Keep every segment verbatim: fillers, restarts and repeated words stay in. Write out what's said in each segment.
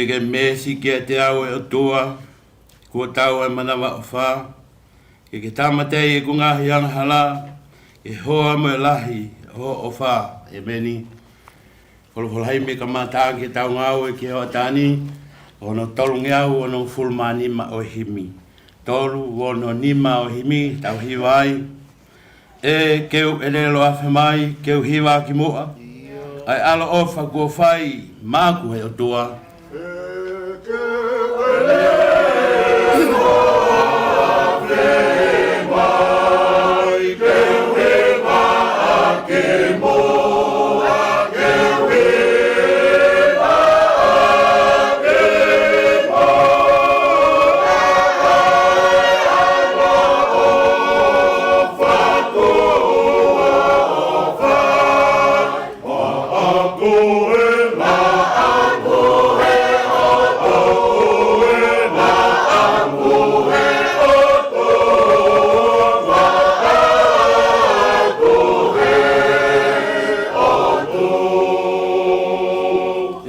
Ke ke meesi kiate au ʻe ʻOtua, kuo tau ʻa e manavaʻofa, ke ke tāmateʻi ʻeku ngaahi angahala, ke hoa mo e lahi ʻo hoʻo ʻofa. ʻEmeni. Folofola himi kamata ke tau ngāue ki he hoʻatā ni, ʻo hono tolungeau onongofulu mā nima ʻo e himi. Tolu ono nima ʻo e himi, tau hiva ai. ʻE ke u ʻelelo afe mai, ke u hiva ki muʻa. ʻA e ʻaloʻofa kuo fai maʻaku ʻe ʻOtua.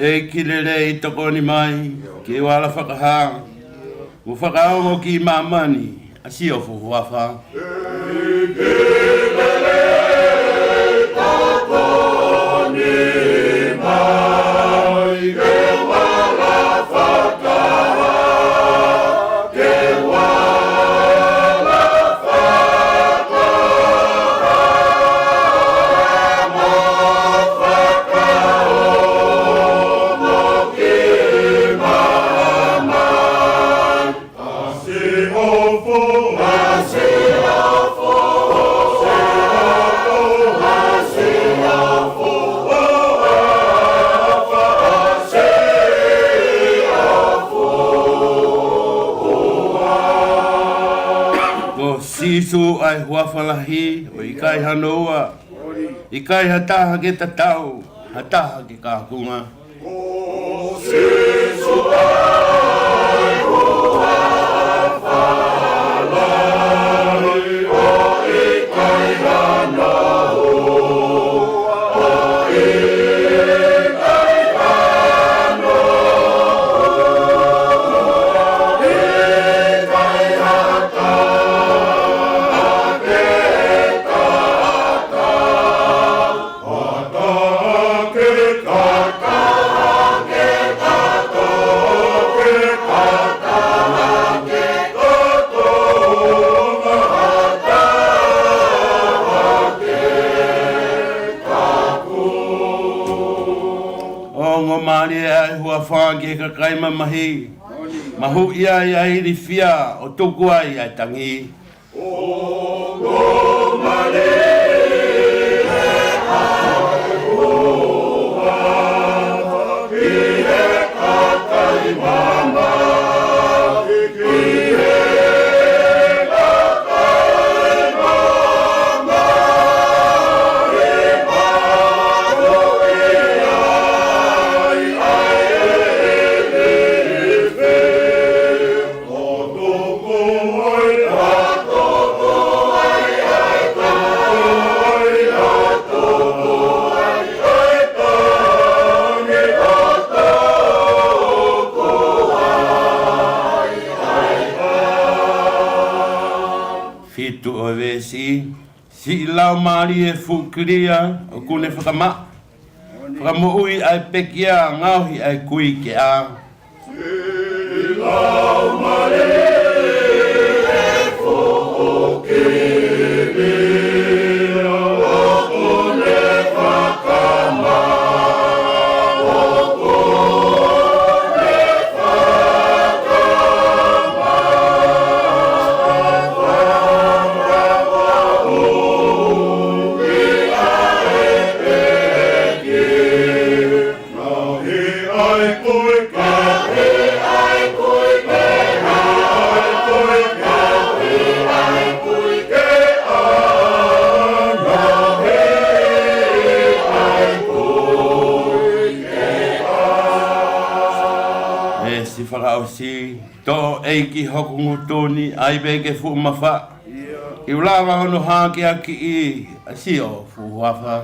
ʻEiki lelei, tokoni mai, ke u ala fakahā mo fakaongo ki māmani ʻa siʻo fuʻu huafa. Ko Sīsū ʻa e huafa lahi, ʻo ʻikai hano ua, ʻikai ha taha ke tatau, ha taha ke kākunga. ʻOngo mālie ʻa e huafa ki he kakai mamahi. Mahuʻi ai ʻa e ilifia, ʻo tuku ai ʻa e tangi. Fitu ʻo e veesi. Siʻi Laumālie fuʻu kilia ʻoku ne fakamaʻa, fakamoʻui ʻa e pekia, ngaohi ʻa e kui ke ʻā. Veesi fakaʻosi. Toʻo ʻEiki hoku ngutu ni, ʻai pē ke fuʻu mafaʻi. Ke u lava hono hakeakiʻi ʻa siʻo fuʻu huafa.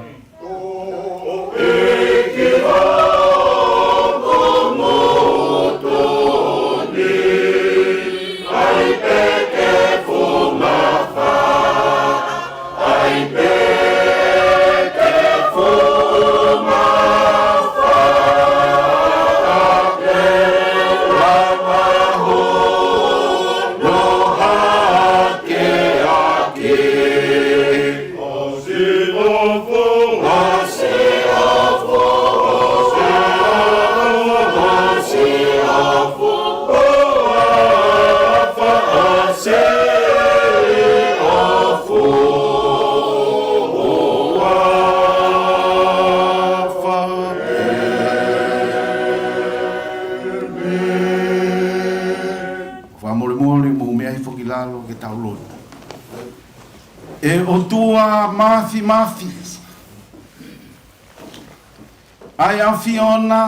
ʻE ʻOtua Māfimafi, ʻa e ʻAfiona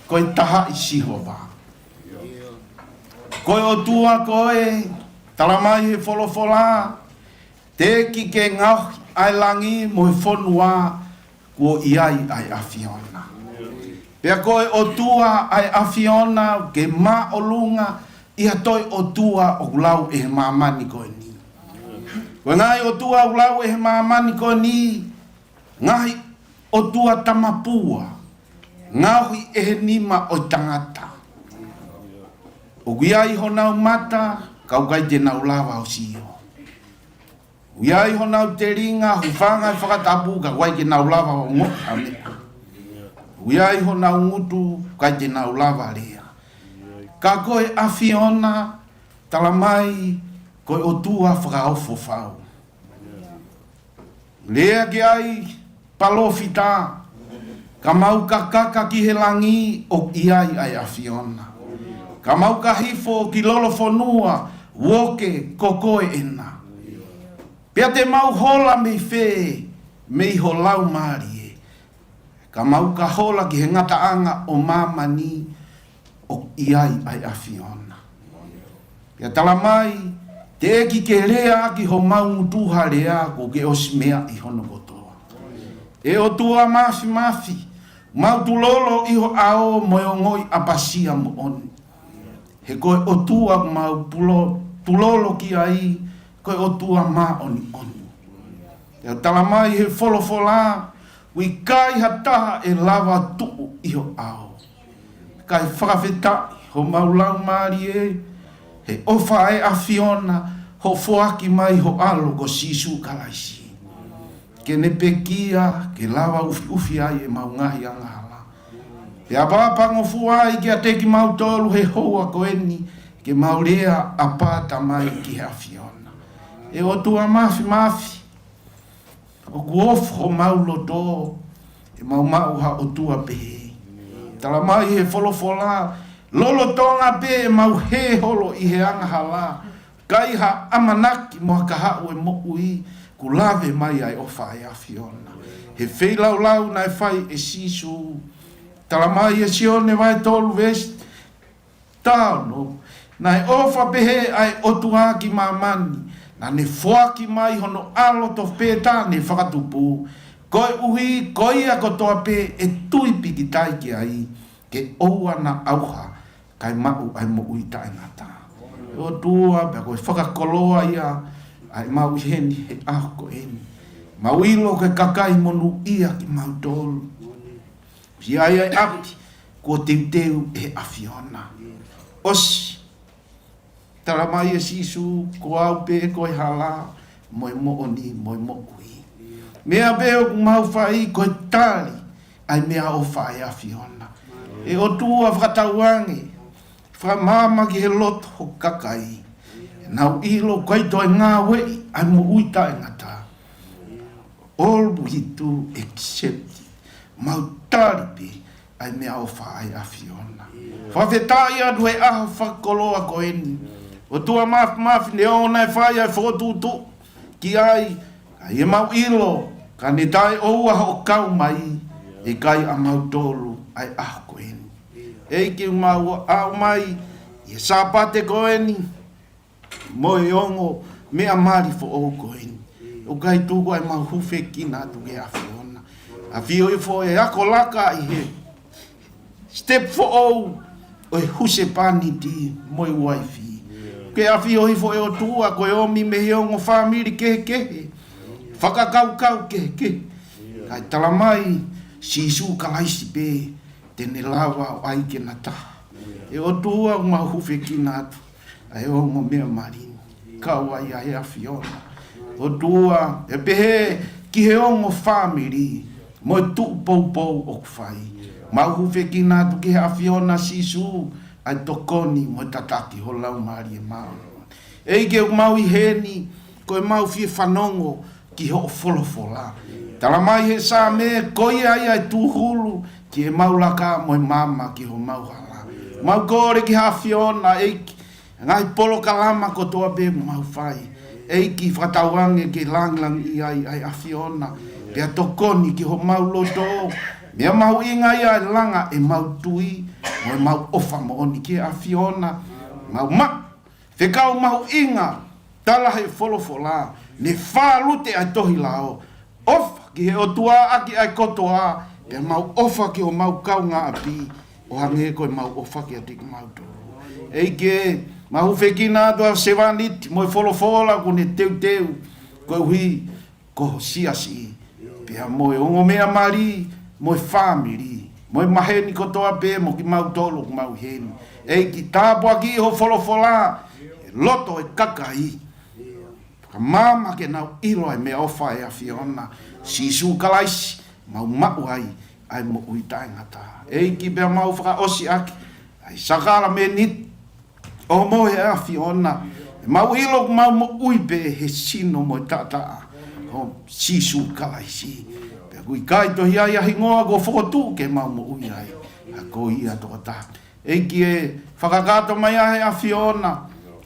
ko e taha ʻi Sihova. Ko e ʻOtua koe, talamai he folofola, teʻeki ke ngaohi ʻa e langi mo e fonua, kuo ʻi ai ʻa e ʻAfiona. Pea ko e ʻOtua ʻa e ʻAfiona ke māʻolunga ʻi ha toe ʻotua ʻoku lau ʻe he māmani ko eni. Ko e ngaahi ʻotua ʻoku lau ʻe he māmani ko eni, ngaahi ʻotua tamapua, ngaohi ʻe he nima ʻo e tangata. ʻOku ʻi ai honau mata, ka ʻoku ʻikai te nau lava ʻo sio. ʻOku ʻi ai honau telinga, hūfanga he fakatapu, ka ʻoku ʻikai ke nau lava ʻo ongoʻi ha meʻa. ʻOku ʻi ai honau ngutu, ʻikai te nau lava lea. Ka ko e ʻAfiona, talamai ko e ʻOtua fakaofo fau. Lea ki ai palōfita, ka mau ka kaka ki he langi ʻoku ʻi ai ʻa e ʻAfiona. Ka mau ka hifo ki lolofonua, uoke ko koe ʻena. Pea te mau hola mei fē, mei ho laumālie. Ka mau ka hola ki he ngataʻanga ʻo māmani ʻoku ʻi ai ʻa e ʻAfiona. Pea talamai, teʻeki ke lea ʻaki homau ngutu ha lea kuo ke ʻosi meaʻi hono kotoa. ʻE ʻOtua Māfimafi, mau tulolo ʻi ho ʻao mo e ongoʻi ʻapasia moʻoni. He ko e ʻOtua mau pulo-, tulolo ki ai, ko e ʻOtua māʻoniʻoni. Pea talamai he folofola, ʻoku ʻikai ha taha ʻe lava tuʻu ʻi ho ʻao. Kae fakafetaʻi homau laumālie, he ʻofa ʻa e ʻAfiona, hoʻo foaki mai ho ʻAlo ko Sīsū Kalaisi. Ke ne pekia, ke lava ʻufiʻufi ai ʻemau ngaahi angahala. Pea pāpangofua ai kiate kimautolu he houa ko eni, ke mau lea ʻapā Tamai ki he ʻAfiona. ʻE ʻOtua Māfimafi, ʻoku ofo homau loto, ʻemau maʻu ha ʻOtua pehē. Talamai he folofola, lolotonga pē ʻemau hē holo ʻi he angahala, ʻikai ha ʻamanaki mo ha kahaʻu ʻe moʻui, kuo lave mai ʻa e ʻofa ʻa e ʻAfiona. He feilaulau naʻe fai ʻe Sīsū. Talamai ʻe Sione vahe tolu veesi taono, naʻe ʻofa pehē ʻa e ʻOtua ki māmani, naʻa ne foaki mai hono ʻAlo tofu pē taha ne fakatupu, koeʻuhi ko ia kotoa pē ʻe tui pīkitai ki ai, ke ʻoua naʻa ʻauha, kae maʻu ʻa e moʻui taʻengata. ʻOtua, pea ko e fakakoloa ia, ʻa ʻemau ʻi heni he ʻaho ko eni. Mau ʻilo ko e kakai monūʻia kimautolu. ʻOsi ʻi ai ʻa e ʻapi, kuo teuteu ʻe he ʻAfiona. ʻOsi, talamai ʻe Sīsū, ko au pē ko e hala, mo e moʻoni, mo e moʻui. Meʻa pē ʻoku mau fai ko e tali, ʻa e meʻaʻofa ʻa e ʻAfiona. ʻE ʻOtua fakatauange, fakamaama ki he loto ho kakai. Nau ʻilo ʻoku ʻikai toe ngāueʻi, ʻa e moʻui taʻengata. All we do accept. Mau tali pē ʻa e meʻaʻofa ʻa e ʻAfiona. Fakafetaʻi atu he ʻaho fakakoloa ko eni. ʻOtua Māfimafi, neongo naʻe fai ʻa e fokotuʻutuʻu ki ai, ka ʻi heʻemau ʻilo, ka ne taʻeʻoua hoʻo kau mai, ʻe ʻikai ʻamautolu ʻa e ʻaho ko eni. ʻEiki, mau ʻomai ʻi he Sāpate ko eni, mo e ongo meʻa mali foʻou ko eni. ʻOku ʻikai tuku ai, mau hūfekina atu ki he ʻAfiona. ʻAfio hifo e ako laka ʻi he step foʻou ʻo e husepāniti mo e uaifi. Ke ʻafio hifo ʻe ʻOtua, ko e ʻomi mei he ongo fāmili kehekehe, fakakaukau kehekehe. Kae talamai Sīsū Kalaisi pē te ne lava ʻo ʻai ke na taha. ʻE ʻOtua, mau hūfekina atu ʻa e ongo meʻa mali ni, kau ai ʻa e ʻAfiona. ʻOtua, ʻe pehē ki he ongo fāmili, mo e tuʻu poupou ʻoku fai. Mau hūfekina atu ki he ʻAfiona Sīsū, ʻa e tokoni mo e tataki ho Laumālie Māʻoniʻoni. ʻEiki, ʻoku mau ʻi heni, ko ʻemau fie fanongo ki hoʻo folofola. Talamai he Saame, ko ia ia ʻe tūhulu ki heʻemau laka mo e maama ki homau hala. Mau kole ki he ʻAfiona, ʻEiki, ngaahi polokalama kotoa pē ʻoku mau fai. ʻEiki, fakatauange ke langilangiʻia ai ʻa e ʻAfiona, pea tokoni ki homau loto. Meʻa mahuʻinga ia ʻe langa ʻemau tui mo ʻemau ʻofa moʻoni ki he ʻAfiona. Mau maʻu fekau mahuʻinga, tala he folofola, ne fālute ʻa e tohi lao. ʻOfa ki he ʻOtua ʻaki ʻa e kotoa, pea mau ʻofa ki homau kaungāʻapi ʻo hangē ko ʻemau ʻofa kiate kimautolu. ʻEiki, mau hūfekina atu ʻa e sevāniti mo e folofola kuo ne teuteu koeʻuhi ko ho siasi, pea mo e ongo meʻa mali, mo e fāmili, mo e maheni kotoa pē, mo kimautolu ʻoku mau ʻi heni. ʻEiki, tāpuakiʻi ho folofola he loto ʻo e kakai, ka maama ke nau ʻilo ʻa e meʻaʻofa ʻa e ʻAfiona, Sīsū Kalaisi, mau maʻu ai ʻa e moʻui taʻengata. ʻEiki, pea mau fakaʻosi ʻaki ʻa e sākalamēniti ʻo e ʻOhomohe ʻa e ʻAfiona, ʻemau ʻilo ʻoku mau moʻui pē he sino mo e taʻataʻa ʻo Sīsū Kalaisi. Pea ʻoku ʻikai toe ʻi ai ha hingoa kuo fokotuʻu ke mau moʻui ai, ka ko ia tokotaha. ʻEiki, ʻe fakakakato mai ʻa e ʻAfiona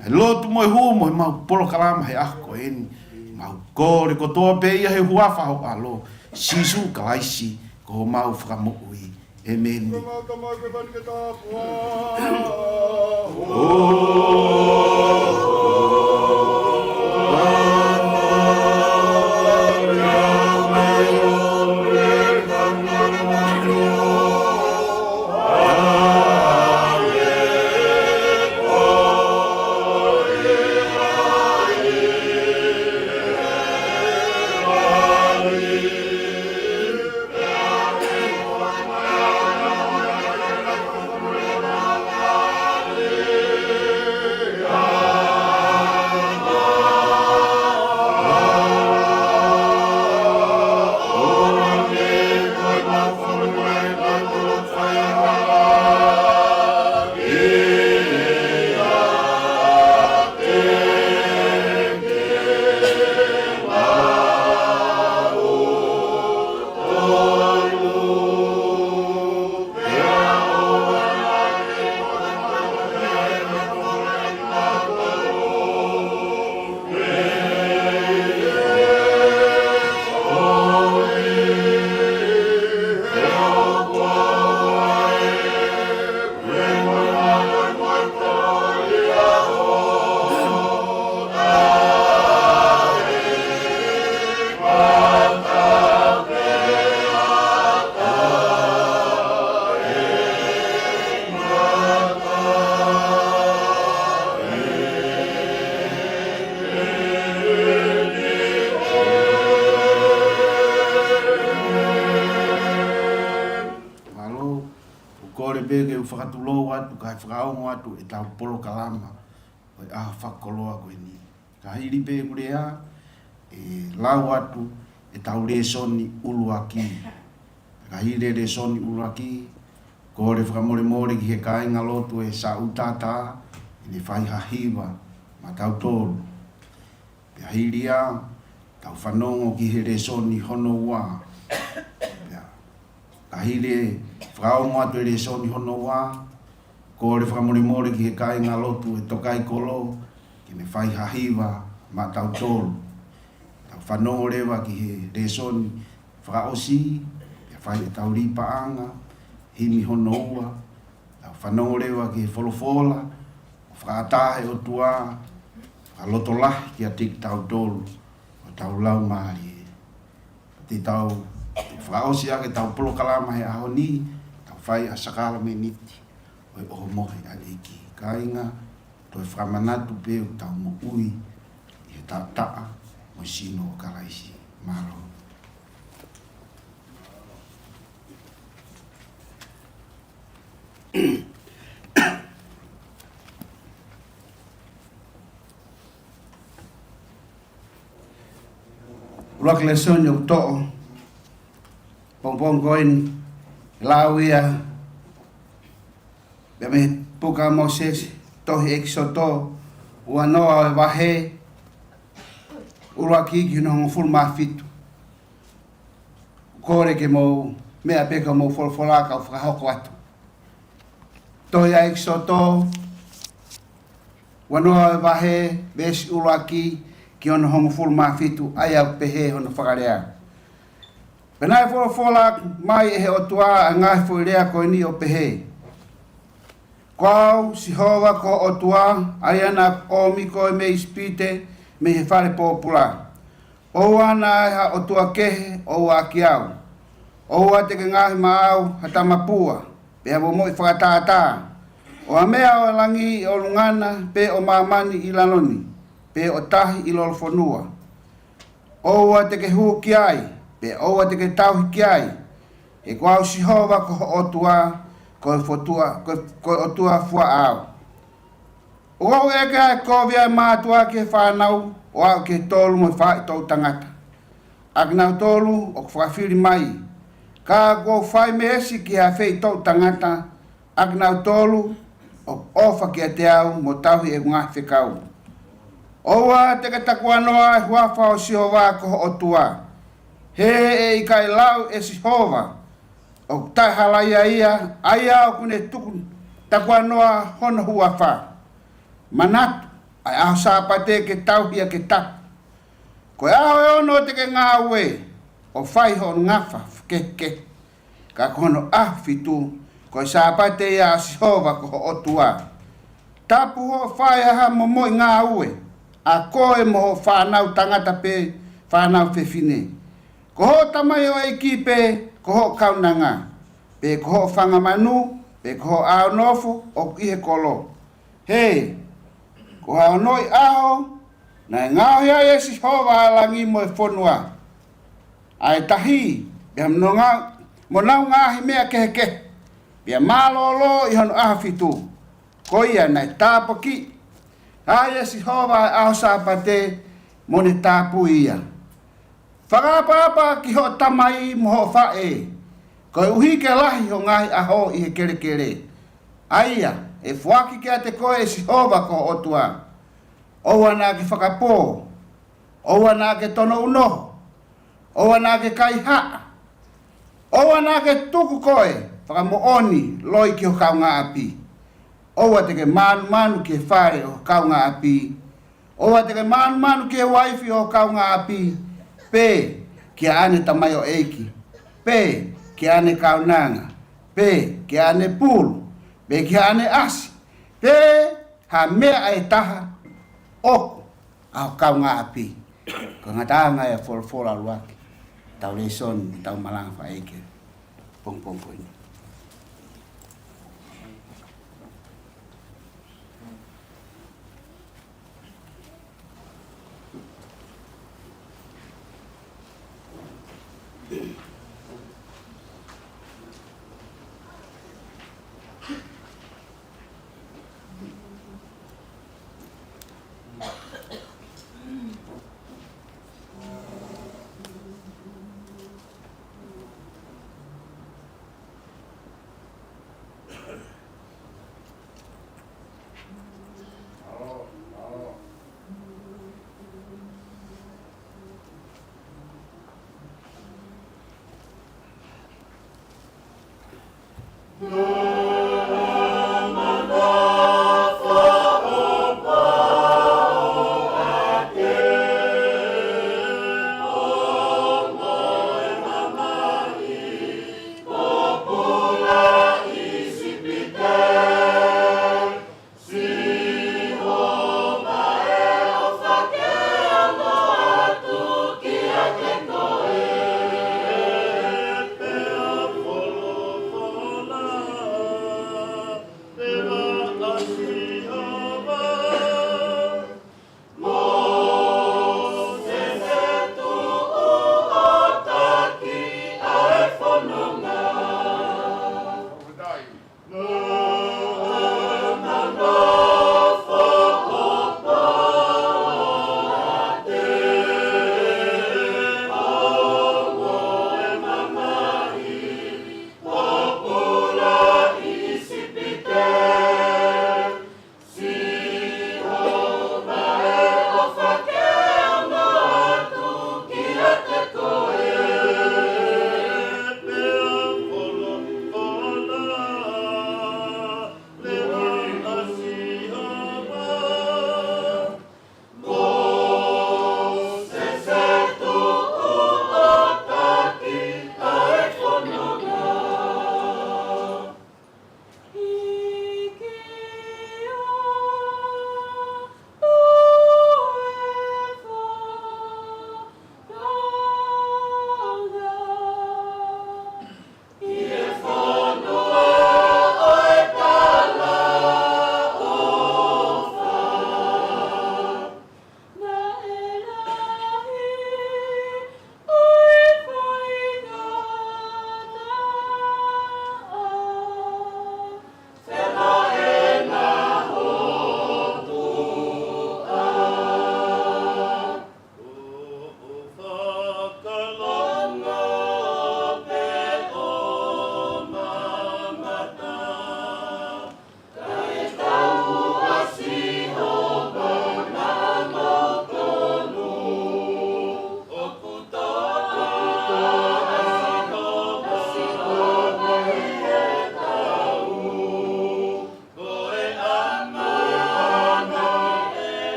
ʻa e lotu mo e hū mo ʻemau polokalama he ʻaho ko eni. Mau kole kotoa pē ia he huafa ho ʻAlo, Sīsū Kalaisi, ko homau Fakamoʻui. ʻĒmeni. Mālō, ʻoku ou kole pē ke u fakatulou atu, kae fakaongo atu ʻetau polokalama ʻo e ʻaho fakakoloa ko eni. Ka hili pē ʻeku lea, ʻe lau atu ʻetau lēsoni ʻuluaki. Ka hili e lēsoni ʻuluaki, kole fakamolemole ki he kāingalotu ʻe Saʻu Tata, ʻi he fai ha hiva maʻa tautolu. Pea hili ia, tau fanongo ki he lēsoni hono ua. Pea ka hili e fakaongo atu e lēsoni hono ua, kole fakamolemole ki he kāingalotu ʻe Tokaikolo, ke ne fai ha hiva maʻa tautolu. Tau fanongo leva ki he lēsoni fakaʻosi, pea fai ʻetau lī paʻanga, himi hono ua. Tau fanongo leva ki he folofola, ʻo fakaʻatā ʻe he ʻOtua, fakalotolahi kiate kitautolu, ʻo tau laumālie. Te tau fakaʻosi ʻaki ʻetau polokalama he ʻaho ni, tau fai ʻa e sākalamēniti ʻo e ʻOhomohe ʻa e ʻEiki. Kāinga, toe fakamanatu pē ʻoku tau moʻui ʻi he taʻataʻa mo e sino ʻo Kalaisi. Mālō. ʻUluaki lēsoni ʻoku toʻo pongipongi ko eni, lau ia pea mei he puka ʻa Mōsese, tohi ʻEkisoto, uanoa ʻo e vahe, ʻuluaki ki hono hongofulu mā fitu. Kole ke mou meʻa pē ki hoʻomou folofola kau fakahoko atu. Tohi ʻa ʻEkisoto, uanoa ʻo e vahe, veesi ʻuluaki ki hono hongofulu mā fitu, ʻa ia ʻoku pehē hono fakalea. Pea naʻe folofola mai ʻe he ʻOtua ʻa e ngaahi foʻi lea ko eni ʻo pehē: Ko au, Sihova ko ho ʻOtua, ʻa ia naʻa ku ʻomi koe mei ʻIsipite, mei he fale pōpula. ʻOua naʻa ʻi ai ha ʻotua kehe ʻoua ʻaki au. ʻOua te ke ngaohi maʻau ha tamapua, pe ha momoʻi fakatātā, ʻo ha meʻa ʻo langi ʻi ʻolunga na, pe ʻo māmani ʻi lalo ni, pe ʻo tahi ʻi lolofonua. ʻOua te ke hū ki ai, pe ʻoua te ke tauhi ki ai, he ko au Sihova ko ho ʻOtua, ko e fotua, ko e, ko e ʻOtua fuaʻau. ʻOku ou ʻeke ʻa e kovi ʻa e mātuʻa ki he fānau, ʻo aʻu ki he tolu mo e faʻahitaʻu tangata ʻa kinautolu ʻoku fakafili mai. Ka ʻoku ou fai meesi ki he afeitaʻu tangata ʻa kinautolu ʻoku ʻofa kiate au mo tauhi ʻeku ngaahi fekau. ʻOua te ke takuanoa ʻa e huafa ʻo Sihova ko ho ʻOtua, he ʻe ʻikai lau ʻe Sihova ʻoku taʻehalaia ia, ʻa ia ʻoku ne tuku takuanoa hono huafa. Manatu, ʻa e ʻaho Sāpate ke tauhi ia ke tapu. Ko e ʻaho ʻe ono te ke ngāue ʻo fai hoʻo ngafa kehekehe. Ka ko hono ʻaho fitu, ko e Sāpate ia ʻa Sihova ko ho ʻOtua. Tapu hoʻo fai ʻa ha momoʻi ngāue, ʻa koe mo hoʻo fānau tangata pe fānau fefine, ko hoʻo tamaioʻeiki pe ko hoʻo kaunanga, pe ko hoʻo fanga manu, pe ko hoʻo ʻāunofo ʻoku ʻi he kolo. He ko e onoʻi ʻaho naʻe ngaohi ai ʻe Sihova ʻa e langi mo e fonua, ʻa e tahi, pea mo honau ngaahi meʻa kehekehe, pea mālōlō ʻi hono ʻaho fitu. Ko ia naʻe tāpuakiʻi ai ʻe Sihova ʻa e ʻaho Sāpate mo ne tāpui ia. Fakaʻapaʻapa ki hoʻo tamai mo hoʻo faʻē, koeʻuhi ke lahi hoʻo ngaahi ʻaho ʻi he kelekele, ʻa ia ʻe foaki kiate koe ʻe Sihova ko ho ʻOtua. ʻOua naʻa ke fakapō, ʻoua naʻa ke tono unoho, ʻoua naʻa ke kaihaʻa, ʻoua naʻa ke tuku koe fakamoʻoni loi ki ho kaungāʻapi. ʻOua te ke mānumanu ki he fale ʻo ho kaungāʻapi. ʻOua te ke mānumanu ki he uaifi ʻo ho kaungāʻapi, pe ki haʻane tamaioʻeiki, pe ki haʻane kaunanga, pe ki haʻane pulu, pe ki haʻane ʻasi, pe ha meʻa ʻe taha ʻoku ʻa ho kaungāʻapi. Ko e ngataʻanga ia ʻo e folofola ʻuluaki ʻetau lēsoni, ʻetau malanga fakaʻeiki pongipongi ko eni.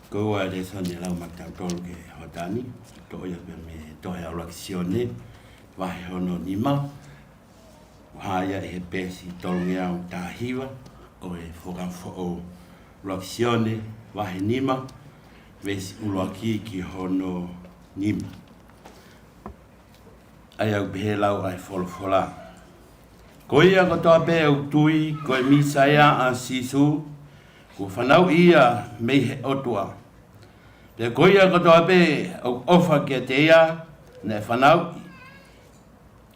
Ko e lēsoni ʻe lau maʻatautolu ki he hoʻatā ni, toʻo ia pē mei he tohi ʻa ʻuluaki Sione, vahe hono nima, ʻoku hā ia ʻi he peesi tolungeau taha hiva ʻo e Fuakava Foʻou. ʻUluaki Sione, vahe nima, veesi ʻuluaki ki hono nima. ʻA ia ʻoku pehē ʻa e lau ʻa e folofola. Ko ia kotoa pē ʻoku tui ko e Mīsaia ʻa Sīsū, kuo fanauʻi ia mei he ʻOtua. Pea ko ia kotoa pē ʻoku ʻofa kiate ia naʻe fanauʻi,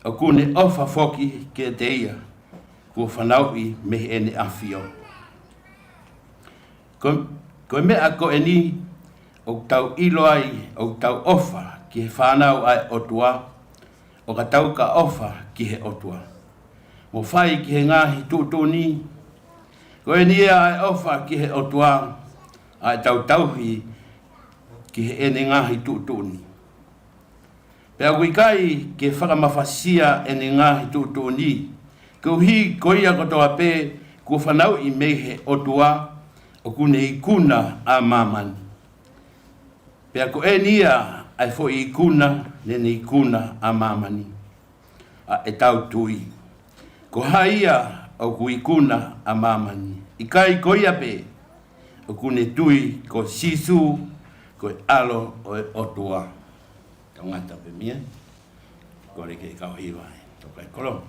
ʻoku ne ʻofa foki kiate ia kuo fanauʻi mei heʻene ʻAfio. Ko, ko e meʻa ko eni ʻoku tau ʻilo ai ʻoku tau ʻofa ki he fānau ʻa e ʻOtua, ʻo ka tau ka ʻofa ki he ʻOtua mo fai ki he ngaahi tuʻutuʻuni. Ko eni ia ʻa e ʻofa ki he ʻOtua, ʻa ʻetau tauhi ki heʻene ngaahi tuʻutuʻuni. Pea ʻoku ʻikai ke fakamafasia ʻene ngaahi tuʻutuʻuni, koeʻuhi ko ia kotoa pē kuo fanauʻi mei he ʻOtua, ʻoku ne ikuna ʻa māmani. Pea ko eni ia ʻa e foʻi ikuna naʻa ne ikuna ʻa māmani, ʻa ʻetau tui. Ko hai ia ʻoku ikuna ʻa māmani? ʻIkai ko ia pē ʻoku ne tui ko Sīsū ko e ʻAlo ʻo e ʻOtua? Tau ngata pē mei ai. Kole ke kau hiva ai. Tau kai kolo.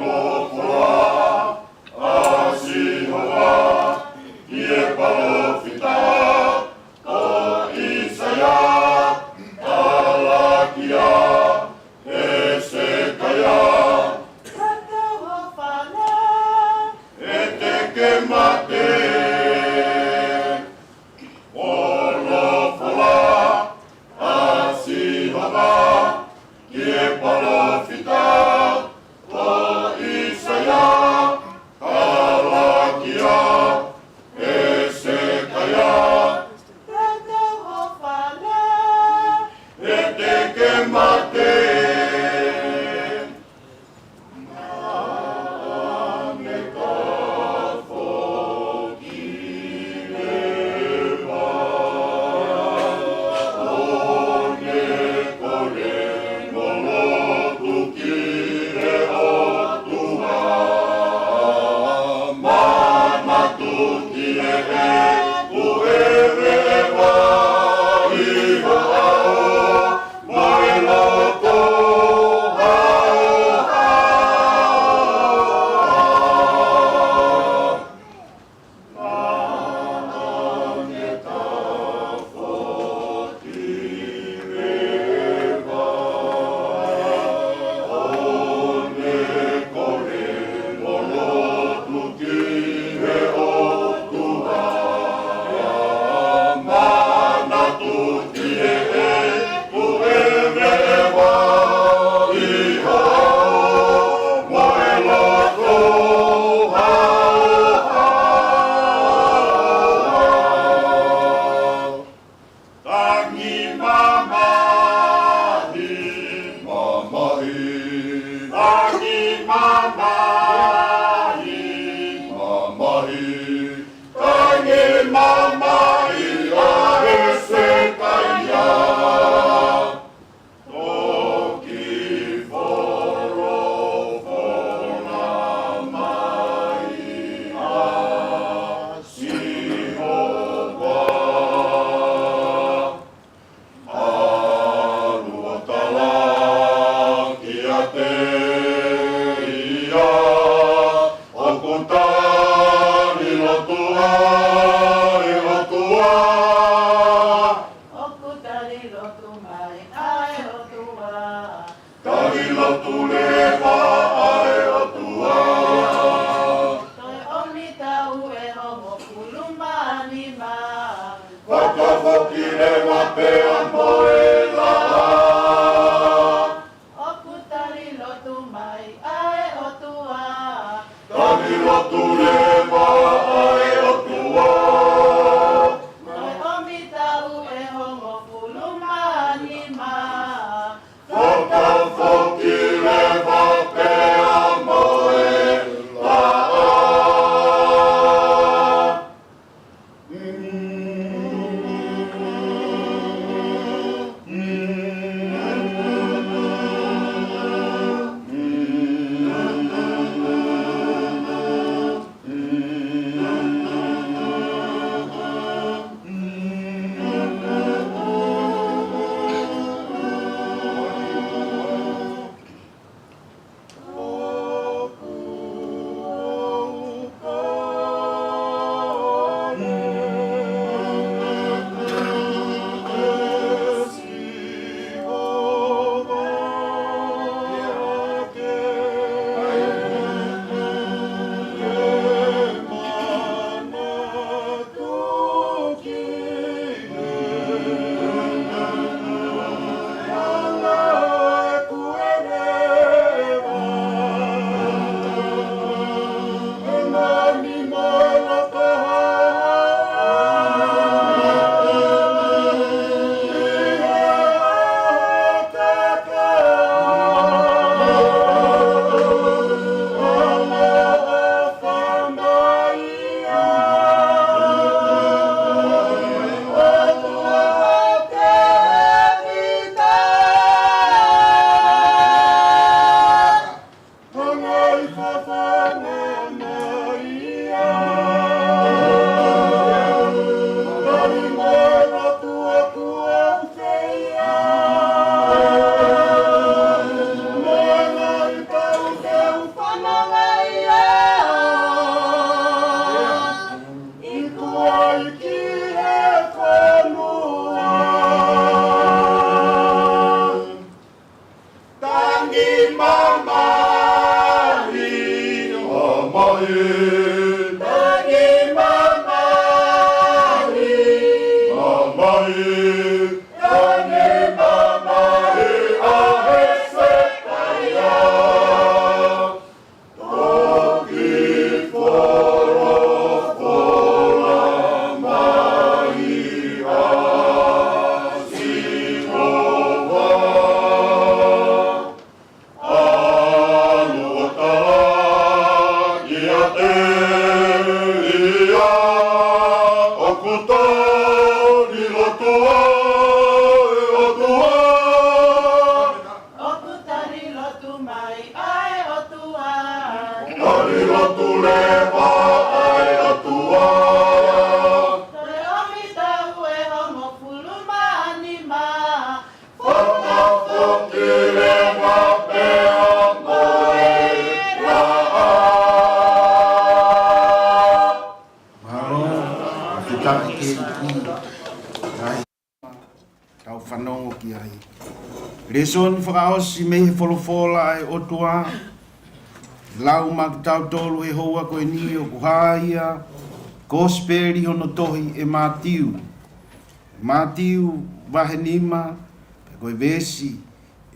Folofola ʻa Sihova ki he palōfita ko ʻĪsaia, talaange kia Hesekaia: Ko e tau hofana, ʻe te ke mate. Folofola ʻa Sihova ki he palōfita ko ʻĪsaia, talaange kia Hesekaia: Ko e tau hofana, ʻe te ke mate. Tangi mamahi, mamahi. Tangi mamahi, mamahi. Tangi mamahi ʻa Hesekaia. Toki folofola mai ā. Tali lotu leva ʻa e ʻOtua. Mo e ʻomi taʻu ʻe hongofulu mā nima. Fakafoki leva pea mo e laʻā. Tangi mamahi, mamahi. Tangi mamahi, mamahi. Tangi mamahi ʻa Hesekaia. Toki folofola mai ʻa Sihova. ʻAlu ʻo tala kiate ia, ʻoku tali lotu ʻa e ʻOtua. ʻOku tali lotu mai ʻa e ʻOtua. Tali lotu leva ʻa e ʻOtua. Toe ʻomi taʻu ʻe hongofulu mā nima. Fakafoki leva pea mo e laʻā. Mālō, fakafetaʻi ki he ʻEiki. Tau fanongo ki ai. Lēsoni fakaʻosi mei he folofola ʻa e ʻOtua. Lau maʻa kitautolu he houa ko eni ʻoku hā ia, Kosipeli hono tohi ʻe Mātiu. Mātiu vahe nima, pea ko e veesi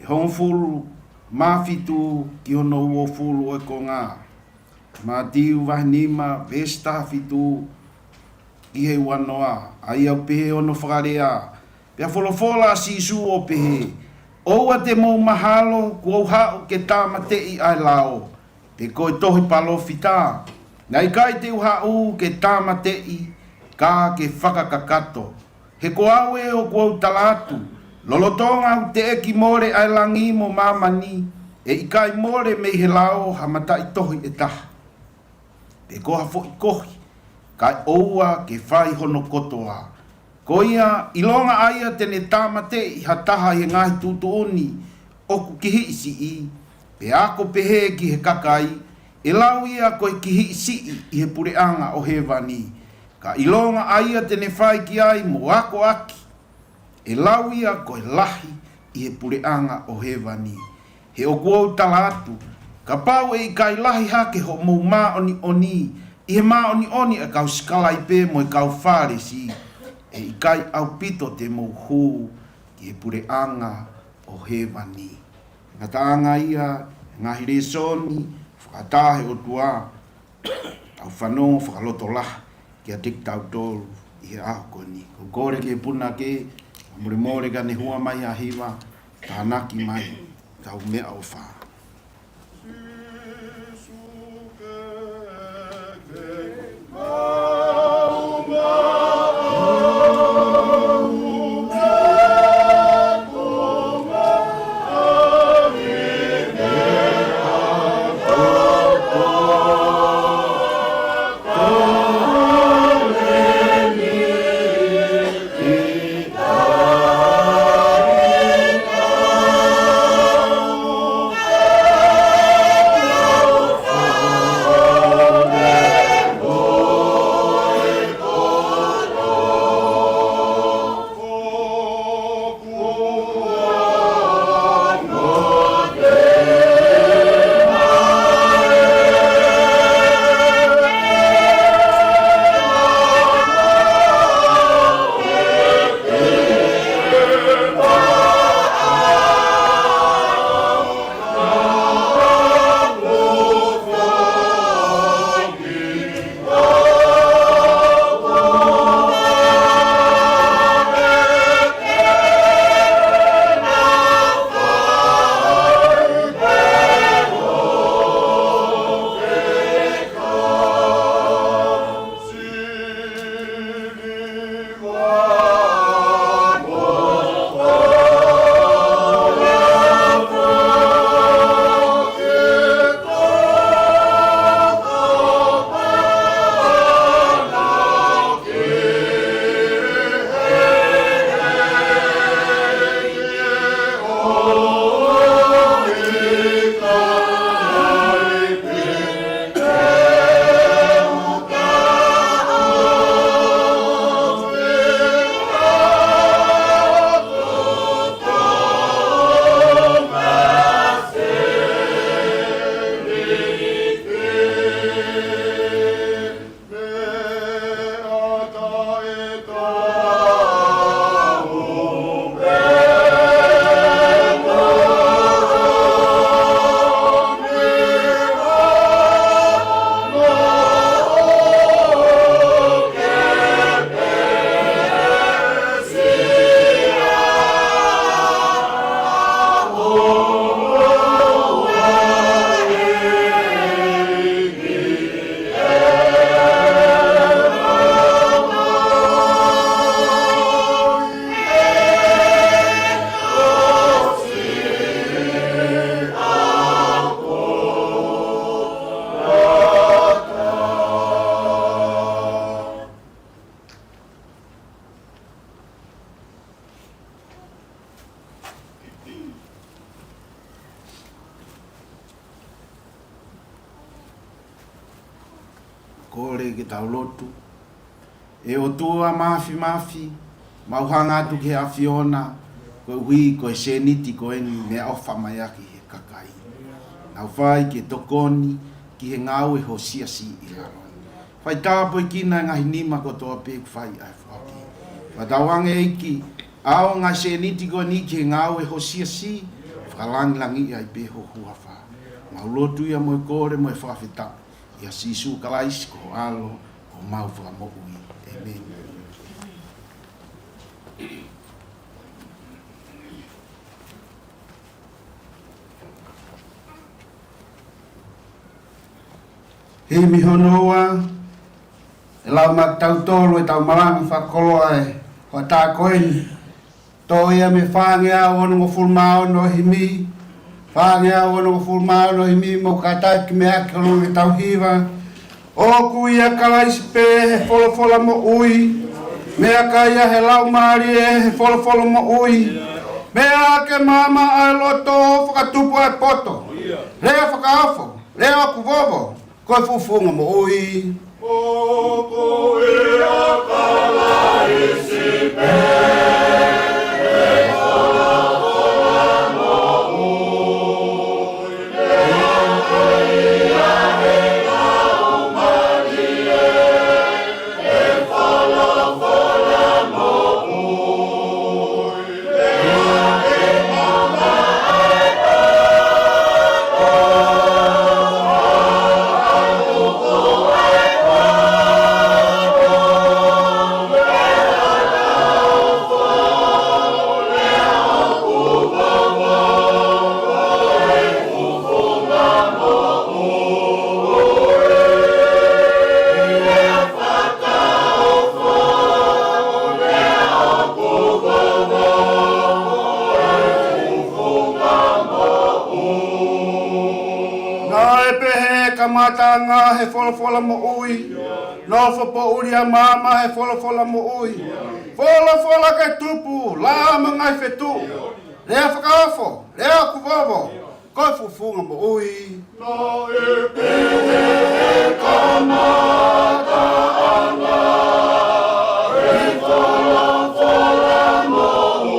ʻe hongofulu mā fitu ki hono uofulu ʻo e konga. Mātiu vahe nima, veesi taha fitu ki he uanoa, ʻa ia ʻoku pehē hono fakalea. Pea folofola ʻa Sīsū ʻo pehē, ʻOua te mou mahalo kuo u haʻu ke tāmateʻi ʻa e lao, pe ko e tohi palōfita. Naʻe ʻikai te u haʻu ke tāmateʻi, ka ke fakakakato. He ko au ē ʻoku ou tala atu, lolotonga ʻoku teʻeki mole ʻa e langi mo māmani, ʻe ʻikai mole mei he lao ha mataʻitohi ʻe taha, pe ko ha foʻi kohi, kae ʻoua ke fai hono kotoa. Ko ia, ʻilonga ʻa ia te ne tāmateʻi ha taha ʻi he ngaahi tuʻutuʻuni ʻoku kihiʻi siʻi, pea ako pehē ki he kakai, ʻe lau ia ko e kihiʻi siʻi ʻi he puleʻanga ʻo hēvani. Ka ʻilonga ʻa ia te ne fai ki ai mo akoʻaki, ʻe lau ia ko e lahi ʻi he puleʻanga ʻo hēvani. He ʻoku ou tala atu, kapau ʻe ʻikai lahi hake hoʻomou māʻoniʻoni ʻi he māʻoniʻoni ʻa e kau sikalaipe mo e kau Fālesi, ʻe ʻikai ʻaupito te mou hū ki he puleʻanga ʻo hēvani. Ngataʻanga ia, ngaahi lēsoni fakaʻatā ʻe he ʻOtua, Tau fanongo fakalotolahi kiate kitautolu ʻi he ʻaho ko eni. Ko e kole ki he punake, ʻa e molemole ka ne hua mai ʻa e hiva, tānaki mai ʻetau meʻaʻofa. Kole ke tau lotu. ʻE ʻOtua Māfimafi, mau hanga atu ki he ʻAfiona, koeʻuhi ko e sēniti ko eni meʻaʻofa mai ʻaki he kakai. Naʻa nau fai ke tokoni ki he ngāue ho siasi ʻi lalo ni. Fai tāpuekina e ngaahi nima kotoa pē ʻoku fai ʻa e foaki. Fakatauange ʻEiki, ʻaonga e sēniti ko eni ki he ngāue ho siasi, fakalangilangiʻi ai pē ho huafa. Mau lotu ia mo e kole mo e fakafetaʻi ʻia Sīsū Kalaisi ko ho ʻAlo, ko homau Fakamoʻui. ʻĒmeni. Himi hono ua, ʻe lau maʻa kitautolu ʻetau malanga fakakoloa ʻi he hoʻatā ko eni. Toʻo ia mei he fāngeau onongofulu mā ono ʻo e himi, fāngeau onongofulu mā ono ʻo e himi, mou kātaki meʻa ki hono ʻetau hiva. ʻOku ʻia Kalaisi pē he folofola moʻui, meʻakai ʻa e Laumālie he folofola moʻui, meʻa ke maama ʻa e loto, fakatupu ʻa e poto, lea fakaofo, lea ʻoku vovo, ko e fufunga moʻui. ʻOku ʻia Kalaisi pē anga he folofola moʻui. Nofo poʻuli ʻa maama he folofola moʻui. Folofola ke tupu, lā mo e ngaahi fetuʻu. Lea fakaofo, lea ʻoku vovo, ko e fufunga moʻui. Naʻe pehē he kamataʻanga e folofola moʻui.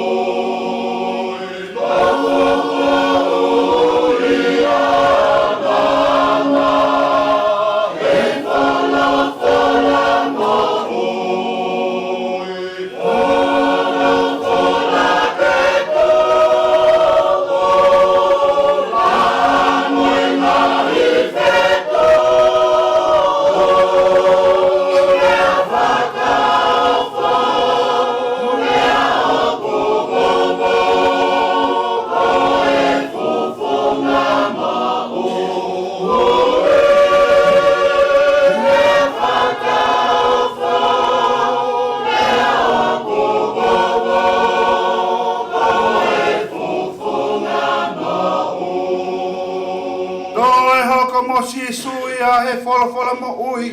Toe hoko mo Sīsū ia he folofola moʻui.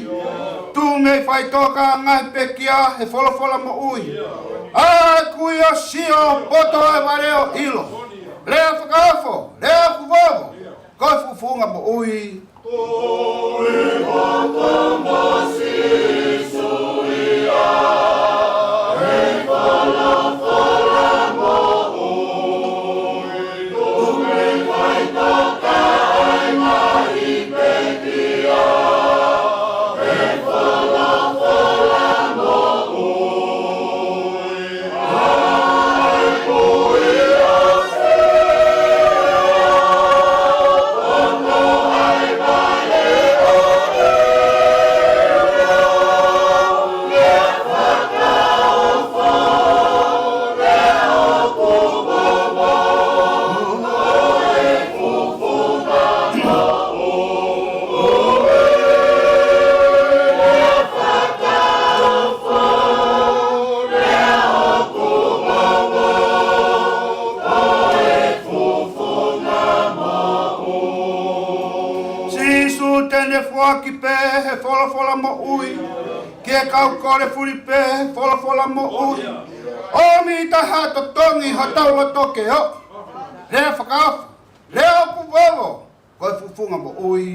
Tuʻu mei faʻitoka ngaahi pekia he folofola moʻui. ʻA e kui ʻo sio, poto e vale ʻo ʻilo. Lea fakaofo, lea ʻoku vovo, ko e fufunga moʻui. Sīsū te ne foaki pē he folofola moʻui ki he kau kole fuli pē he folofola moʻui. ʻOmi ʻi taha totongi hotau loto ke ʻoʻo. Lea fakaofo, lea ʻoku vovo, ko e fufunga moʻui.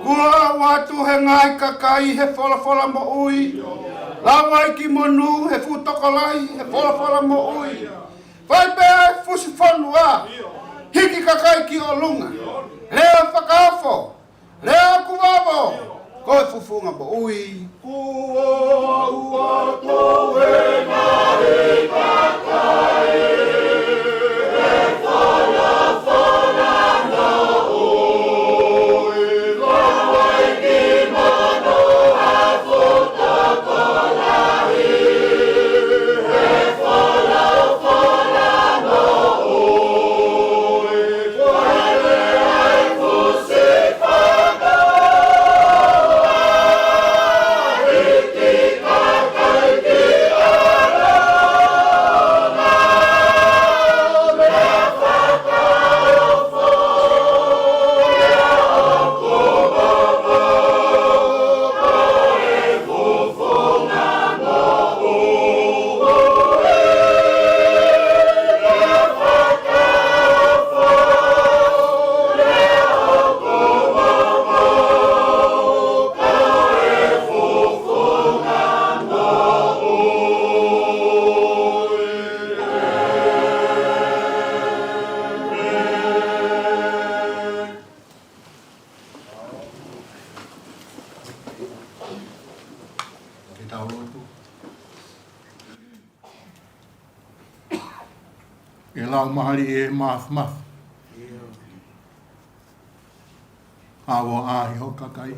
Kuo ʻoatu he ngaahi kakai he folofola moʻui. Lau ai ki monū he fuʻu tokolahi he folofola moʻui. Fai pē fusi fonua, hiki kakai ki ʻolunga. Lea fakaofo, lea ʻoku vovo, ko e fufunga moʻui. Kuo ʻoatu he ngaahi kakai he folofola moʻui. Lau ai ki monū he fuʻu tokolahi he folofola moʻui. Tau lotu. ʻE Laumālie Māfimafi, ʻa ʻoku ʻi ho kakai.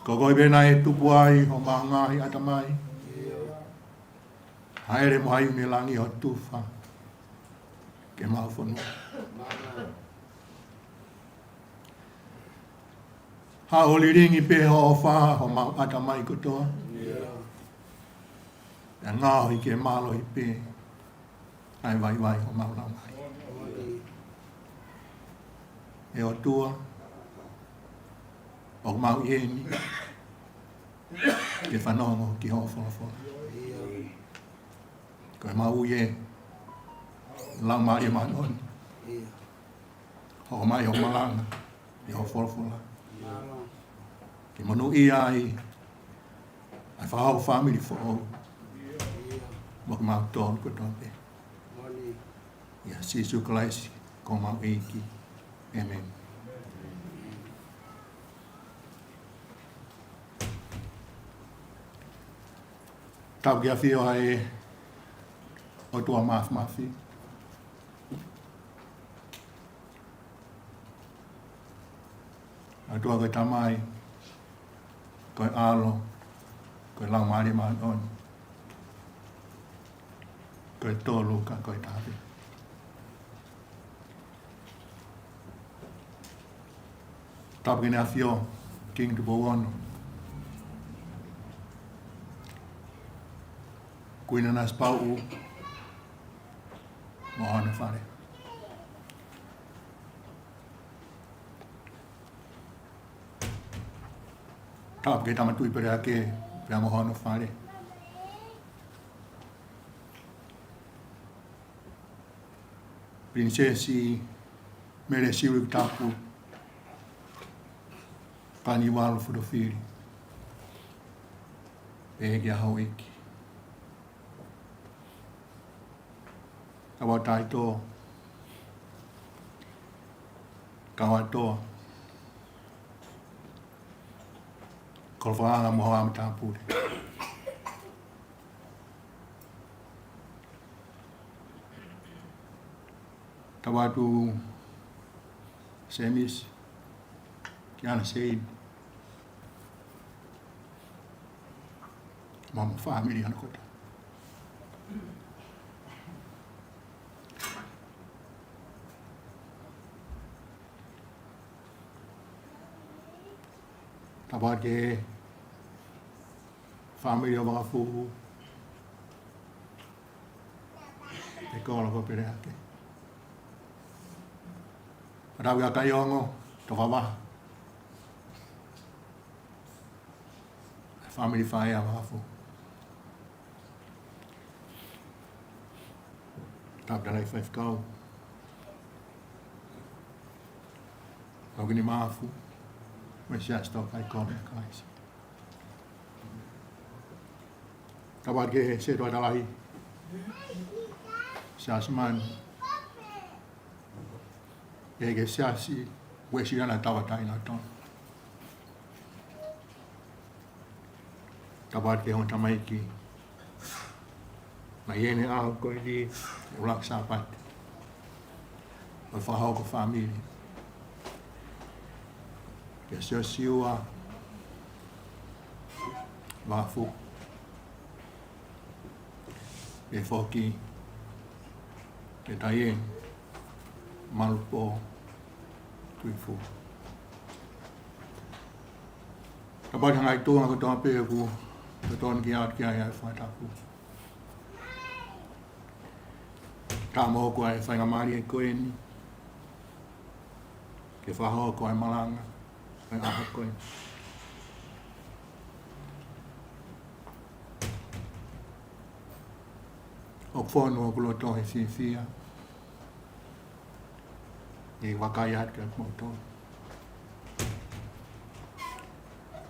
Ko koe pē naʻe tupu ai homau ngaahi ʻatamai. Hāʻele mo haʻi mei langi ho tufa ki homau fonua. Haʻu ʻo lilingi pē ho ʻofa homau ʻatamai kotoa. Pea ngaohi ke mālohi pē ʻa e vaivai homau laumālie. ʻE ʻOtua, ʻoku mau ʻi heni ke fanongo ki hoʻo folofola. Ko e mau ʻi he Laumālie Māʻoniʻoni. Hoko mai hoʻo malanga ʻi hoʻo folofola ke monūʻia ai ʻa e fakahoko fāmili foʻou mo kimautolu kotoa pē. ʻIa Sīsū Kalaisi ko homau ʻEiki. ʻĒmeni. Tapu ki he ʻafio ʻa e ʻOtua Māfimafi. ʻOtua ko e Tamai, ko e ʻAlo, ko e Laumālie Māʻoniʻoni, ko e tolu ka ko e taha pē. Tapu ki he ʻAfio Kingi Tupou Ono, Kuini Nanasipauʻu mo hono fale. Tapu ki he Tama Tuʻi Peleake pea mo hono fale. Pilinisesi Mele Siuʻilikutapu Kaniuvalu Fotofili, pehē ki he houʻeiki. Tapu atu ki he taʻofi, kau ʻa e taʻofi, kau fānau mo e matāpule. Tapu atu Semisi, Kiana Seini, mo e fāmili ʻana kotoa. Tapu atu ki he fāmili ʻo Vakafuhu, ʻe kolo ko Peleake. Pea tapu kia Kaiongo Tofavaha, fāmili Faʻē ʻa Vakafuhu. Tapu ki he ngaahi faifekau, kau Kinimafu, mo e Siasi Taukae ko Kalaisi. Tapu atu ki he Setuata Lahi, Siasi Manu, pehē ki he Siasi Uēsiliana Tauʻatāina ʻo Tonga. Tapu atu ki he ongo tamaiki, naʻe ʻi heni he ʻaho ko eni, ʻuluaki Sāpate ʻo e fakahoko fāmili, kia Siosiua Vakafuhu, pehē foki kia Taieni Malupō Tuʻifuhu. Tapu atu ki he ngaahi tuʻunga kotoa pē ʻoku totonu ke ʻoatu ki ai ʻa e fakatapu. Ka mou ko e faingamālie ko eni ke fakahoko ʻa e malanga ʻo e ʻaho ko eni. ʻOku fonu hoku loto he fiefia ʻi he vakai atu kiate kimoutolu,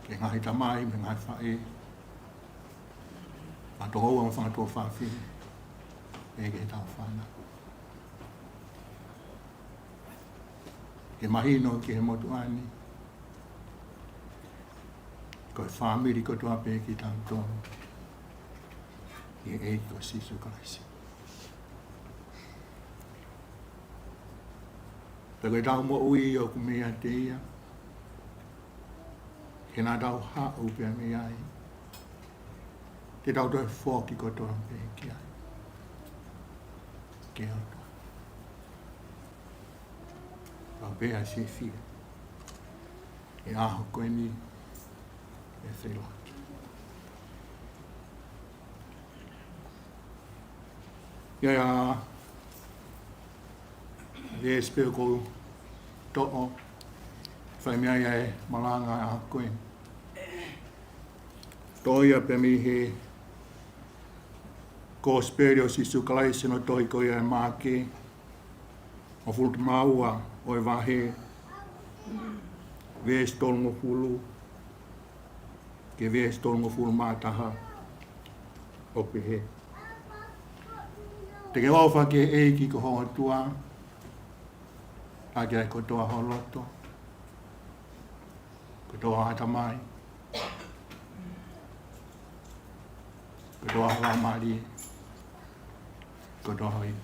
ki he ngaahi tamai mo e ngaahi faʻē, ʻa e tokoua mo e fanga tuofāfine, pehē ki heʻetau fānau. Ke mahino ki he motuʻa ni, Ko e fāmili kotoa pē kitautolu ʻi he ʻEiki ko Sīsū Kalaisi. Pea ko ʻetau moʻui ʻoku meiate ia, ke na tau haʻu pē mei ai, te tau toe foki kotoa pē ki ai. Ke ʻoto. Pea pea sifia ʻi he ʻaho ko eni ʻe felaki. ʻIa, ʻa e veesi pē ʻoku ou toʻo, fai mei ai ʻa e malanga ʻa ko ē. Toʻo ia pē mei he Kosipeli ʻo Sīsū Kalaisi ʻi hono tohi ko ia ʻe Maʻake, hongofulu mā ua ʻo e vahe, veesi tolungofulu ki he veesi tolungofulu mā taha, ʻo pehē: Te ke ʻofa ki he ʻEiki ko ho ʻOtua ʻaki ʻa e kotoa ho loto, kotoa ho ʻatamai, kotoa ho laumālie, kotoa ho ivi.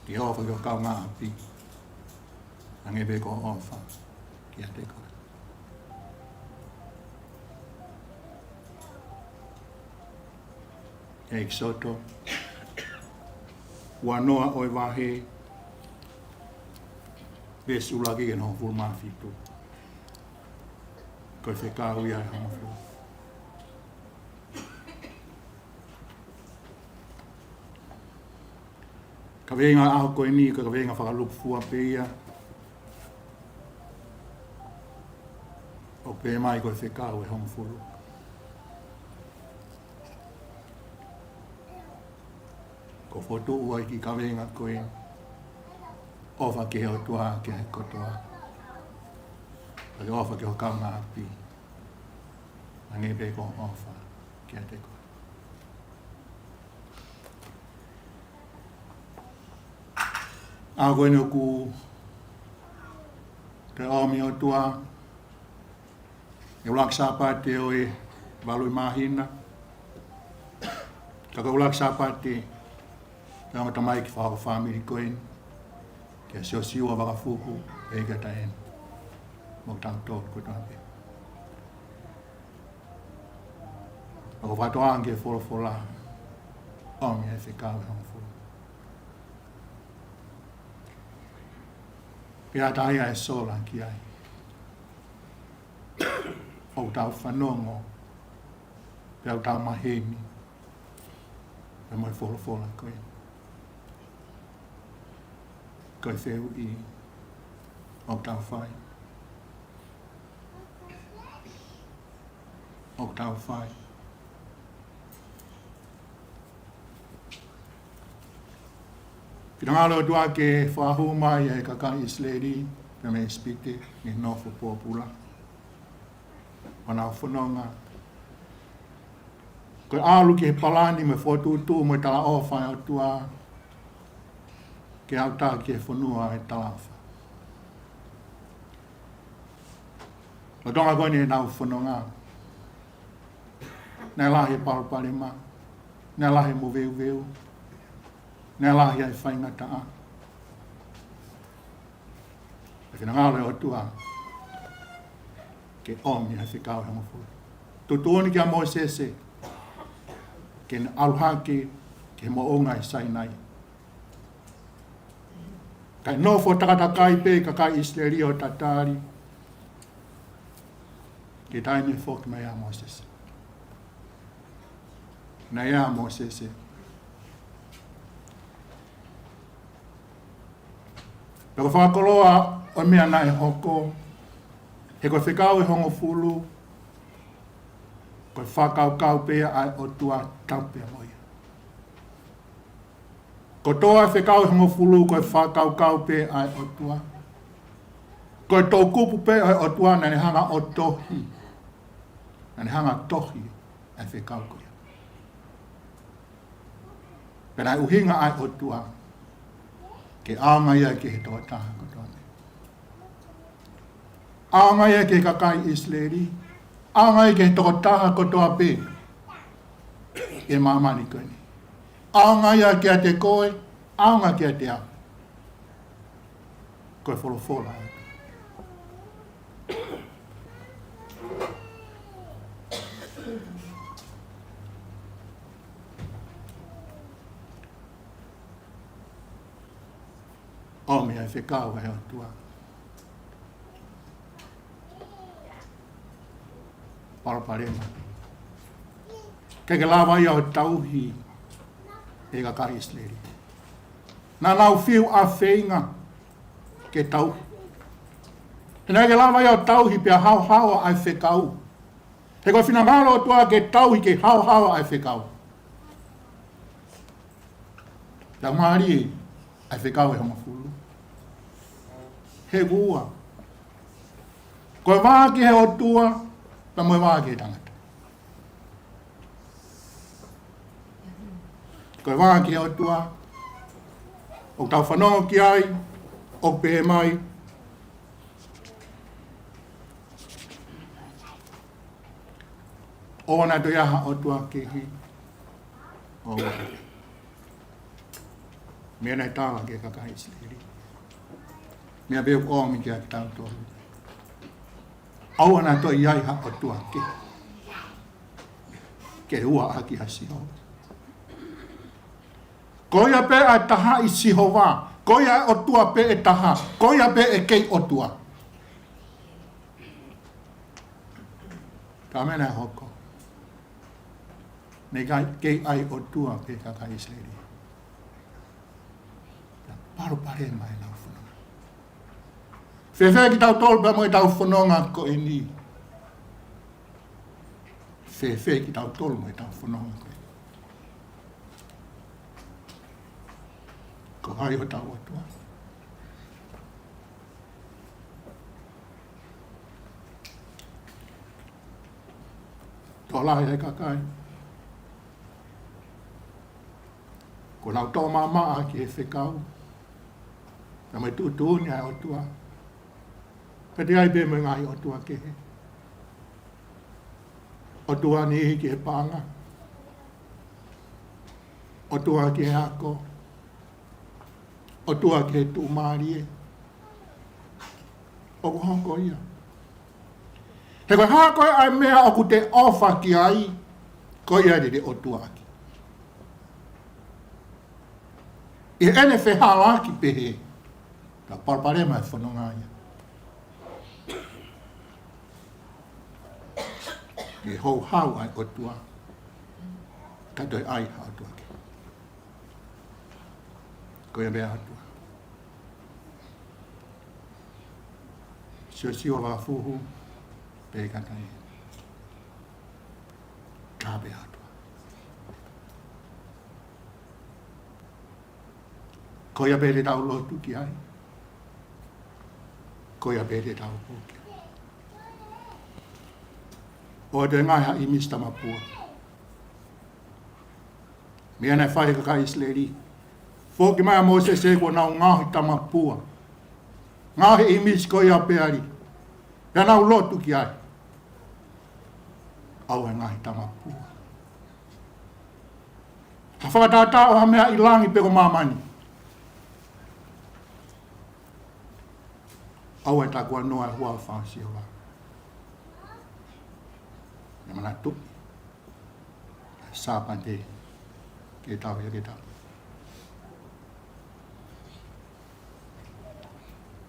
Ke ʻofa ki ho kaungāʻapi hangē pē ko hoʻo ʻofa kiate koe. ʻEkisoto uanoa ʻo e vahe, veesi ʻuluaki ki he hongofulu mā fitu. Ko e fekau ia ʻe hongofulu. Kaveinga ʻo e ʻaho ko eni, ko e kaveinga fakalūkufua pē ia, ʻo pehē mai ko e fekau ʻe hongofulu. Ko e fotu ua ʻi he kaveinga ko ē, ʻofa ki he ʻOtua ʻaki ʻa e kotoa, pea ke ʻofa ki ho kaungāʻapi hangē pē ko hoʻo ʻofa kiate koe. ʻA ko eni ʻoku toe ʻomi ʻOtua ʻi he ʻuluaki Sāpate ʻo e valu ʻi māhina. Ka ko e ʻuluaki Sāpate ʻo e ongo tamaiki fakafāmili ko eni, kia Siosiua Vakafuhu, ʻEiki ʻa Taʻena, mo kitautolu kotoa pē. ʻOku fakatokangaʻi ʻe he folofola, ʻomi ʻa e fekau ʻe hongofulu. Pea ʻatā ia ʻe sola ki ai. ʻOku tau fanongo, pea ʻoku tau maheni pea mo e folofola ko ē. Ko e fehuʻi, ʻoku tau fai? ʻOku tau fai? Finangalo ʻOtua ke fakahū mai ʻa e kakai ʻIsileli pea mei ʻIsipite mei he nofo pōpula, ʻo nau fononga. Ko e ʻalu ki he palani mo e fokotuʻutuʻu mo e talaʻofa ʻa e ʻOtua, ke aʻutaki ki he fonua ʻo e talaʻofa. Lolotonga ko eni ʻenau fononga, naʻe lahi e palopalema, naʻe lahi e moveuveu, naʻe lahi ʻa e faingataʻa. Pea finangalo e ʻOtua ke ʻomi ʻa e fekau ʻe hongofulu. Tuʻutuʻuni kia Mōsese ke ne ʻalu hake ki he moʻunga ʻi Sainai, kae nofo takatakai pē kakai ʻIsileli ʻo tatali, ki he taimi ʻe foki mai ai ʻa Mōsese. Naʻe ʻi ai ʻa Mōsese. Pea ko e fakakoloa ʻo e meʻa naʻe hoko, he ko e fekau ʻe hongofulu, ko e fakakaukau pē ia ʻa e ʻOtua, tapu pē mo ia. Kotoa e fekau ʻe hongofulu ko e fakakaukau pē ʻa e ʻOtua. Ko e toʻukupu pē ʻo e ʻOtua naʻa ne hanga ʻo tohi. Naʻa ne hanga ʻo tohi ʻa e fekau ko ia. Pea naʻe ʻuhinga ʻa e ʻOtua ke ʻaonga ia ki he tokotaha kotoa pē. ʻAonga ia ki he kakai ʻIsileli, ʻaonga ia ki he tokotaha kotoa pē ʻi māmani ko eni. ʻAonga ia kiate koe, ʻaonga kiate au. Ko e folofola. ʻOmi ʻa e fekau ʻa e ʻOtua. Palopalema. ʻIkai ke lava ia ʻo tauhi ʻe he kakai ʻIsileli. Naʻa nau fiu ʻa e feinga ke tauhi. He naʻe ʻikai ke lava ia ʻo tauhi pea haohaoa ʻa e fekau. He ko e finangalo ʻOtua ke tauhi ke haohaoa ʻa e fekau. Laumālie ʻa e fekau ʻe hongofulu. He ʻoku ua. Ko e vā ki he ʻOtua, pea mo e vā ki he tangata. Ko e vā ki he ʻOtua, ʻoku tau fanongo ki ai, ʻoku pehē mai, ʻoua naʻa toe ʻi ai ha ʻotua kehe. ʻOua. Meʻa naʻe tala ki he kakai ʻIsileli. Meʻa pē ʻoku ʻomi kiate kitautolu. ʻOua naʻa toe ʻi ai ha ʻotua kehe. Ke ua ʻaki ʻa Sihova. Ko ia pē ʻa e taha ʻi Sihova. Ko ia ʻa e ʻOtua pē ʻe taha. Ko ia pē ʻe kei ʻOtua. Ka meʻa naʻe hoko. Naʻe ʻikai ke ʻi ai ʻOtua pē kakai ʻIsileli. Palopalema ʻenau fononga. Fēfē kitautolu pea mo ʻetau fononga ko eni? Fēfē kitautolu mo ʻetau fononga ko eni? Ko hai hotau ʻOtua? Tokolahi ʻa e kakai, ko ʻenau toʻo maʻamaʻa ki he fekau, pea mo e tuʻutuʻuni ʻa e ʻOtua. Pea toe ʻi ai pē mo e ngaahi ʻotua kehe. ʻOtua niʻihi ki he paʻanga. ʻOtua ki he ako. ʻOtua ki he tuʻumālie. ʻOku hoko ia. He ko e hā ko ē ʻa e meʻa ʻoku te ʻofa ki ai, ko ia te te ʻotuaʻaki. ʻI heʻene fehālaaki pehē, ka palopalema e fononga ia. ʻE houhau ʻa e ʻOtua, ka toe ʻi ai ha ʻotua kehe. Ko ia pē ʻa e ʻOtua. Siosio Vavafuhu, pehē ʻe Kataia. Ka pē ʻa e ʻOtua. Ko ia pē te tau lotu ki ai. Ko ia pē te tau puke. ʻOua te ngaohi ha ʻīmisi tamapua. Meʻa naʻe fai ʻe he kakai ʻIsileli. Foki mai ʻa Mōsese kuo nau ngaohi tamapua. Ngaohi ʻīmisi ko ia ʻo Peali. Pea nau lotu ki ai. ʻOua ʻe ngaohi tamapua. Ha fakatātā ʻo ha meʻa ʻi langi pe ko māmani. ʻOua ʻe takuanoa e huafa ʻo Sihova. Meʻa manatuʻi. Sāpate ke tau ia ke tau.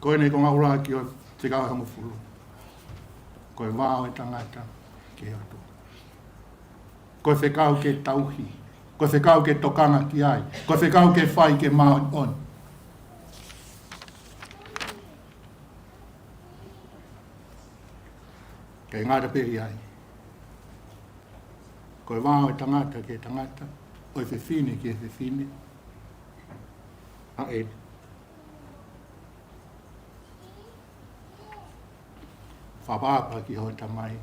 Ko eni ko e ngaahi ʻuluaki ʻo e fekau ʻe hongofulu. Ko e vā ʻo e tangata ki he ʻOtua. Ko e fekau ke tauhi. Ko e fekau ke tokanga ki ai. Ko e fekau ke fai ke māʻoniʻoni. Kae ngata pē ʻi ai. Ko e vā ʻo e tangata ki he tangata, ʻo e fefine ki he fefine. ʻA e fakaʻapaʻapa ki hoʻo tamai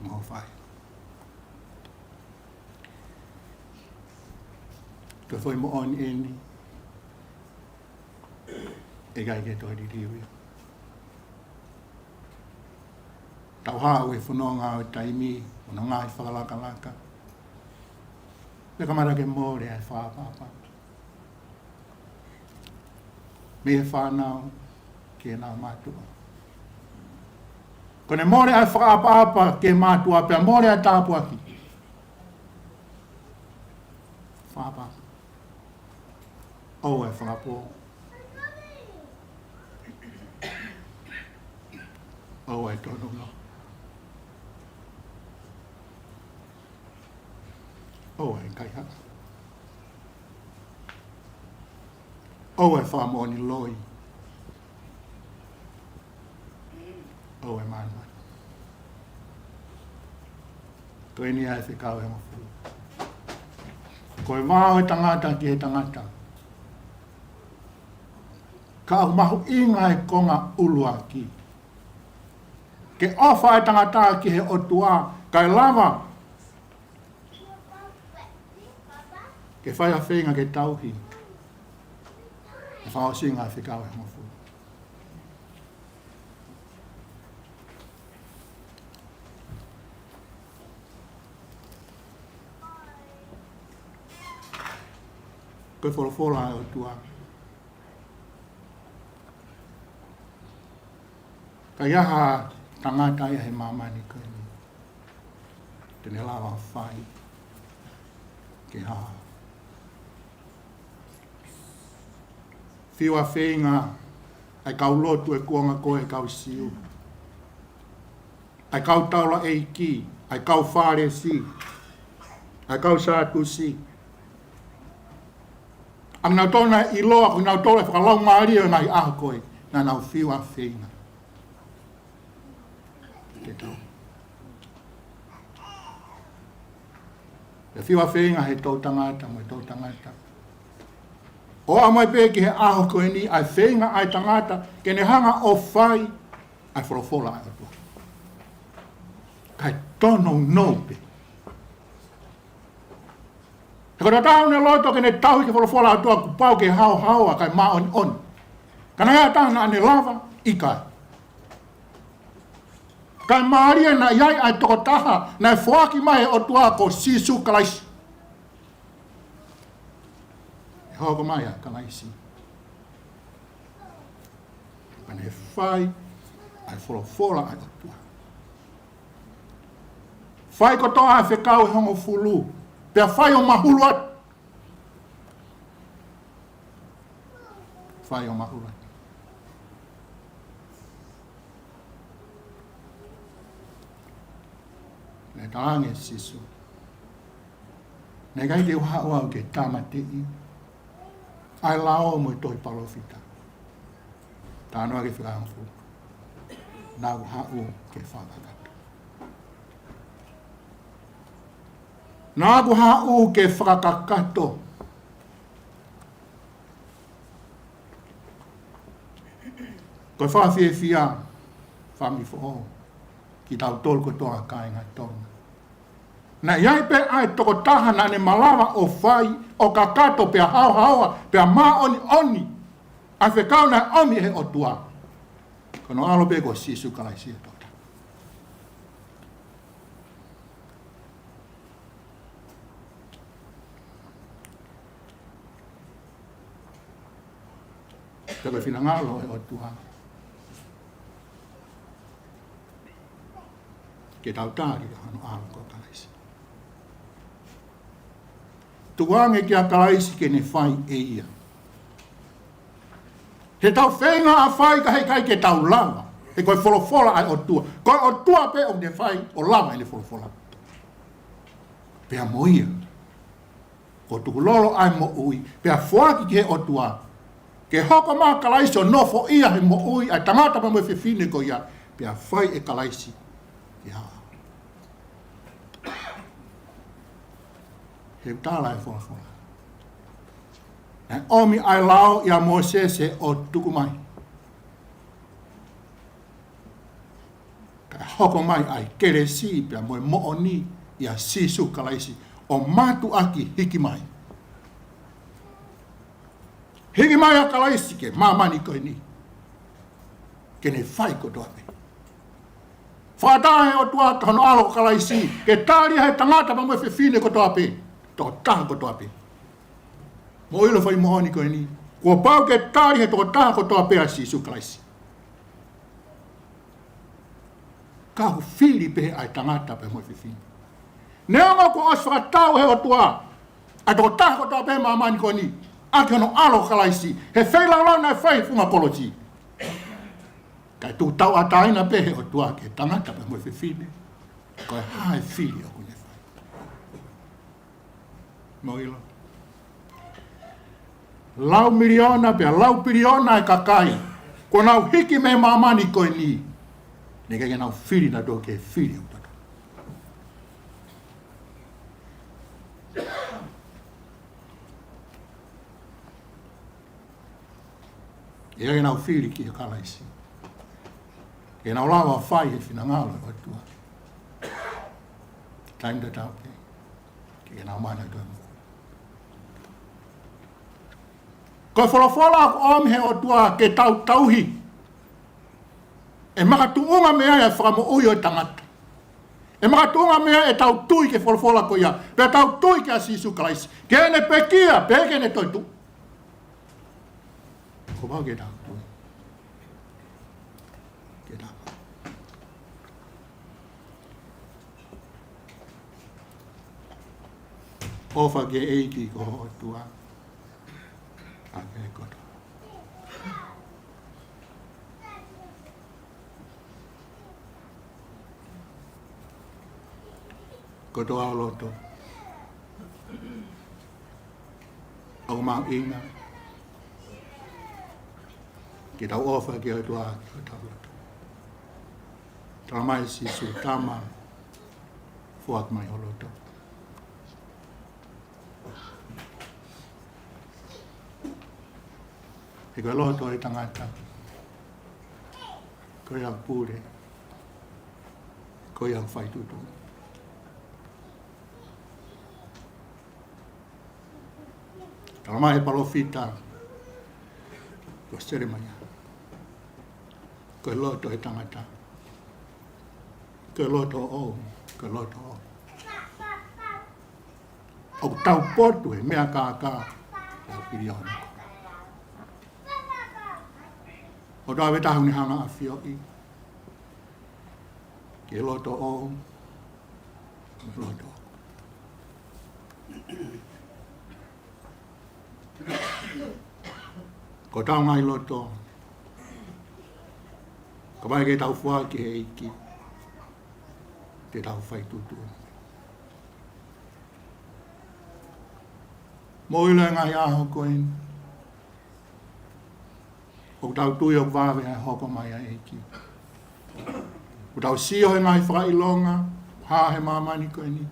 mo hoʻo faʻē. Ko e foʻi moʻoni eni, ʻe ʻikai ke toe liliu ia. Tau haʻu he fononga ʻo e taimi, fononga ʻi he fakalakalaka. Pea kamata ke mole ʻa e fakaʻapaʻapa mei he fānau ki heʻenau mātuʻa. Ko ʻene mole ʻa e fakaʻapaʻapa ki he mātuʻa pea mole ʻa e tāpuaki. Fakaʻapaʻapa. ʻOua ʻe fakapō. ʻOua ʻe tōnounou. ʻOua ʻe kaihaʻa. ʻOua ʻe fakamoʻoni loi. ʻOua ʻe mānumanu. Ko eni ʻa e fekau ʻe hongofulu. Ko e vā ʻo e tangata ki he tangata. Ka ʻoku mahuʻinga e konga ʻuluaki. Ke ʻofa e tangata ki he ʻOtua, kae lava ke fai ha feinga ke tauhi e fakaʻosinga ʻa e fekau ʻe hongofulu. Ko e folofola ʻa e ʻOtua. Ka ʻi ai ha tangata ia he māmani ko eni te ne lava ʻo fai ke hā? Fiu ʻa e feinga ʻa e kau lotu ʻi he kuonga ko ē, kau Siu, ʻa e kau taulaʻeiki, ʻa e kau Fālesi, ʻa e kau Sātusi. ʻA kinautolu naʻe ʻiloa ko kinautolu e fakalaumālie ʻo e ngaahi ʻaho ko ē, naʻa nau fiu ʻa e feinga ke tau. Pea fiu ʻa e feinga he toʻutangata mo e toʻutangata. ʻO aʻu mai pē ki he ʻaho ko eni, ʻa e feinga ʻa e tangata ke ne hanga ʻo fai ʻa e folofola ʻa e ʻOtua. Kae tōnounou pē. He ko e taha ʻene loto ke ne tauhi ki he folofola ʻa e ʻOtua kuo pau ke haohaoa kae māʻoniʻoni. Ka naʻe ʻi ai ha taha naʻa ne lava? ʻIkai. Kae mālie naʻe ʻi ai ʻa e tokotaha naʻe foaki mai ʻe he ʻOtua, ko Sīsū Kalaisi. ʻE hoko mai ʻa Kalaisi pea ne fai ʻa e folofola ʻa e ʻOtua. Fai kotoa ʻa e fekau ʻe hongofulu, pea fai ʻo mahulu atu. Fai ʻo mahulu atu. Naʻe talaange ʻe Sīsū, naʻe ʻikai te u haʻu au ke tāmateʻi ʻa e lao mo e tohi palōfita. Talanoa ki he fekau ʻe hongofulu. Naʻa ku haʻu ke fakakakato. Naʻa ku haʻu ke fakakakato. Ko e fakafiefia, fāmili foʻou, kitautolu kotoa kāinga Tonga. Naʻe ʻi ai pē ʻa e tokotaha naʻa ne malava ʻo fai ʻo kakato pea haohaoa pea māʻoniʻoni ʻa e fekau naʻe ʻomi ʻe he ʻOtua. Ko hono ʻAlo pē ko Sīsū Kalaisi ʻa e tokotaha. Pea ko e finangalo ʻo e ʻOtua ke tau tali ʻa hono ʻAlo ko Kalaisi. Tuku ange kia Kalaisi ke ne fai ʻe ia. He tau feinga ʻa fai ka heʻikai ke tau lava. He ko e folofola ʻa e ʻOtua. Ko e ʻOtua pē ʻoku ne fai ʻo lava ʻene folofola. Pea mo ia kuo tukulolo ʻa e moʻui, pea foaki ki he ʻOtua. Ke hoko mai ʻa Kalaisi ʻo nofoʻia he moʻui ʻa e tangata pea mo e fefine ko ia, pea fai ʻe Kalaisi ke hā? He ʻoku tala ʻe he folofola, naʻe ʻomi ʻa e lao ʻia Mōsese ʻo tuku mai. Kae hoko mai ʻa e kelesi pea mo e moʻoni ʻia Sīsū Kalaisi ʻo mātuʻaki hiki mai. Hiki mai ʻa Kalaisi ki he māmani ko eni ke ne fai kotoa pē. Fakataha he ʻOtua hono ʻAlo ko Kalaisi, ke tali ʻe he tangata pea mo e fefine kotoa pē, tokotaha kotoa pē. Mou ʻilo e fai moʻoni ko eni. Kuo pau ke tali ʻe he tokotaha kotoa pē ʻa Sīsū Kalaisi. Ka ʻoku fili pē ʻa e tangata pea mo e fefine. Neongo kuo ʻosi fakatau ʻe he ʻOtua ʻa e tokotaha kotoa pē ʻi māmani ko eni ʻaki hono ʻAlo ko Kalaisi, he feilaulau naʻe fai he funga kolosi. Kae tuku tauʻatāina pē ʻe he ʻOtua ki he tangata pea mo e fefine, ko e hā e fili ʻoku ne fai. Mou ʻilo. Lau miliona pea lau piliona e kakai kuo nau hiki mei māmani ko eni, naʻe ʻikai ke nau fili nautolu ki he fili ʻoku totonu. ʻIkai ke nau fili kia Kalaisi, ke nau lava ʻo fai e finangalo ʻo e ʻOtua. Taimi tatau pē, ke nau mana ʻi he moʻui. Ko e folofola ʻoku ʻomi ʻe he ʻOtua ke tau tauhi, ʻe makatuʻunga mei ai e fakamoʻui ʻo e tangata. ʻE makatuʻunga mei ai ʻetau tui ki he folofola ko ia, pea tau tui kia Sīsū Kalaisi, ki heʻene pekia, pea ki heʻene toetuʻu. Kuo pau ke tau tui. Ke tau ʻofa ki he ʻEiki ko ho ʻOtua ʻaki e kotoa. Kotoa ho loto, ʻoku mahuʻinga ke tau ʻofa ki he ʻOtua ʻaki hotau loto. Talamai ʻe Sīsū, Tama, foaki mai ho loto. He ko e loto ʻo e tangata, ko ia ʻoku pule, ko ia ʻoku fai tuʻutuʻuni. Talamai ʻe he palōfita ko Selemaia, ko e loto ʻo e tangata, ko e loto ʻoʻou, ko e loto ʻoʻou. ʻOku taupotu he meʻa kākā ʻa e piliona. ʻOtua, ʻoku tau ne hanga ʻo ʻafioʻi ki he loto ʻoʻou, loto ʻoʻou. Ko hotau ngaahi loto, kapau ʻe ʻikai ke tau foaki ki he ʻEiki, te tau fai tuʻutuʻuni. Mou ʻilo, he ngaahi ʻaho ko eni, ʻoku tau tui ʻoku vave ʻa e hoko mai ʻa e ʻEiki. ʻOku tau sio he ngaahi fakaʻilonga hā he māmani ko eni,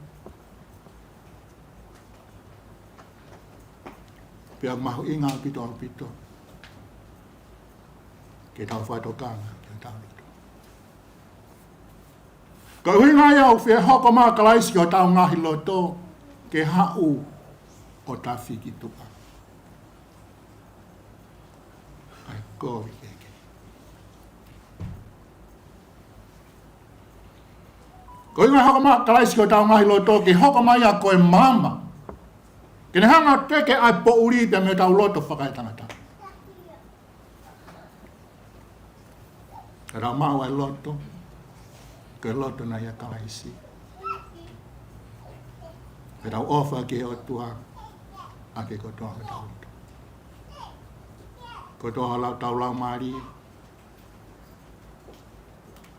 pea ʻoku mahuʻinga ʻaupito, ʻaupito ke tau fakatokanga ki hotau loto. Ko e ʻuhinga ia ʻoku fie hoko mai ʻa Kalaisi ki hotau ngaahi loto, ke haʻu ʻo tafi ki tuʻa. ʻAi, kovi kehekehe. Ko e ʻuhinga hoko mai ʻa Kalaisi ki hotau ngaahi loto, ke hoko mai ia ko e maama, ke ne hanga ʻo teke ʻa e poʻuli pea mei hotau loto fakaetangata. Ka tau maʻu ʻa e loto, ko e loto naʻe ʻia Kalaisi. Ka tau ʻofa ki he ʻOtua ʻaki e kotoa hotau loto, kotoa hotau laumālie,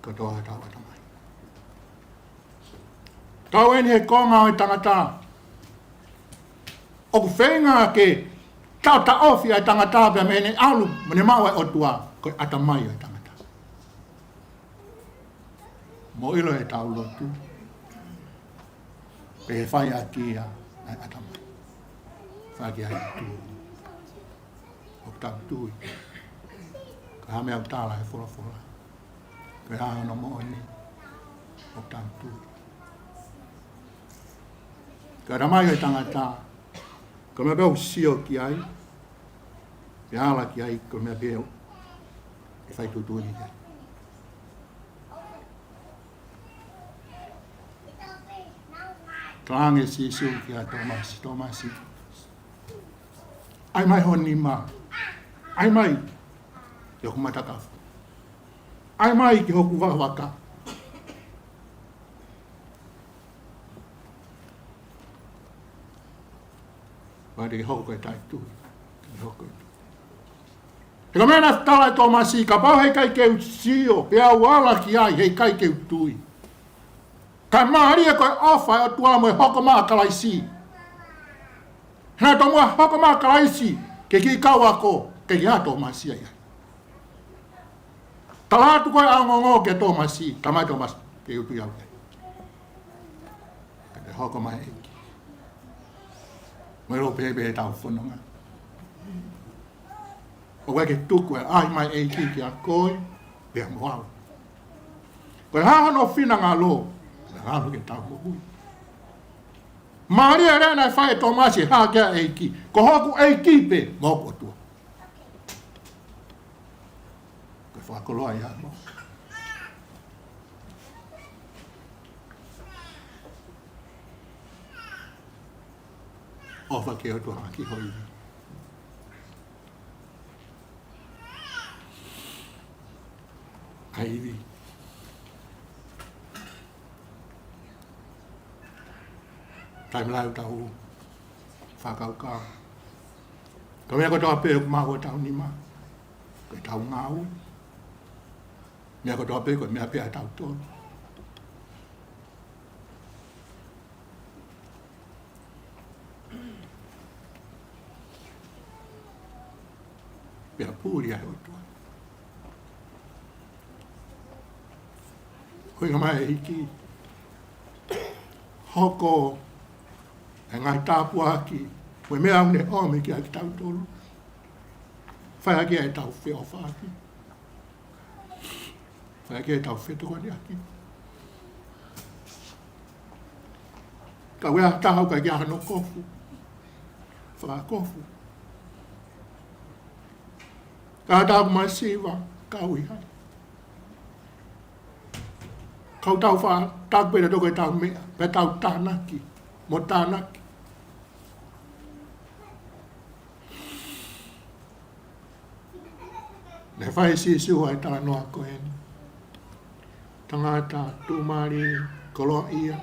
kotoa hotau ʻatamai. Kau eni he konga ʻo e tangata, ʻoku feinga ke taʻotaʻofi ʻa e tangata pea mei heʻene ʻalu mo ʻene maʻu ʻa e ʻOtua, ko e ʻatamai ʻo e tangata. Mou ʻilo, ʻetau lotu, pea fai ʻaki ia ʻa e ʻatamai, fai ʻaki ʻa e tui. ʻOku tau tui ko e hā e meʻa ʻoku tala ʻe he folofola, ko e hā hono moʻoni, ʻoku tau tui. Ko e ʻatamai ʻo e tangata, ko e meʻa pē ʻoku sio ki ai, pea ala ki ai, ko e meʻa pē ʻoku fai tuʻutuʻuni ki ai. Talaange ʻe Sīsū kia Tōmasi, Tōmasi, ʻai mai ho nima. ʻAi mai ki hoku matakafu. ʻAi mai ki hoku vakavaka. Pea te ke hoko ko e taʻetui. Te ke hoko ko e tui. He ko e meʻa naʻe tala ʻe Tōmasi, kapau heʻikai ke u sio, pea u ala ki ai, heʻikai ke u tui. Kae mālie ko e ʻofa ʻa e ʻOtua mo e hoko mai ʻa Kalaisi. He naʻe tomuʻa hoko mai ʻa Kalaisi ki he kiʻi kau ako, ke ʻi ai ʻa Tōmasi ai. Tala atu ko e ongoongo kia Tōmasi, talamai ʻe Tōmasi, ke u tui au ke. Ka te hoko mai ʻEiki. Mo e lo pē pē ʻetau fononga. ʻOku ʻikai ke tuku e ʻai mai ʻEiki kia koe, pea mo au. Ko e hā hono finangalo, pea ngalo ke tau moʻui. Mālie e lea naʻe fai ʻe Tōmasi, hā kia ʻEiki. Ko hoku ʻEiki pē, mo hoku ʻOtua. Ko e fakakoloa ia mo. ʻOfa ki he ʻOtua ʻaki ho ivi. ʻA e ivi. Taimi lahi ʻoku tau fakakaukau. Ko e meʻa kotoa pē ʻoku maʻu ʻi hotau nima. Ko ʻetau ngāue. Meʻa kotoa pē ko e meʻa pē ʻa tautolu. Pea puli ai ʻOtua. Ko e ʻuhinga mai ʻEiki. Hoko e ngaahi tāpuaki. Ko e meʻa ʻoku ne ʻomi kiate kitautolu. Fai ʻaki ʻetau feʻofaʻaki. Fai ʻaki ʻetau fetokoniʻaki. Ka ʻi ai ha taha ʻoku ʻikai ke ʻi ai hano kofu. Fakakofu. Ka ʻi ai ha taha ʻoku masiva, kau ʻi ai. Ka ʻoku tau fa, taku pē ʻe tautolu ko ʻetau meʻa, pea tau tānaki, mo tānaki. Naʻe fai ʻe Sīsū ʻa e talanoa ko eni. Tangata tuʻumālie koloaʻia.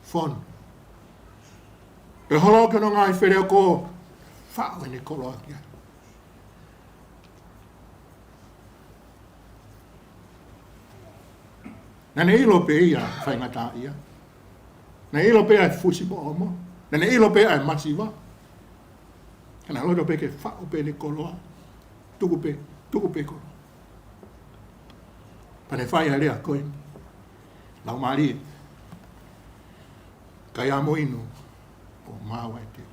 Fonu. Pea holo ki hono ngaahi feleoko, faʻu ʻene koloa ki ai. Naʻa ne ʻilo pē ia faingataʻaʻia. Naʻa ne ʻilo pē ʻa e fusi mo ʻomo. Naʻa ne ʻilo pē ʻa e masiva. Ka naʻe loto pē ke faʻu pē ʻene koloa. Tuku pē, tuku pē koloa. Pea ne fai ʻa e lea ko ē. Laumālie. Kai ā mo inu. ʻO maau ʻa e teu.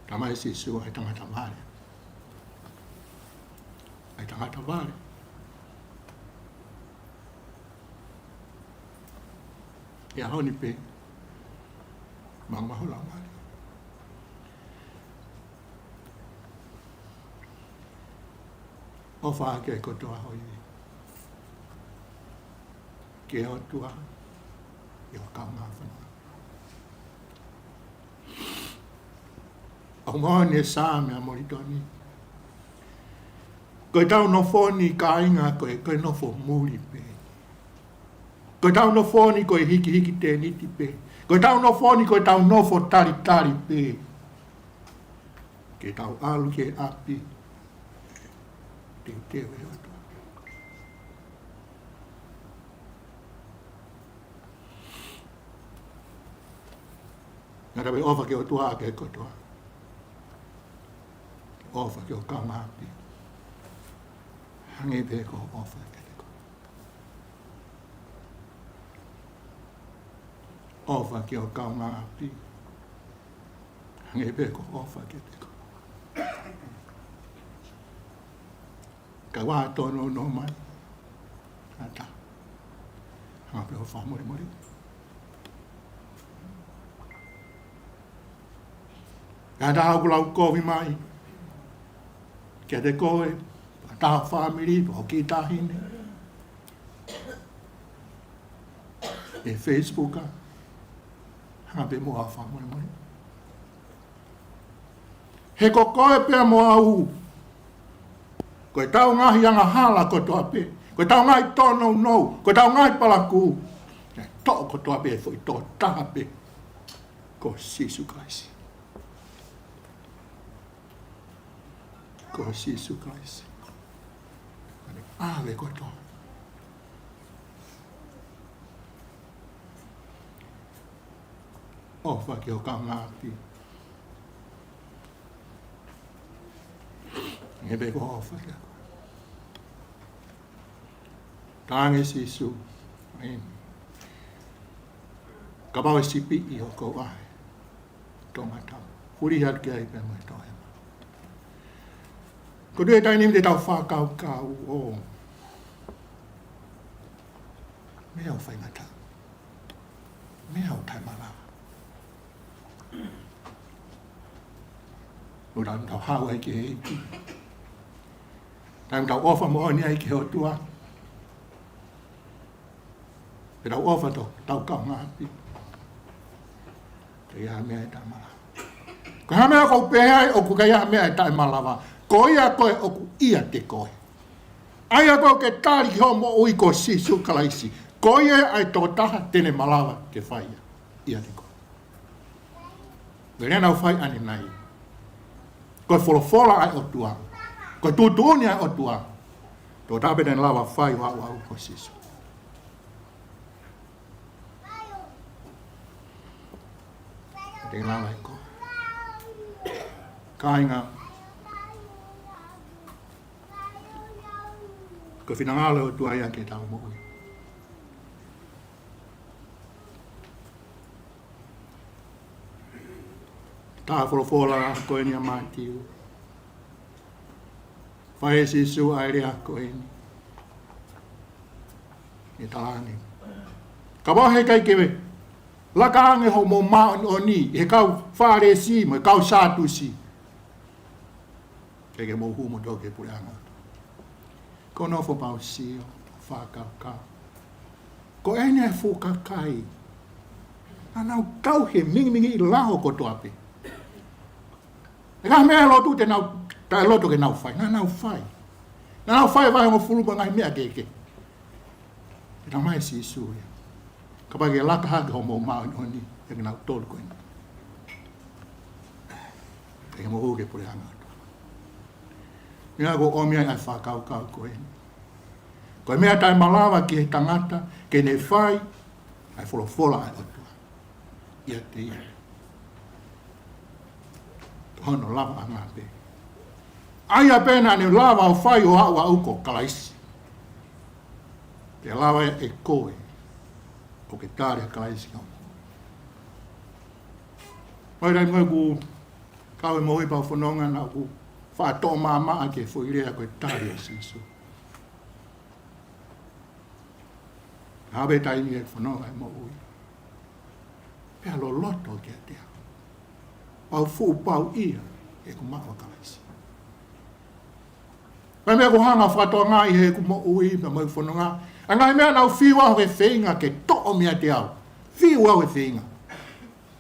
Talamai ʻe Sīsū ʻa e tangata vale. ʻA e tangata vale. ʻI he ʻaho ni pē. Maumau ho laumālie. ʻOfa ʻaki e kotoa ho ivi. Ki he ʻOtua, ʻi ho kaungāfononga. ʻOku moʻoni e Saame ʻa Molitoni. Ko ʻetau nofo ni kāinga ko e, ko e nofo muli pē. Ko ʻetau nofo ni ko e hikihiki tēniti pē. Ko ʻetau nofo ni ko ʻetau nofo talitali pē. Ke tau ʻalu ki ʻapi. Teuteu e ʻOtua. Ngata pē ʻofa ki he ʻOtua ʻaki e kotoa. ʻOfa ki ho kaungāʻapi. Hangē pē ko hoʻo ʻofa kiate koe. ʻOfa ki ho kaungāʻapi. Hangē pē ko hoʻo ʻofa kiate koe. Ka ʻoua ʻe tōnounou mai. Ata. Hanga pē ʻo fakamolemole. Ka ʻi ai ha taha ʻoku lau kovi mai, Kiate koe, pe ko ha taha fāmili, pe ko ho kiʻi taʻahine. ʻI he Facebook, hanga pē muʻa ʻo fakamolemole. He ko koe pea mo au, ko ʻetau ngaahi angahala kotoa pē, ko ʻetau ngaahi tōnounou, ko ʻetau ngaahi palakū, naʻe toʻo kotoa pē ʻe he foʻi tokotaha pē, ko Sīsū Kalaisi. Ko Sīsū Kalaisi. Naʻa ne ʻave kotoa. ʻOfa ki ho kaungāʻapi. He pē ko e ʻofa ki ai. Tangi Sīsū. ʻĒmeni. Kapau ʻe sipiʻi hoʻo ʻaho, toʻonga tau. Huli hake ai pē mo e toʻohema. Ko e taimi ni te tau fakakaukau ʻo meʻa ʻoku faingataʻa. Meʻa ʻoku taʻemalava. ʻOku tau, tau haʻu ai ki he ʻEiki. Tau, tau ʻofa moʻoni ai ki he ʻOtua. Pea tau ʻofa ki hotau kaungāʻapi. Ko e hā e meʻa ʻe taʻemalava? Ko e hā e meʻa ʻoku pehē ai ʻoku ʻikai ha meʻa ʻe taʻemalava? Ko ia ko ē ʻoku ʻiate koe. ʻA ia ko ē ʻoku ke tali ki hoʻo moʻui ko Sīsū Kalaisi. Ko ia ʻa e tokotaha te ne malava ke fai ia ʻiate koe. Ko e lea naʻa ku fai ʻanenai. Ko e folofola ʻa e ʻOtua. Ko e tuʻutuʻuni ʻa e ʻOtua. Tokotaha pē te ne lava fai ʻo aʻu, aʻu ko Sīsū. Te ne lava ʻe koe. Kāinga. Ko e finangalo ʻo e ʻOtua ia ke tau moʻui. Taha folofola ko eni ʻa Mātiu. Fai ʻe Sīsū ʻa e lea ko eni. ʻE talaange. Kapau he ʻikai ke laka ange hoʻomou māʻoniʻoni ʻi he kau Fālesi mo e kau Sātusi, ʻikai ke mou hū moutolu ki he puleʻanga. Ko hono ʻofa pau sio, fakakaukau. Ko eni e fuʻu kakai naʻa nau tauhi e mingimingiʻi lao kotoa pē. ʻE ngaahi meʻa ʻi he lotu te nau, taʻeloto ke nau fai. Naʻa nau fai. Naʻa nau fai e vahe hongofulu mo e ngaahi meʻa kehekehe. Pea talamai ʻe Sīsū ia. Kapau ʻe laka hake hoʻomou māʻoniʻoni ʻiate kinautolu ko eni, ʻikai ke mou hū ki he puleʻanga ʻo e ʻOtua. Meʻa ʻoku ʻomi ai ʻa e fakakaukau ko eni. Ko e meʻa taʻemalava ki he tangata, ke ne fai ʻa e folofola ʻa e ʻOtua ʻiate ia. Ko hono lavaʻanga pē. ʻA ia pē naʻa ne lava ʻo fai ʻo aʻu, aʻu ko Kalaisi. Ke lava ʻe koe ʻo ke tali ʻa Kalaisi ki hoʻo moʻui. Mai rai mo ʻeku kau e moʻui pea u fononga naʻa ku faʻa toʻomaʻamaʻa ki he foʻi lea ko e tali ʻa Sīsū. Hā pē taimi ʻeku fononga he moʻui, pea loloto kiate au. Pau fuʻu pau ia ʻeku maʻu ʻa Kalaisi. Ngaahi meʻa ʻoku hanga ʻo fakatokangaʻi heʻeku moʻui pea mo ʻeku fononga. ʻA e ngaahi meʻa naʻa ku fiu au he feinga ke toʻo meiate au. Fiu au he feinga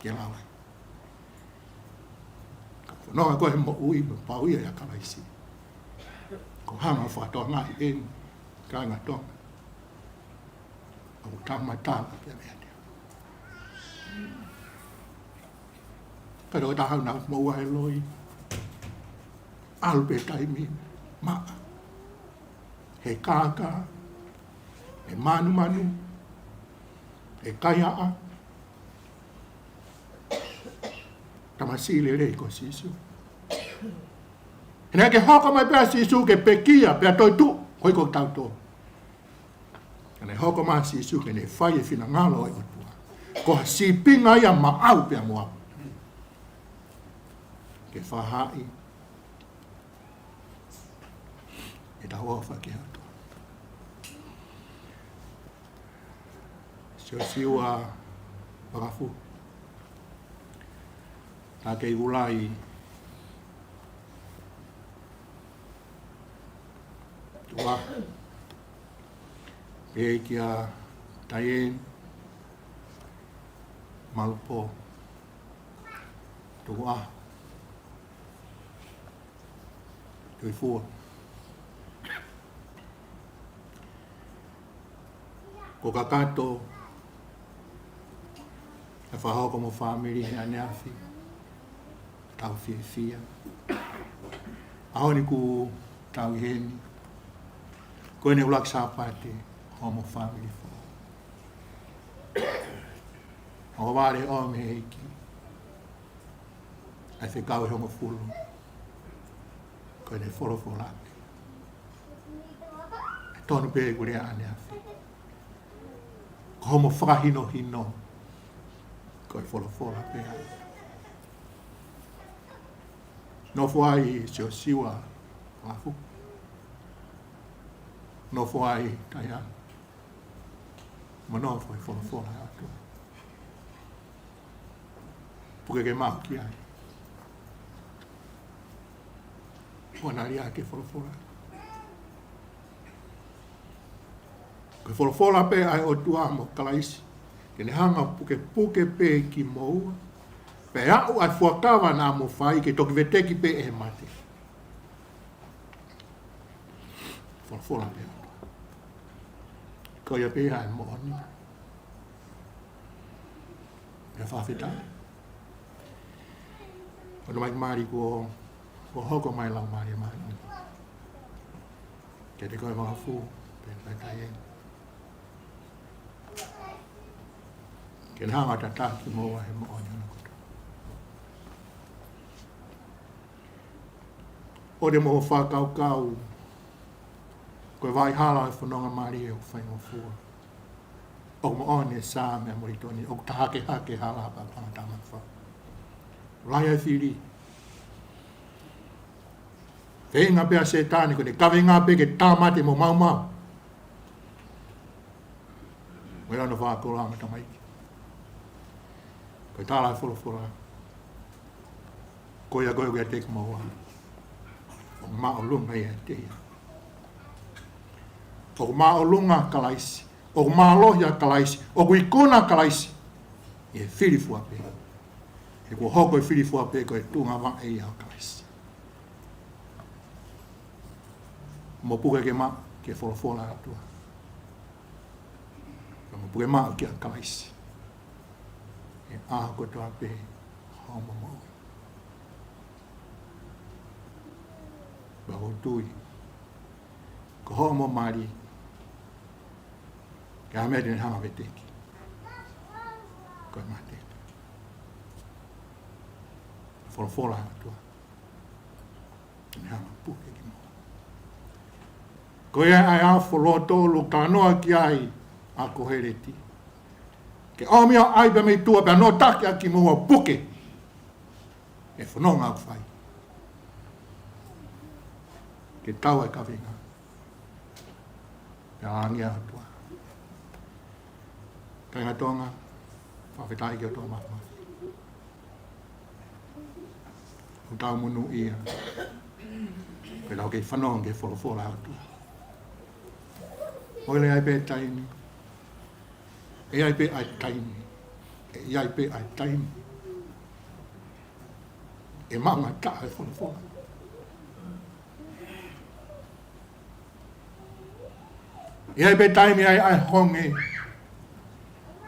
ke lava. Ka fononga ko ē he moʻui mo pau ia ʻia Kalaisi. ʻOku hanga ʻo fakatokangaʻi eni, kāinga Tonga, ʻoku tau matala pē meiate au. Ka tau taha naʻa ku moʻua he loi. ʻAlu pē taimi, maʻa. He kākā, he mānumanu, he kaihaʻa, tamasiʻi lelei ko Sīsū. He naʻe ʻikai ke hoko mai pē ʻa Sīsū ke pekia pea toetuʻu, hoi ko tautolu. Ka naʻe hoko mai ʻa Sīsū ke ne fai e finangalo ʻo e ʻOtua. Ko ha sīpinga ia maʻau pea mo au. Ke fakahaaʻi ʻetau ʻofa ki he ʻOtua. Siosiua Vakafuhu. Naʻa ke ʻulai. Pea kia Taieni, Malupo, Tukuʻaho, Tuifua, ko e kakato ʻa e fakahoko mo e fāmili he ʻaneafi, tau fiefia. ʻAho ni kuo tau ʻi heni, ko ʻene ʻuluaki Sāpate hoʻomo fāmili foʻou. ʻOku vale ʻo mei he ʻEiki ʻa e fekau ʻe hongofulu, ko ʻene folofola pē. ʻE tonu pē ʻeku lea ʻaneafi, ko hoʻomo fakahinohino ko e folofola pē. Nofo ai Siosiua Lafu, nofo ai Taieni, mo nofo e folofola ʻa e ʻOtua. Puke ke maʻu ki ai, ʻo na liʻaki e folofola. Ko e folofola pē ʻa e ʻOtua mo Kalaisi, ke ne hanga ʻo pukepuke pē kimoua, pea aʻu ʻa e fuakava naʻa mou fai ke toki veteki pē ʻe he mate. Folofola pē ʻa e ʻOtua. Ko ia pē ʻa e moʻoni. Pea fakafetaʻi ʻoku ʻomai mali kuo, kuo hoko mai lau mali mai kiate koe Malupo, pea mo Taieni, ke ne hanga ʻo tataki kimoua he moʻoni hono kotoa. ʻOua te mou fakakaukau ko e vaʻa hala ʻo e fononga mali ʻoku faingofua. ʻOku moʻoni e Saame ʻa Molitoni, ʻoku tahake hake hala pea ʻoku hanga ʻo tāmateʻi fau. Lahi ʻa e fili. Feinga pē ʻa Sētane ko ʻene kaveinga pē ke tāmate mo maumau. Mo e lau ʻa e fakakoloa mo e tamaiki. Ko e tala ʻa e folofola, ko ia ko ē ʻoku ʻiate kimoua, ʻoku māʻolunga ʻiate ia. ʻOku māʻolunga ʻa Kalaisi, ʻoku mālohi ʻa Kalaisi, ʻoku ikuna ʻa Kalaisi ʻi he fili fua pē. He kuo hoko e fili fua pē ko e tuʻunga vaʻe ia ʻo Kalaisi. Mou puke ke maʻu ki he folofola ʻa e ʻOtua. Ka mou puke maʻu kia Kalaisi he ʻaho kotoa pē hoʻomo moʻui. Pea ʻoku ou tui ko hoʻomo mali, ko e meʻa te ne hanga ʻo veteki, ko e mate. Folofola ʻa e ʻOtua, te ne hanga ʻo puke kimoua. Ko ia ʻa e afo lōtolu ʻoku talanoa ki ai ʻa Koheleti, ke ʻomi ʻa e ʻai pea mei tuʻa pea nōtaki ʻa kimoua, puke e fononga ʻoku fai, ke tau ʻa e kaveinga pea langi ʻa e ʻOtua. Kāinga Tonga, fakafetaʻi ki he ʻOtua Māfimafi. ʻOku tau monūʻia ke tau kei fanongo ki he folofola ʻa e ʻOtua. ʻOku ʻi ai pē taimi, ʻe ʻi ai pē ʻa e taimi, ʻe ʻi ai pē ʻa e taimi ʻe maʻungataʻa e folofola. ʻE ʻi ai pē taimi ʻe ʻi ai ʻa e honge.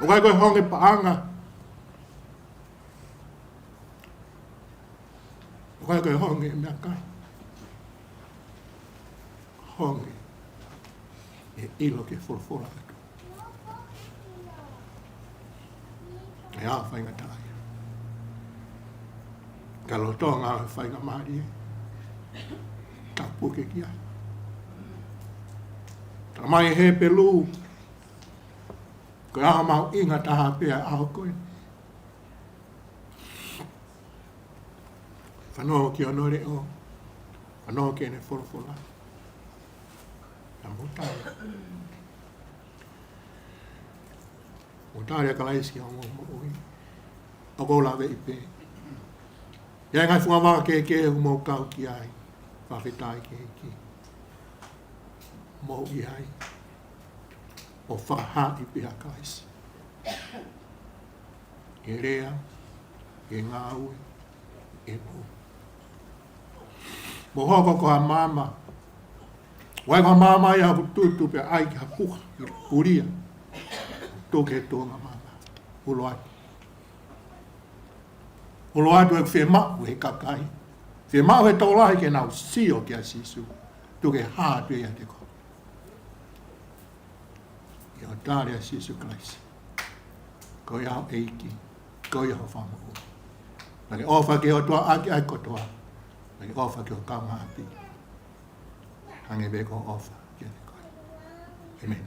ʻOku ʻikai ko e honge paʻanga. ʻOku ʻikai ko e honge meʻakai. Honge ʻe ʻilo ki he folofola ʻa e ʻOtua. ʻE ʻa e faingataʻa ia. Ka lolotonga e faingamālie, tau puke ki ai. Talamai ʻe Hepelū, ko e ʻaho mahuʻinga taha pē ʻa e ʻaho ko eni. Fanongo ki hono leʻo, fanongo ki heʻene folofola. Ka mou tali, mou tali ʻa Kalaisi ki hoʻomou moʻui. ʻOku ou laveʻi pē, ʻi ai e ngaahi fungavaka kehekehe ʻoku mou kau ki ai, fakafetaʻi ki he ʻEiki. Mou ʻi ai, ʻo fakahaaʻi pē ʻa Kalaisi. ʻI he lea, ʻi he ngāue, ʻi he moʻui. Mou hoko ko ha maama. ʻOku ʻi ai ko ha maama ia ʻoku tutu pea ʻai ki ha puha, ʻi pulia. Tuku ki he tuʻunga maama. Ulo atu. Ulo atu ʻeku fiemaʻu he kakai. Fiemaʻu he tokolahi ke nau sio kia Sīsū. Tuku ke hā atu ia ʻiate koe. ʻI hoʻo tali ʻa Sīsū Kalaisi. Ko ia ho ʻEiki. Ko ia ho Fakamoʻui. Naʻa ke ʻofa ki he ʻOtua ʻaki ʻa e kotoa. Naʻa ke ʻofa ki ho kaungāʻapi. Hangē pē ko hoʻo ʻofa kiate koe. ʻĒmeni.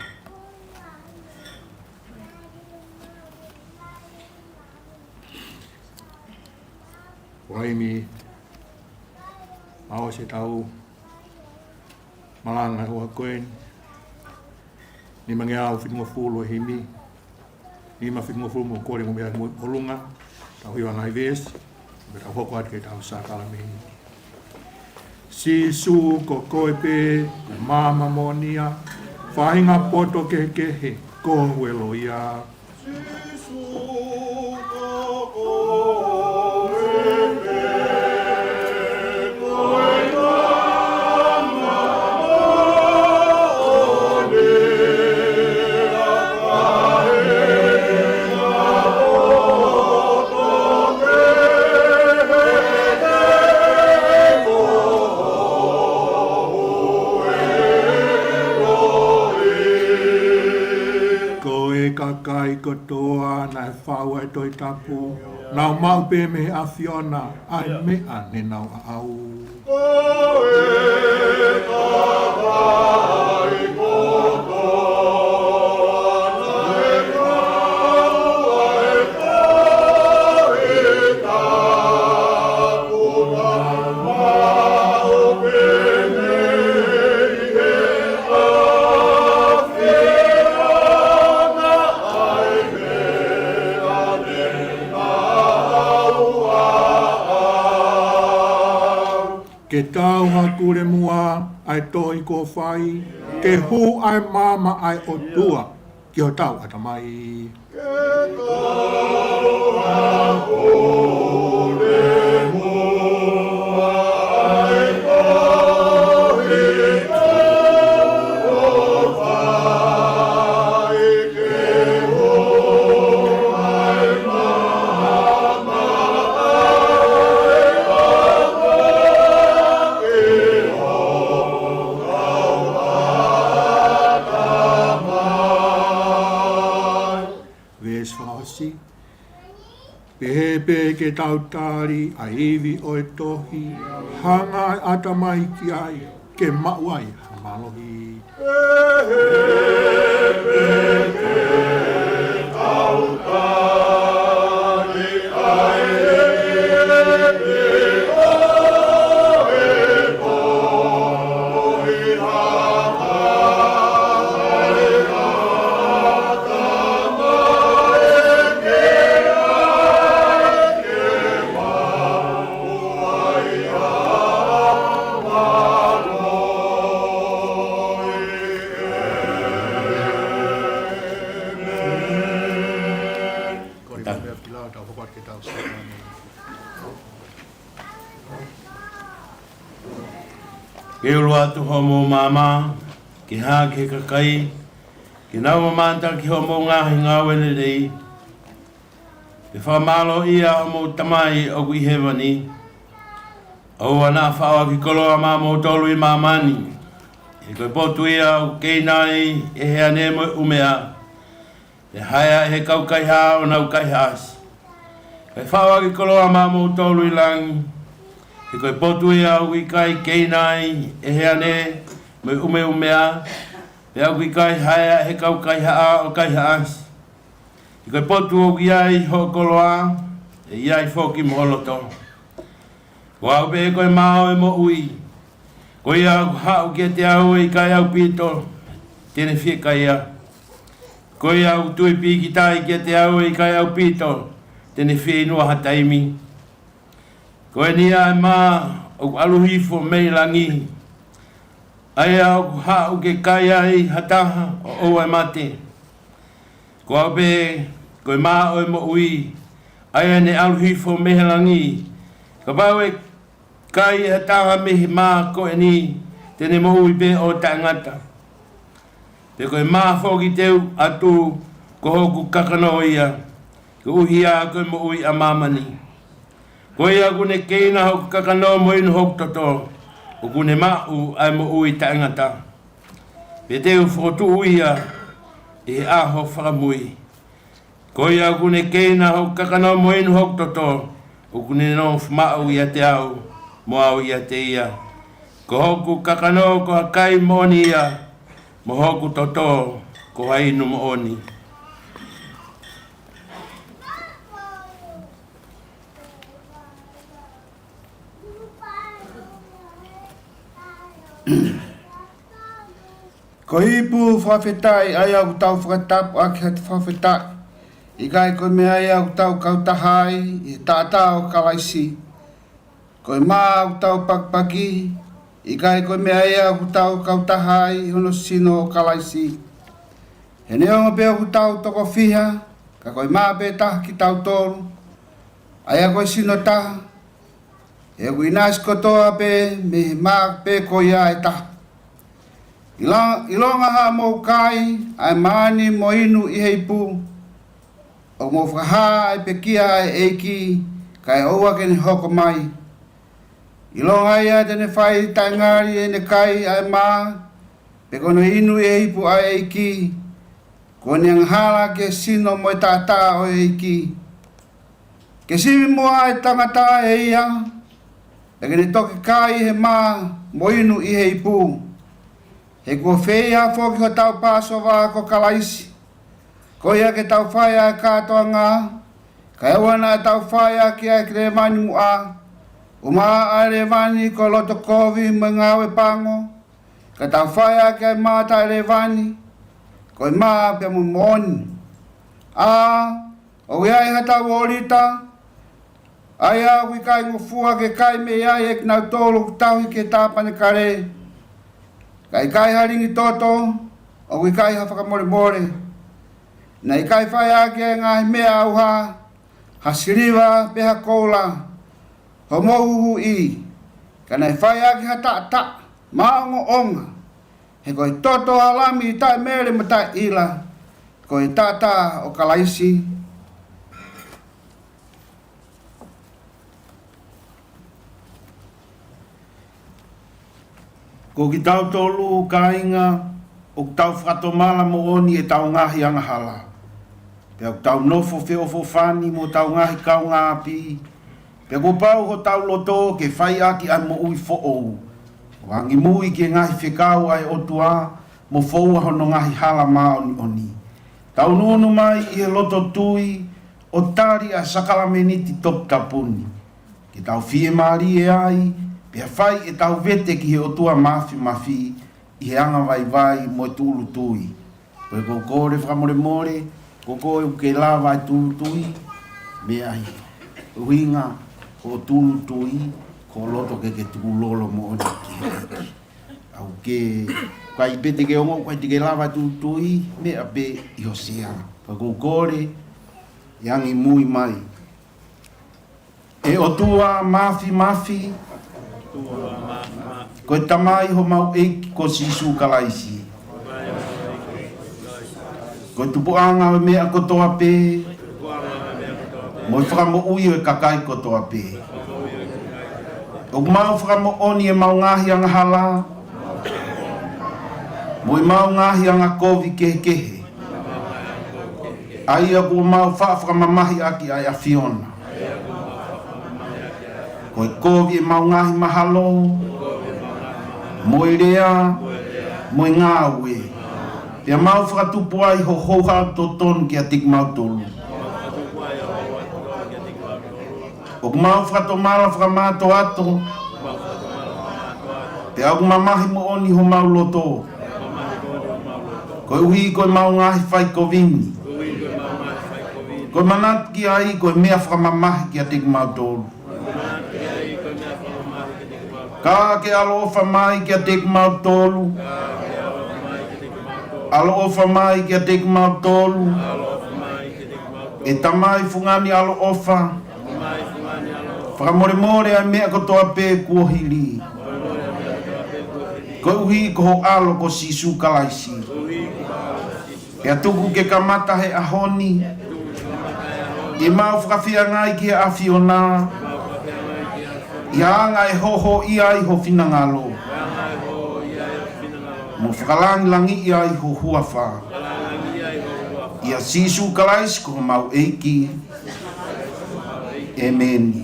Ko e himi, ʻosi ʻetau malanga ʻo e ko eni. Nimangeau fitungofulu e himi. Nima fitungofulu mo kole mo mea mo ʻolunga. Tau hiva ngaahi veesi. Pea tau hoko atu ki heʻetau sākalamēniti. Sīsū ko koe pē, maama moʻonia, faʻahinga poto kehekehe, ko e ueloia. Ko e kakai kotoa naʻe faʻu ʻa e Tohi Tapu, nau maʻu pē mei he ʻAfiona ʻa e meʻa ne nau aʻau. Ke tau hakule muʻa ʻa e tohi kuo fai, ke hū ʻa e maama ʻa e ʻOtua ki hotau ʻatamai. Veesi fakaʻosi. Pehē pē ke tau tali ʻa e ivi ʻo e tohi, hanga ʻe he ʻatamai ki ai, ke maʻu ai ha mālohi. Ke ʻulu atu hoʻomou maama, ke hā ki he kakai, ke nau mamata ki hoʻomou ngaahi ngāue lelei, ke fakamālōʻia homou Tamai ʻoku ʻi hēvani. ʻOua naʻa faʻo ʻaki koloa maʻamoutolu ʻi māmani. He ko e potu ia ʻoku keina ai ʻe he ane mo e ʻū meʻa, pea haea ʻe he kau kaihaʻa ʻo nau kaihaʻasi. Kae faʻo ʻaki koloa maʻamoutolu ʻi langi. He ko e potu ia ʻoku ʻikai keina ai ʻe he ane mo e ʻū meʻa, pea ʻoku ʻikai haea ʻe he kau kaihaʻa ʻo kaihaʻasi. He ko e potu ʻoku ʻi ai hoʻo koloa, ʻe ʻi ai foki mo ho loto. Ko au pē ko e mā ʻo e moʻui. Ko ia ʻoku haʻu kiate au ʻe ʻikai ʻaupito te ne fiekaia. Ko ia ʻoku tui pīkitai kiate au ʻe ʻikai ʻaupito te ne fieinua ha taimi. Ko eni ʻa e mā ʻoku ʻalu hifo mei langi. ʻa ia ʻoku haʻu ke kai ai ha taha ʻo ʻoua ʻe mate. Ko au pē ko e mā ʻo e moʻui, ʻa ia naʻe ʻalu hifo mei he langi. Kapau ʻe kai ʻe ha taha mei he mā ko eni, te ne moʻui pē ʻo taʻengata. Pea ko e mā foki te u ʻatu, ko hoku kakano ia, koeʻuhi ko e moʻui ʻa māmani. Ko ia ʻoku ne keina hoku kakano mo inu hoku toto, ʻoku ne maʻu ʻa e moʻui taʻengata. Pea te u fokotuʻu ia ʻi he ʻaho fakamui. Ko ia ʻoku ne keina hoku kakano mo inu hoku toto, ʻoku ne nofo maʻu ʻiate au, mo au ʻiate ia. Ko hoku kakano ko ha kai moʻoni ia, mo hoku toto ko ha inu moʻoni. Ko e ipu fakafetaʻi ʻa ia ʻoku tau fakatapu ʻaki ʻa e fakafetaʻi, ʻikai ko e meʻa ia ʻoku tau kautaha ai ʻi he taʻataʻa ʻo Kalaisi. Ko e mā ʻoku tau pakipaki, ʻikai ko e meʻa ia ʻoku tau kautaha ai ʻi hono sino ʻo Kalaisi. He neongo pē ʻoku tau toko fiha, ka ko e mā pē taha kitautolu, ʻa ia ko e sino taha, he ʻoku ʻinasi kotoa pē mei he mā pē ko ia ʻe taha. ʻIlo-, ʻilonga haʻamou kai ʻa e mā ni mo inu ʻi he ipu, ʻoku mou fakahā ʻa e pekia ʻa e ʻEiki, kae ʻoua ke ne hoko mai. ʻIlonga ia te ne fai taʻengali ʻene kai ʻa e mā, pe ko hono inu ʻi he ipu ʻa e ʻEiki, ko ʻene angahala ki he sino mo e taʻataʻa ʻo e ʻEiki. Ke sivi muʻa ʻa e tangata ʻe ia, pea ke ne toki kai he mā mo inu ʻi he ipu. He kuo feia foki hotau Pāsova ko Kalaisi. Ko ia ke tau fai ʻa e kātoanga, kae ʻoua naʻa tau fai ʻaki ʻa e lēvani muʻa, ʻumaʻā ʻa e lēvani ko e loto kovi mo e ngāue pango, ka tau fai ʻaki ʻa e mā taʻelēvani, ko e mā pea mo e moʻoni. ʻA, ʻoku ʻi ai hatau ʻōlita, ʻa ia ʻoku ʻikai ngofua ke kai mei ai ʻe kinautolu ʻoku tauhi ki he tāpanekale, ka ʻikai ha lingi toto, ʻoku ʻikai ha fakamolemole. Naʻe ʻikai fai ʻaki ʻa e ngaahi meʻa ʻauha, ha siliva pe ha koula, homou huhuʻi, ka naʻe fai ʻaki ha taʻataʻa maʻongoʻonga, he ko e toto ʻa e Lami taʻemele mo taʻeʻila, ko e taʻataʻa ʻo Kalaisi. Ko kitautolu kāinga, ʻoku tau fakatomala moʻoni ʻetau ngaahi angahala. Pea ʻoku tau nofo feʻofoʻofani mo ʻetau ngaahi kaungāʻapi, pea kuo pau hotau loto ke fai ʻaki ʻa e moʻui foʻou, ʻo angimui ki he ngaahi fekau ʻa e ʻOtua, mo foua hono ngaahi hala māʻoniʻoni. Taunuunu mai ʻi he loto tui, ʻo tali ʻa e sākalamēniti toputapu ni, ke tau fiemālie ai, pea fai ʻetau vete ki he ʻOtua Māfimafi, ʻi he angavaivai mo e tūʻulutui. Ko e ʻoku ou kole fakamolemole, ko koe ʻoku ke lava ʻa e tūʻulutui, meʻa ia. ʻUhinga, ko e tūʻulutui, ko e loto ke ke tukulolo moʻoni ki he ʻEiki. ʻOku ke, ʻikai pē te ke ongo, ʻikai te ke lava ʻa e tūʻulutui, meʻa pē ʻi ho sea. Ko e ʻoku ou kole, ʻe angimui mai. ʻE ʻOtua Māfimafi, ko e Tamai homau ʻEiki ko Sīsū Kalaisi, ko e Tupuʻanga ʻo e meʻa kotoa pē, mo e Fakamoʻui ʻo e kakai kotoa pē. ʻOku mau fakamoʻoni ʻemau ngaahi angahala, mo ʻemau ngaahi angakovi kehekehe, ʻa ia kuo mau faʻa fakamamahi ʻaki ʻa e ʻAfiona. Ko e kovi ʻemau ngaahi mahalo, mo e lea, mo e ngāue, pea mau fakatupu ai ho houhau totonu kiate kimautolu. ʻOku mau fakatomala fakamātoato, pea ʻoku mamahi moʻoni homau loto, koeʻuhi ko ʻemau ngaahi faikovi ni. Ko e manatu ki ai ko e meʻa fakamamahi kiate kimautolu. Ka ke ʻaloʻofa mai kiate kimautolu. ʻAloʻofa mai kiate kimautolu. ʻE Tamai fungani ʻaloʻofa, fakamolemole ʻa e meʻa kotoa pē kuo hili, koeʻuhi ko ho ʻAlo ko Sīsū Kalaisi. Pea tuku ke kamata he ʻaho ni ʻemau fakafeangai ki he ʻAfiona, ʻi he anga ʻe hohoʻi ai ho finangalo, mo fakalangilangiʻi ai ho huafa. ʻIa Sīsū Kalaisi ko homau ʻEiki. ʻEmeni.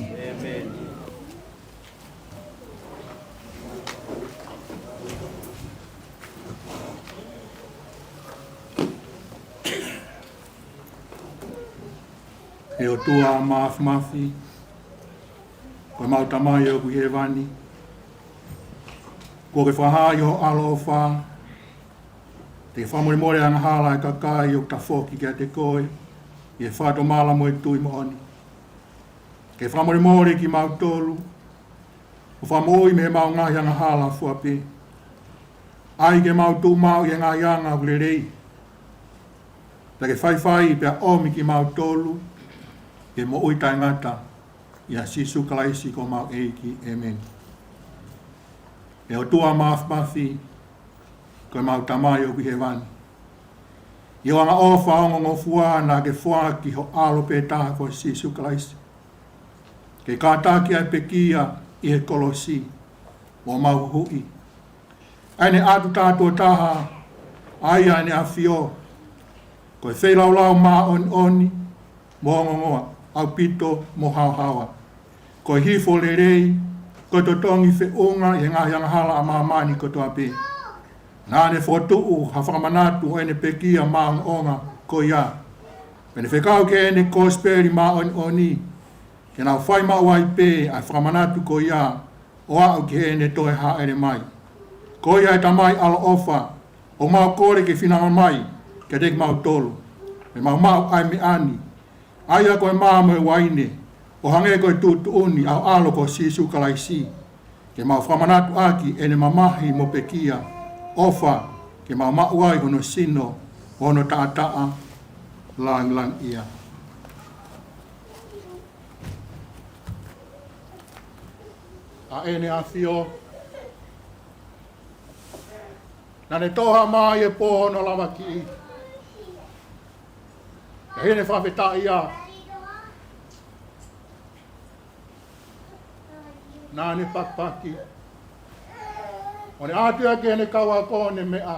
ʻE ʻOtua Māfimafi, ko ʻemau Tamai ʻoku ʻi hēvani, kuo ke fakahā ʻi ho ʻaloʻofa, te ke fakamolemole angahala ʻa e kakai ʻoku tafoki kiate koe ʻi he fakatomala mo e tui moʻoni. Ke fakamolemole kimautolu, ʻo fakamoʻui mei heʻemau ngaahi angahala fua pē. ʻAi ke mau tuʻu maʻu ʻi he ngaahi anga ʻoku lelei. Pea ke faifai pea ʻomi kimautolu ki he moʻui taʻengata. ʻIa Sīsū Kalaisi ko homau ʻEiki. ʻEmeni. ʻE ʻOtua Māfimafi, ko ʻemau Tamai ʻoku ʻi hēvani, ʻi ho angaʻofa ongongofua naʻa ke foaki ho ʻAlo pē taha ko Sīsū Kalaisi, ke kātaki ʻa e pekia ʻi he kolosi mo mau huhuʻi. ʻA ʻene ʻatu tātuʻo taha, ʻa ia ʻa ʻEne ʻAfio, ko e feilaulau māʻoniʻoni mo ongoongoa ʻaupito mo haohaoa, ko e hifo lelei, ko e totongi feʻunga ʻi he ngaahi angahala ʻa māmani kotoa pē. Naʻa ne fokotuʻu ha fakamanatu ʻo ʻene pekia maʻongoʻonga ko ia, pea ne fekau ki heʻene kosipeli māʻoniʻoni, ke nau fai maʻu ai pē ʻa e fakamanatu ko ia ʻo aʻu ki heʻene toe hāʻele mai. Ko ia ʻe Tamai ʻaloʻofa, ʻoku mau kole ke finangalo mai kiate kimautolu, ke mau maʻu ʻa e meʻa ni, ʻa ia ko e mā mo e uaine, ʻo hangē ko e tuʻutuʻuni ʻa ho ʻAlo ko Sīsū Kalaisi, ke mau fakamanatu ʻaki ʻene mamahi mo pekia, ʻofa ke mau maʻu ai hono sino, hono taʻataʻa langilangiʻia. ʻA ʻEne ʻAfio, naʻa ne toʻo mai e pō hono lavakiʻi, ʻi heʻene fakafetaʻia, naʻa ne pakipaki, ʻo ne ʻatu ia ki heʻene kau ako, ʻo ne meʻa: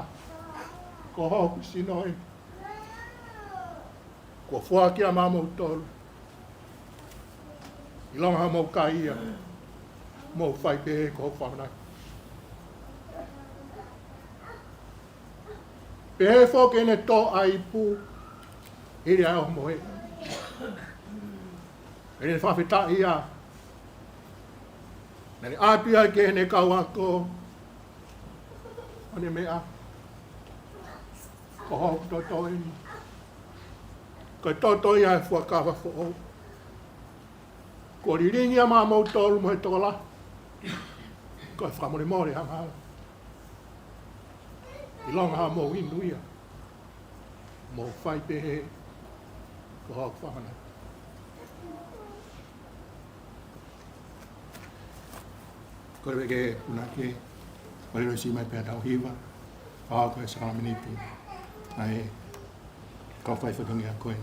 Ko hoku sino eni, kuo foaki ia maʻamoutolu. ʻIlonga haʻamou kai ia, mou fai pehē ko hoku fakamanatu. Pehē foki ʻene toʻo ʻa e ipu, hili ʻa e ʻohomohe, ʻi heʻene fakafetaʻia, naʻa ne ʻatu ia ki heʻene kau ako, ʻo ne meʻa: Ko hoku toto eni, ko e toto ia ʻo e fuakava foʻou, kuo lilingi ia maʻamoutolu mo e tokolahi, ko e fakamolemole angahala. ʻIlonga haʻamou inu ia, mou fai pehē ko hoku fakamanatu. Kole pē ki he punake, ʻo lilo siʻi mai pē ʻa e tau hiva, ʻa ia ko e sākalamēniti ʻa e kau fai fatongia ko ē.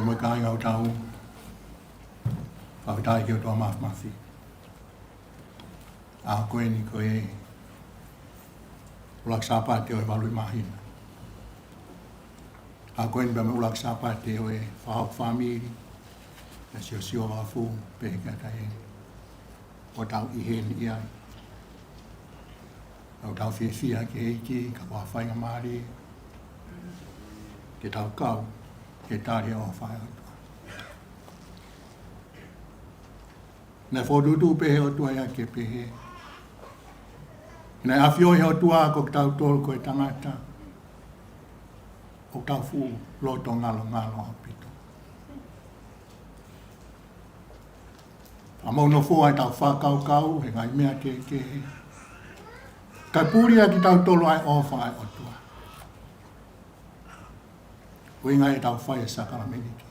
Mo e kāinga, ʻoku tau fakafetaʻi ki he ʻOtua Māfimafi. ʻA ko eni ko e ʻuluaki Sāpate ʻo e valu ʻi māhina. ʻA ko eni pea mo e ʻuluaki Sāpate ʻo e fakahoko fāmili ʻa Siosiua Vakafuhu pehē ki he taʻahine ʻoku tau ʻi heni ai. ʻOku tau fiefia ki he ʻEiki, ka ko ha faingamālie ke tau kau ke tali e ʻofa ʻa e ʻOtua. Naʻe fokotuʻutuʻu pē ʻe he ʻOtua ia ke pehē. Naʻe ʻafioʻi ʻe he ʻOtua ko kitautolu ko e tangata ʻoku tau fuʻu loto ngalongalo ʻaupito. Fakamou nofoʻa ʻetau fakakaukau he ngaahi meʻa kehekehe, kae puli ʻa kitautolu ʻa e ʻofa ʻa e ʻOtua. ʻUhinga ʻetau fai e sākalamēniti,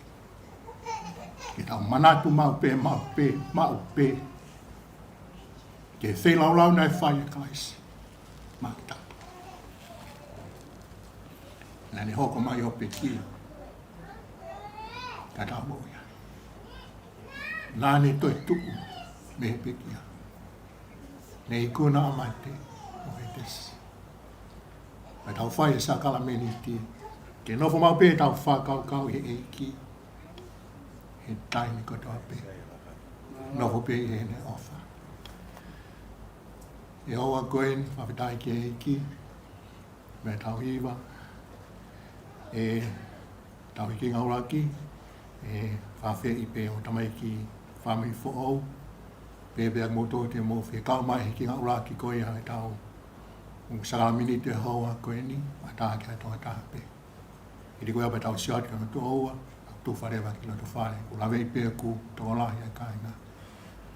ke tau manatu maʻu pē, maʻu pē, maʻu pē ki he feilaulau naʻe fai ʻe Kalaisi maʻa kitautolu. Naʻa ne hoko mai ʻo pekia, ka tau moʻui ai. Naʻa ne toetuʻu mei he pekia, ne ikuna ʻa mate mo ʻĒtesi. Ka tau fai e sākalamēniti, ke nofo maʻu pē ʻetau fakakaukau ʻi he ʻEiki he taimi kotoa pē. Nofo pē ʻi heʻene ʻofa. ʻI he houa ko eni, fakafetaʻi ki he ʻEiki, mo ʻetau hiva, ʻetau hiki ngaulaki, ʻe fafeʻi pē ʻo tamaiki fāmili foʻou, pea pea mo tō te mo fie kau mai hiki ngaulaki ko ia ʻetau sākalamēniti he houa ko eni, ʻatā ki ha tokotaha pē. ʻIlo ko ia pea tau sio atu ki he tokoua, ʻa tufa leva ki loto fale, ʻoku laveʻi pē ʻoku tokolahi ʻa e kāinga,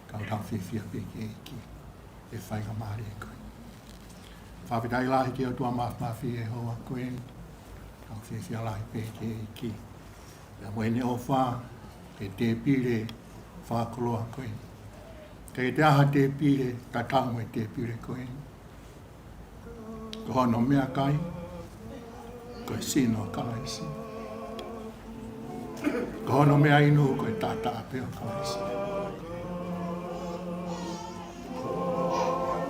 ka ʻoku tau fiefia pē ki he ʻEiki he faingamālie ko eni. Fakafetaʻi lahi ki he ʻOtua Māfimafi he houa ko eni, ʻoku fiefia lahi pē ki he ʻEiki. Pea mo ʻene ʻofa, he tēpile fakakoloa ko eni. Ka ʻi ai ha tēpile tatau mo e tēpile ko eni, ko hono meʻakai, ko e sino ʻo Kalaisi. Ko hono meʻainu, ko e taʻataʻa pē ʻo Kalaisi.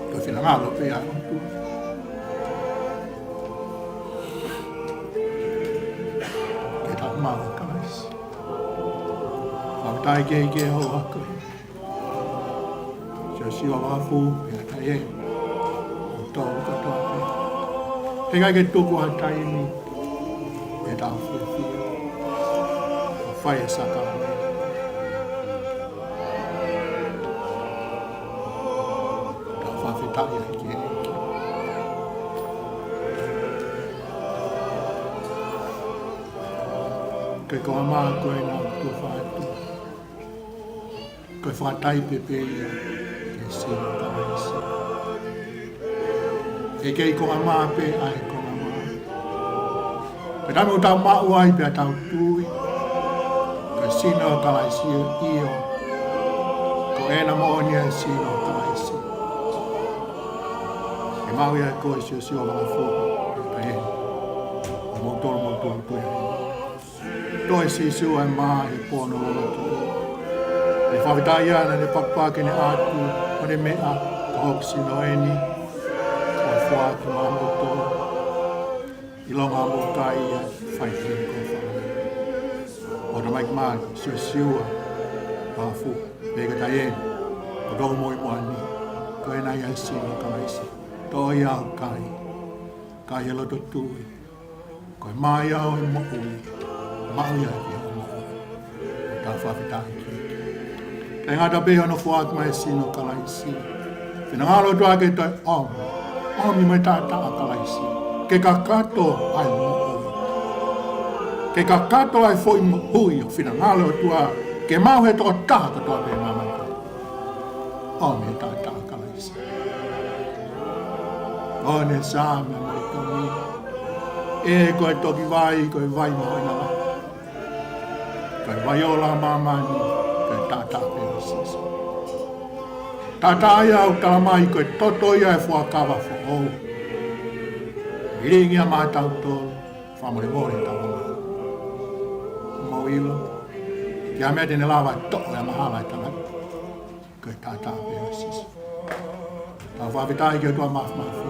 Ko e finangalo pē ʻa e ʻOtua ke tau maʻu ʻa Kalaisi. Fakafetaʻi ki he ʻEiki he houa ko eni. Siosiua Vakafuhu, pea taʻahine ʻo tau kotoa pē. He ʻikai ke tuku ha taimi ke tau fiefia ʻo fai e sākalamēniti. Tau fakafetaʻi ai ki he ʻEiki. Ko e konga mā ko ē naʻa ku tufa atu, ko e fakataipe pē ia ki he sino ʻo Kalaisi. ʻE kei konga mā pē ʻa e konga mā. Pea taimi ʻoku tau maʻu ai pea tau tui, ko e sino ʻo Kalaisi, ʻio, ko ena moʻoni ʻa e sino ʻo Kalaisi. ʻE maʻu ia ʻe koe Siosiua Vakafuhu, pea ʻe moutolu, moutolu pē. Toe Sīsū ʻa e mā he pō ʻo e lotu. ʻE fakafetaʻi ʻa e naʻa ne pakipaki ʻene ʻatu ʻo ne meʻa, ko hoku sino eni, ʻoku foaki maʻamoutolu. ʻIlonga mo kai ia, fai ki he kau fānau. ʻO tamaiki mā Siosiua Vakafuhu, pea ka tai eni, ʻo tau moʻui moʻoni, ko ena ia ʻa e sino ʻo Kalaisi. Toʻo ia ʻo kai, kai he loto tui, ko e mā ia ʻo e moʻui, maʻu ia ki hoʻo moʻui. Tau fakafetaʻi ki he ʻEiki. Taʻengata pē hono foaki mai e sino ʻo Kalaisi. Finangalo ʻOtua ke toe ʻomi, ʻomi mo e taʻataʻa ʻo Kalaisi, ke kakato ʻa e moʻui, ke kakato ʻa e foʻi moʻui ʻoku finangalo ʻOtua ke maʻu ʻe he tokotaha kotoa pē ʻi māmani. ʻOmi e taʻataʻa ʻo Kalaisi. ʻOmi e Saame mo e Toni. ʻE, ko e toki vai, ko e vai mahuʻinga lahi. Ko e vai ʻo e māmani, ko e taʻataʻa pē ʻo Sīsū. Taʻataʻa ia ʻoku tala mai ko e toto ia ʻo e fuakava foʻou. Lilingi ia maʻatautolu, fakamolemole ʻetau angahala. Mou ʻilo ki ha meʻa te ne lava ʻo toʻo e angahala ʻa e tangata. Ko e taʻataʻa pē ʻo Sīsū. Tau fakafetaʻi ki he ʻOtua Māfimafi.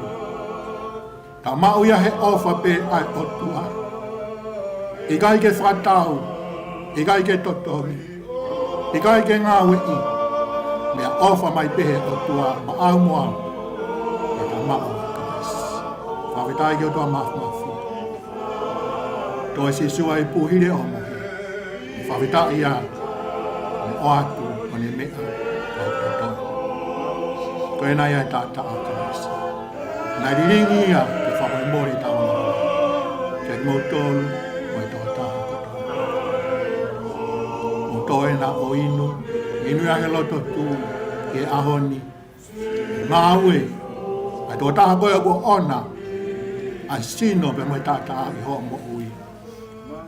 Tau maʻu ia he ʻofa pē ʻa e ʻOtua. ʻIkai ke fakatau, ʻikai ke totongi, ʻikai ke ngāueʻi. Meʻaʻofa mai pē he ʻOtua maʻau mo au. Ke tau maʻu ʻa Kalaisi. Fakafetaʻi ki he ʻOtua Māfimafi. Toe Sīsū ai puhile o mohe. Fakafetaʻi ia, ne ʻoatu ʻo ne meʻa ʻo totongi. Ko ena ia e taʻataʻa ʻo Kalaisi. Naʻe lilingi ia ke fakamolemole ʻetau angahala. Kiate kimoutolu mo e tokotaha kotoa. Mou toe ena ʻo inu, inu ia he loto tui ki he ʻaho ni. Ngāue ʻa e tokotaha ko ia kuo ʻoʻona ʻa e sino pea mo e taʻataʻa ʻi hoʻo moʻui.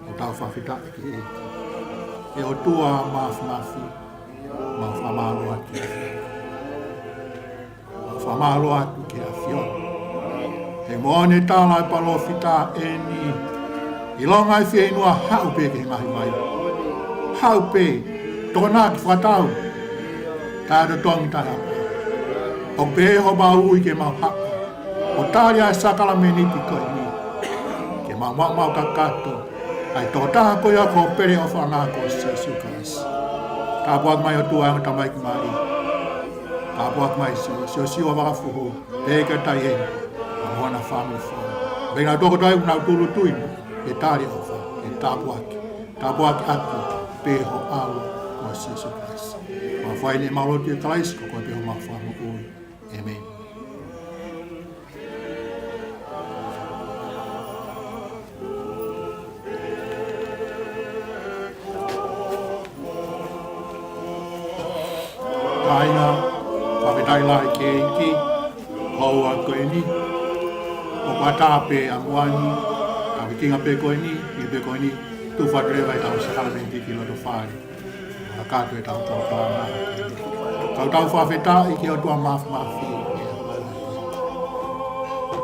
ʻOku tau fakafetaʻi ki he ʻEiki. ʻE ʻOtua Māfimafi, mau fakamālō atu. Mau fakamālō atu ki he ʻAfiona. He moʻoni e tala ʻa e palōfita eni. ʻIlonga e fieinua, haʻu pē ki he ngaahi vai. Haʻu pē, tokonaki, fakatau. Taʻe totongi, taʻe hapa. ʻOku pehē homau ui ke mau haʻu ʻo tali ʻa e sākalamēniti ko eni. Ke mau maʻu, maʻu kakato ʻa e tokotaha ko ia ko e pele ʻofaʻanga ko Sīsū Kalaisi. Tāpuaki mai ʻOtua ʻa e ongo tamaiki mali. Tāpuaki mai Siosiua Vakafuhu. Pea ka tai e, ʻa hono fāmili foʻou. Pea nau toko tai nau tūʻulutui, ke tali ʻofa, ke tāpuaki. Tāpuaki atu pē ho ʻAlo ko Sīsū Kalaisi. Mau fai eni ʻemau lotu ʻia Kalaisi, ko koe pē homau Fakamoʻui. ʻĒmeni. Kāinga, fakafetaʻi lahi ki he ʻEiki, houa ko eni, ʻoku ʻatā pē ʻa muʻa ni, ʻa e vikinga pē ko eni, ʻi pē ko eni, tufa atu leva ʻetau sākalamēniti ki loto fale. Kakato ʻetau polokalama. Ka tau fakafetaʻi ki he ʻOtua Māfimafi.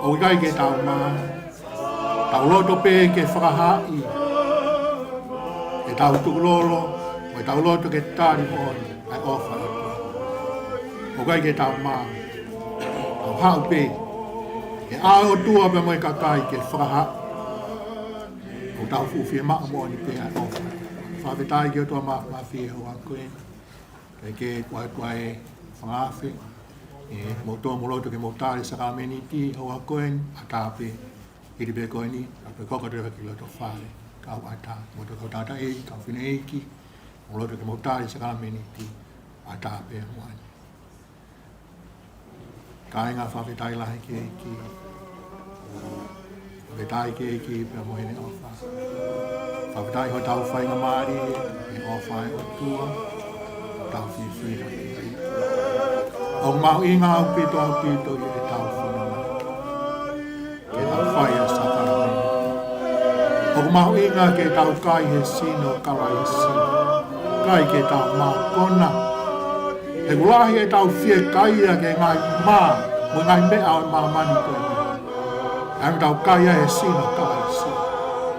ʻOku ʻikai ke tau mā, tau loto pē ke fakahaaʻi ʻetau tukulolo, mo ʻetau loto ke tali moʻoni ʻa e ʻofa ʻa e ʻOtua. ʻOku ʻikai ke tau mā, tau haʻu pē, ke ʻa e ʻOtua pea mo e kakai ke fakahaaʻi ʻoku tau fuʻu fiemaʻu moʻoni pē ʻa e ʻofa. Fakafetaʻi ki he ʻOtua Māfimafi he houa ko eni. Kae kehe, ko e ʻOtua ē, fakaafe, ē, mou tō mou loto ke mou tali e sākalamēniti he houa ko eni, ʻatā pē, hili pē ko eni, ʻa pē koko atu leva ki loto fale, kau ʻatā, mou tō kau tangataʻeiki, kau fineʻeiki, mou loto ke mou tali e sākalamēniti, ʻatā pē muʻa ni. Kāinga, fakafetaʻi lahi ki he ʻEiki. Fakafetaʻi ki he ʻEiki pea mo ʻene ʻofa. Fakafetaʻi hotau faingamālie, he ʻofa ʻa e ʻOtua, hotau fiefia. ʻOku mahuʻinga ʻaupito, ʻaupito ʻi heʻetau fononga ke tau fai ʻa e sākalamēniti. ʻOku mahuʻinga ke tau kai he sino ʻo Kalaisi. ʻIkai ke tau mākona. He ʻoku lahi ʻetau fiekaia ki he ngaahi mā, mo e ngaahi meʻa ʻo e māmani ko eni. Ka ʻi heʻetau kai ʻa e sino ʻo Kalaisi,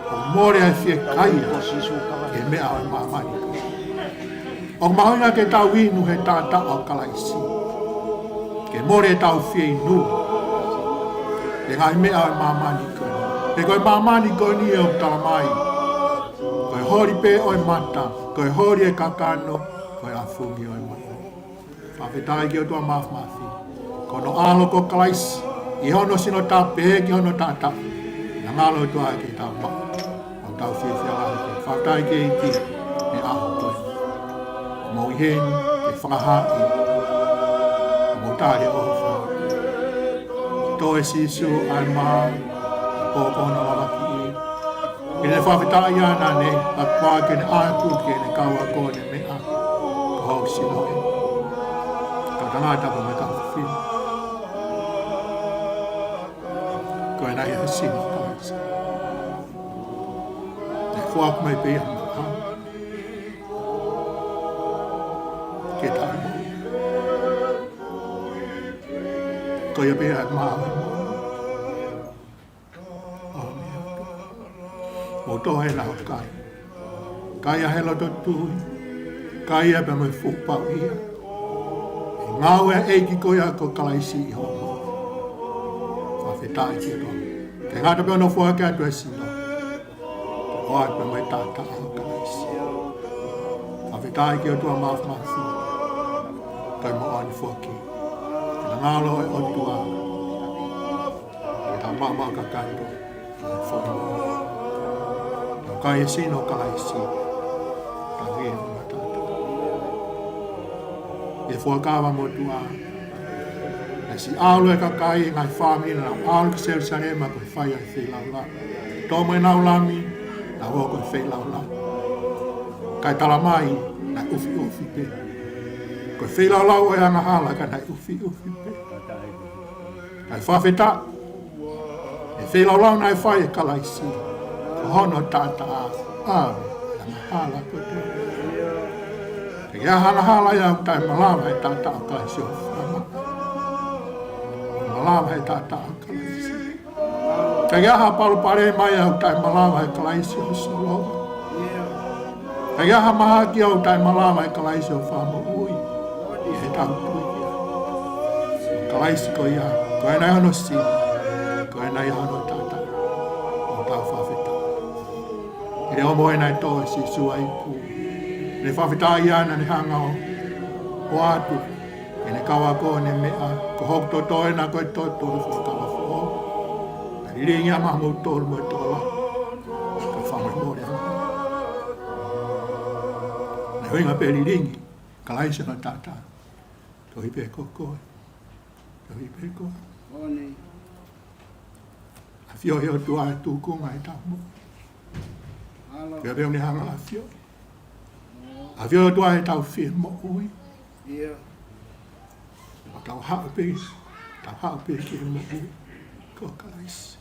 ʻoku mole ʻa e fiekaia ki he meʻa ʻo e māmani ko eni. ʻOku mahuʻinga ke tau inu he taʻataʻa ʻo Kalaisi. Ke mole ʻetau fieinua ki he ngaahi meʻa ʻo e māmani ko eni. He ko e māmani ko eni ʻoku tala mai, ko e holi pē ʻo e mata, ko e holi ʻo e kakano, ko e afungi ʻo e moʻui. Fakafetaʻi ki he ʻOtua Māfimafi. Ko hono ʻAlo ko Kalaisi, ʻi hono sino tapu pehē ki hono taʻataʻa, naʻa ngalo ʻOtua ke tau maʻu ʻa ʻetau fiefia lahi. Fakafetaʻi ki he ʻEiki he ʻaho ko eni. Mou ʻi heni ke fakahaaʻi hoʻomou tali ʻofa. Toe Sīsū ai mai, ko hono lalaki ē. ʻI heʻene fakafetaʻi ʻa ē naʻa ne fakapapauʻi ke ne ʻatu ki heʻene kau ako ʻene meʻa, ko hoku sino ē. Kau tangata pea mo e kau fefine. Ko ena ia e sino ʻo Kalaisi. Ne foaki mai pē ia maʻau ke tau moʻui. Ko ia pē ʻa e maʻu. ʻOmai. Mou tō ena ʻo kai. Kakai ʻa e loto tui, kakai ia pea mo e fuʻu pau ia. ʻE ngāue ʻa e ʻEiki ko ia ko Kalaisi ʻi hoʻo moʻui. Fakafetaʻi ki he ʻOtua. Ke ngata pē hono foaki atu e sino. ʻOatu pē mo e taʻataʻa ʻo Kalaisi. Fakafetaʻi ki he ʻOtua Māfimafi. Kae moʻoni foki. Ke ngalo e ʻOtua. Ke ta maʻu maʻu kakato. Foki. Kakai e sino ʻo Kalaisi. Kakai e sino ʻo Kalaisi. ʻI he fuakava motuʻa. Naʻe siʻi ʻalu e kakai, ngaahi fāmili naʻa nau ʻalu ki Selusalema ko e fai ʻa e feilaulau. Toʻo mo ʻenau lami, nau ō ko e feilaulau. Kae talamai, naʻe ʻufiʻufi pē. Ko e feilaulau ʻo e angahala ka naʻe ʻufiʻufi pē. Kae fakafetaʻi, ʻa e feilaulau naʻe fai ʻe Kalaisi, ko hono taʻataʻa, ʻa e angahala kotoa. Ke ʻi ai ha angahala ia ʻoku taʻemalava he taʻataʻa ʻo Kalaisi ʻo fama. Malava he taʻataʻa ʻo Kalaisi. Ke ʻi ai ha palopalema ia ʻoku taʻemalava he Kalaisi ʻo solova. Ke ʻi ai ha mahaki ia ʻoku taʻemalava he Kalaisi ʻo fakamoʻui. ʻI heʻetau tui ki ai. Kalaisi ko ia, ko ena ia hono sino, ko ena ia hono taʻataʻa. ʻOku tau fakafetaʻi. ʻI he ʻomo ena ʻe tō ʻe Sīsū ʻa e ipu. Ne fakafetaʻi ʻa ia naʻa ne hanga ʻo, ʻoatu. ʻEne kau ako ʻene meʻa, ko hoku toto ena ko e toto ʻo e fuakava foʻou. Naʻe lilingi ʻa mamoutolu mo e tokolahi. Ko e fakamolemole angahala. Naʻe ʻuhinga pē lilingi, Kalaisi hono taʻataʻa. Koeʻuhi pē ko koe. Koeʻuhi pē ko koe. ʻAfioʻi ʻe he ʻOtua e tūkunga ʻetau moʻui. Pea pē ʻoku ne hanga ʻafioʻi. ʻAfioʻi ʻe he ʻOtua ʻetau fie moʻui. ʻO tau haʻu pē, tau haʻu pē ki he moʻui ko Kalaisi.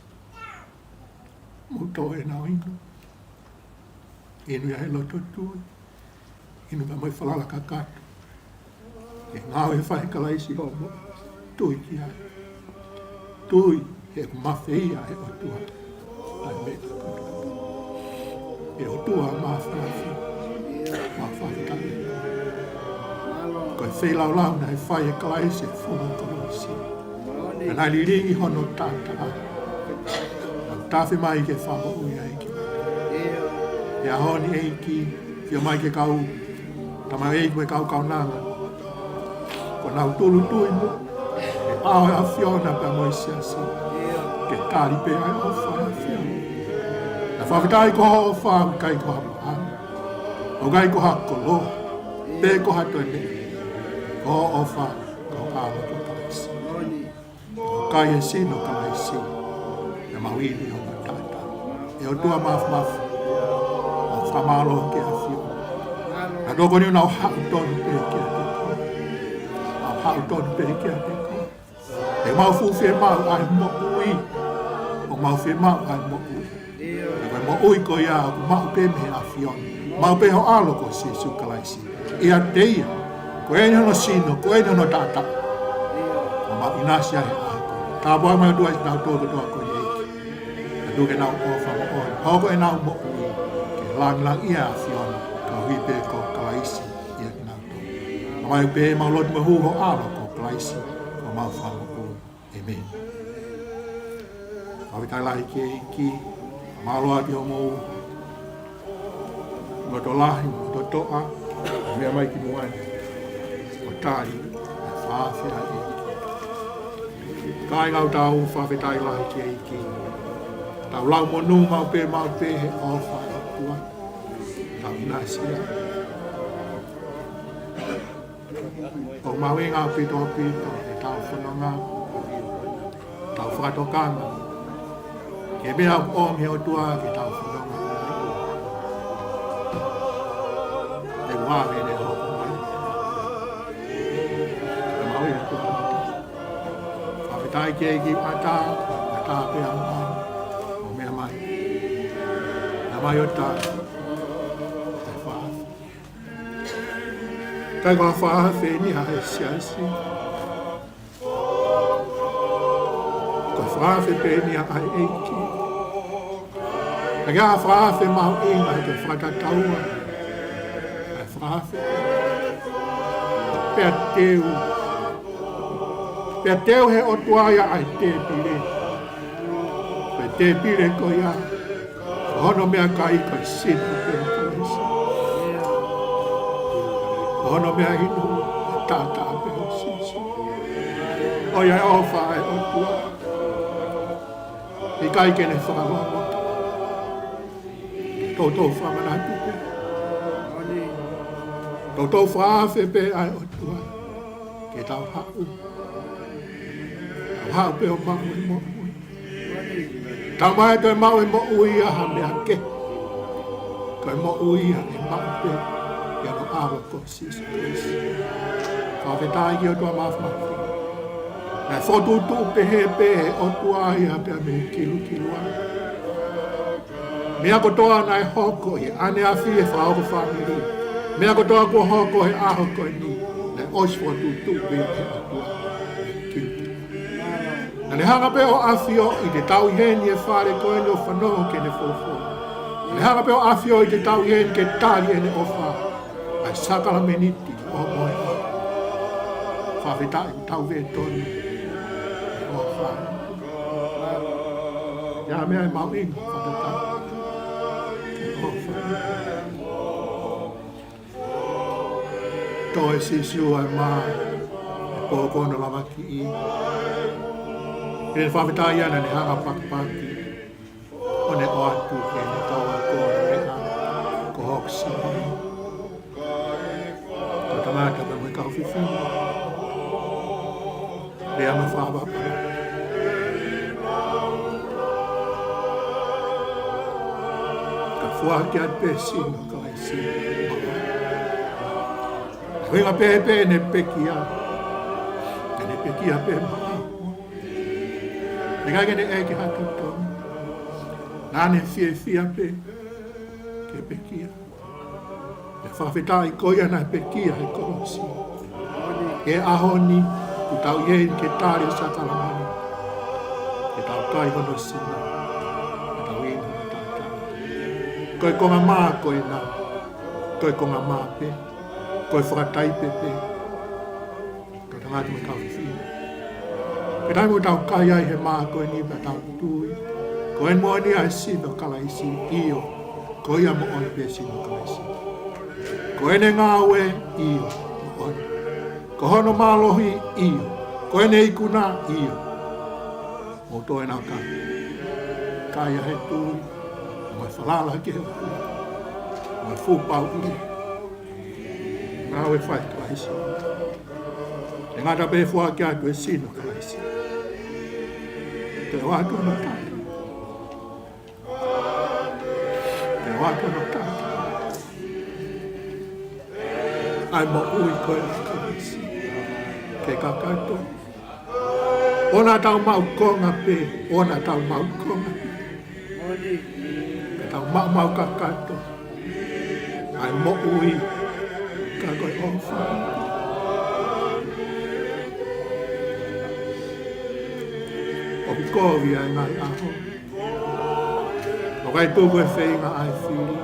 Mou tō ena ʻo inu. Inu ia he loto tui. Inu ka mai falala kakato. ʻE ngāue fai Kalaisi hoʻo moʻui. Tui ki ai. Tui he ʻoku mafeia ʻe he ʻOtua ʻa e meʻa kotoa. ʻE ʻOtua Māfimafi. Māfimafi. Ko e feilaulau naʻe fai ʻe Kalaisi he funga kolosi. Naʻe lilingi hono taʻataʻa. Naʻe tafe mai ke fakamoʻui ai ki. ʻI he ʻaho ni ʻEiki, ʻafio mai ki he kau tamaioʻeiki mo e kau kaunanga. Ko ʻenau tūʻulutui mo e ʻao ʻo e ʻAfiona pea mo e siasi. Ke tali pē ʻa e ʻofa ʻa e ʻAfiona. Naʻa fakafetaʻi ko hoʻo ʻofa ʻoku ʻikai ko ha maʻana. ʻOku ʻikai ko ha koloa. Pe ko ha toe meʻa. Ko hoʻo ʻofa, ko hoʻo ʻAlo ko Kalaisi. Kakai e sino ʻo Kalaisi, ʻe mau inu ʻi hono taʻataʻa. ʻE ʻOtua Māfimafi, mau fakamālō ki he ʻAfiona. Naʻa tokoni ʻo nau haʻu tonu pē kiate koe. Mau haʻu tonu pē kiate koe. ʻE mau fuʻu fiemaʻu ʻa e moʻui. ʻOku mau fiemaʻu ʻa e moʻui. Ko e moʻui ko ia ʻoku maʻu pē mei he ʻAfiona. Maʻu pē ho ʻAlo ko Sīsū Kalaisi. ʻIate ia. Ko eni hono sino, ko eni hono taʻataʻa. ʻOku mau ʻinasi ai he ʻaho ko eni. Tāpuakiʻi mai ʻOtua kitautolu kotoa ko eni. Kae tuku ke nau ʻofa mo ʻofa. Hoko ʻenau moʻui. Ke langilangiʻia ʻa e ʻAfiona. Koeʻuhi pē ko Kalaisi ia kinautolu. Mai pē mau lotu mo hū ho ʻAlo ko Kalaisi. Ko homau Fakamoʻui. ʻĒmeni. Fakafetaʻi lahi ki he ʻEiki, mālō atu homou loto lahi, loto toʻa, meʻa mai ki muʻa ni, ʻo tali, ʻa e fakaafe ʻa e ʻEiki. Kāinga, ʻoku tau fakafetaʻi lahi ki he ʻEiki. Tau lau monū maʻu pē, maʻu pē he ʻofa ʻa e ʻOtua. Tau ʻinasi ai. ʻOku mahuʻinga ʻaupito ʻaupito ʻetau fononga, ʻetau fakatokanga ki he meʻa ʻoku ʻomi ʻe he ʻOtua ke tau fononga. ʻE ua mene hoko mai. ʻOku mahuʻinga ʻaupito. Fakafetaʻi ki he ʻEiki ʻatā, ʻatā pē ʻamuʻamu, ʻo meʻa mai. Meʻa mai ʻo tā. ʻIkai ko ha fakaafe ni ʻa e siasi. Ko e fakaafe pē ni ʻa e ʻEiki. ʻIkai ko ha fakaafe mahuʻinga ke fakatataua afe. Pea teu. Pea teu ʻe he ʻOtua ia ʻa e tēpile. Pea tēpile ko ia, ko hono meʻakai ko e sino pē ʻo Kalaisi. Ko hono meʻainu, taʻataʻa pē ʻo Sīsū. ʻOku ʻi ai e ʻofa ʻa e ʻOtua. ʻIkai ke ne fakalongo. Toutou fakamanatu pē. Toutou fakaafe pē ʻa e ʻOtua ke tau haʻu. Tau haʻu pē ʻo maʻu e moʻui. Tau mai toe maʻu e moʻui ʻi ha meʻa kehe. Ko e moʻui ia ʻe maʻu pē ʻi hono ʻAlo ko Sīsū Kalaisi. Fakafetaʻi ki he ʻOtua Māfimafi. Naʻe fokotuʻutuʻu pehē pē ʻe he ʻOtua ia pea mei he kilukilua. Meʻa kotoa naʻe hoko ʻi he ʻaneafi, ʻi he fakaʻofoʻofa fāmili. Meʻa kotoa kuo hoko he ʻaho ko eni, naʻe ʻosi fokotuʻutuʻu pē ia ʻe he ʻOtua. Naʻa ne hanga pē ʻo ʻafioʻi te tau ʻi heni he fale ko eni ʻo fanongo ki heʻene folofola. Naʻa ne hanga pē ʻo ʻafioʻi te tau ʻi heni ke tali ʻene ʻofa. ʻA e sākalamēniti ʻo e moʻui. Fakafetaʻi ʻoku tau vetoni ʻi he ʻofa. ʻI ai e meʻa ʻe mahuʻinga, fakafetaʻi ʻi he ʻofa. Toe Sīsū ʻa e mā, he pō ko hono lavakiʻi. Pea fakafetaʻi ʻa ia naʻa ne hanga ʻo pakipaki ʻo ne ʻoatu ki heʻene kau ako ʻa e meʻa ko hoku sino. Ko e tangata pea mo e kau fefine. Lea mo e fakaʻapaʻapa. Ka foaki atu pē sino ʻo Kalaisi. ʻUhinga pē pē ʻene pekia. ʻEne pekia pē mai. ʻIkai ke ne ʻeke ha totonu. Naʻa ne fiefia pē ke pekia. Pea fakafetaʻi ko ia naʻe pekia he kolosi. He ʻaho ni, ʻoku tau ʻi heni ke tali e sākalamēniti. Ke tau kai hono sino. Ke tau inu hono taʻataʻa. Ko e konga mā ko ena. Ko e konga mā pē. Ko e fakataipe pē. Ko e tangata mo e kau fefine. Ko e taimi ʻoku tau kai ai he mā ko eni pea tau tui. Ko e moʻoni ʻa e sino ʻo Kalaisi, ʻio. Ko ia moʻoni pē sino ʻo Kalaisi. Ko ʻene ngāue, ʻio, moʻoni. Ko hono mālohi, ʻio. Ko ʻene ikuna, ʻio. Mou toe nau kai. Kai ʻi he tui. Mo e falala ki he ʻOtua. Mo e fuʻu pauʻi. Ngāue fai Kalaisi. ʻE ngata pē foaki atu e sino Kalaisi. Toe ʻoatu hono taʻataʻa. Toe ʻoatu hono taʻataʻa. ʻA e moʻui ko ē ʻa Kalaisi. Ke kakato. ʻOua naʻa tau maʻu konga pē, ʻoua naʻa tau maʻu konga pē. Ka tau maʻu maʻu kakato ʻa e moʻui ka ko e ʻofa. ʻOku kovi ʻa e ngaahi ʻaho. ʻOku ʻikai tuku e feinga ʻa e fili.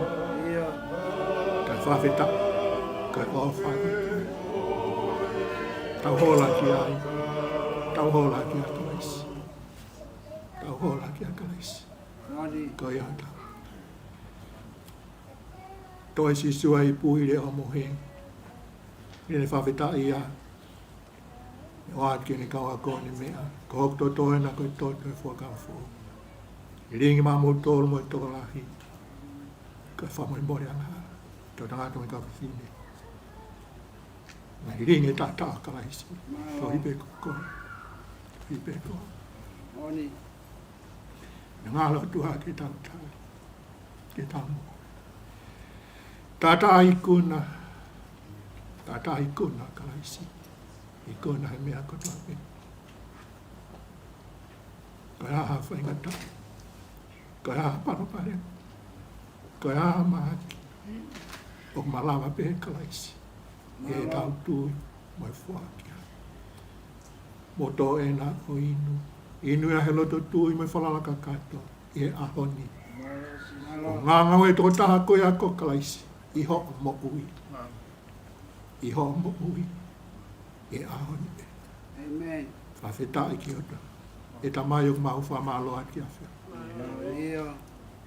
Ka fakafetaʻi, ka ʻofa. Tau hola ki ai. Tau hola kia Kalaisi. Tau hola kia Kalaisi. Ko ia tau. Toe Sīsū ʻa e ipu ʻi he ʻohomohe. ʻI heʻene fakafetaʻi ia. ʻOatu ki heʻene kau ako ʻene meʻa. Ko hoku toto ena ko e toto ʻo e fuakava foʻou. Lilingi maʻamoutolu mo e tokolahi. Ko e fakamolemole angahala. Tau tangata mo e kau fefine. Naʻe lilingi e taʻataʻa ʻo Kalaisi. Tohi pē ko koe. Tohi pē ko koe. Ngalo atu ʻa ke tau tali. Ke tau mo. Taʻataʻa ikuna. Taʻataʻa ikuna Kalaisi. Ikuna he meʻa kotoa pē. Ko e hā ha faingataʻa. Ko e hā ha palopalema. Ko e hā ha mahaki. ʻOku malava pē Kalaisi. ʻE tau tui mo e foaki. Mo toe ena ʻo inu. Inu ia he loto tui mo e falala kakato. ʻI he ʻaho ni. ʻO ngāngau e tokotaha ko ia ko Kalaisi. ʻI hoʻo moʻui. ʻi hoʻo moʻui ʻi he ʻaho ni. ʻĒmeni. Fakafetaʻi ki he ʻOtua. ʻE Tamai, ʻoku mau fakamālō atu kiate koe. ʻIo.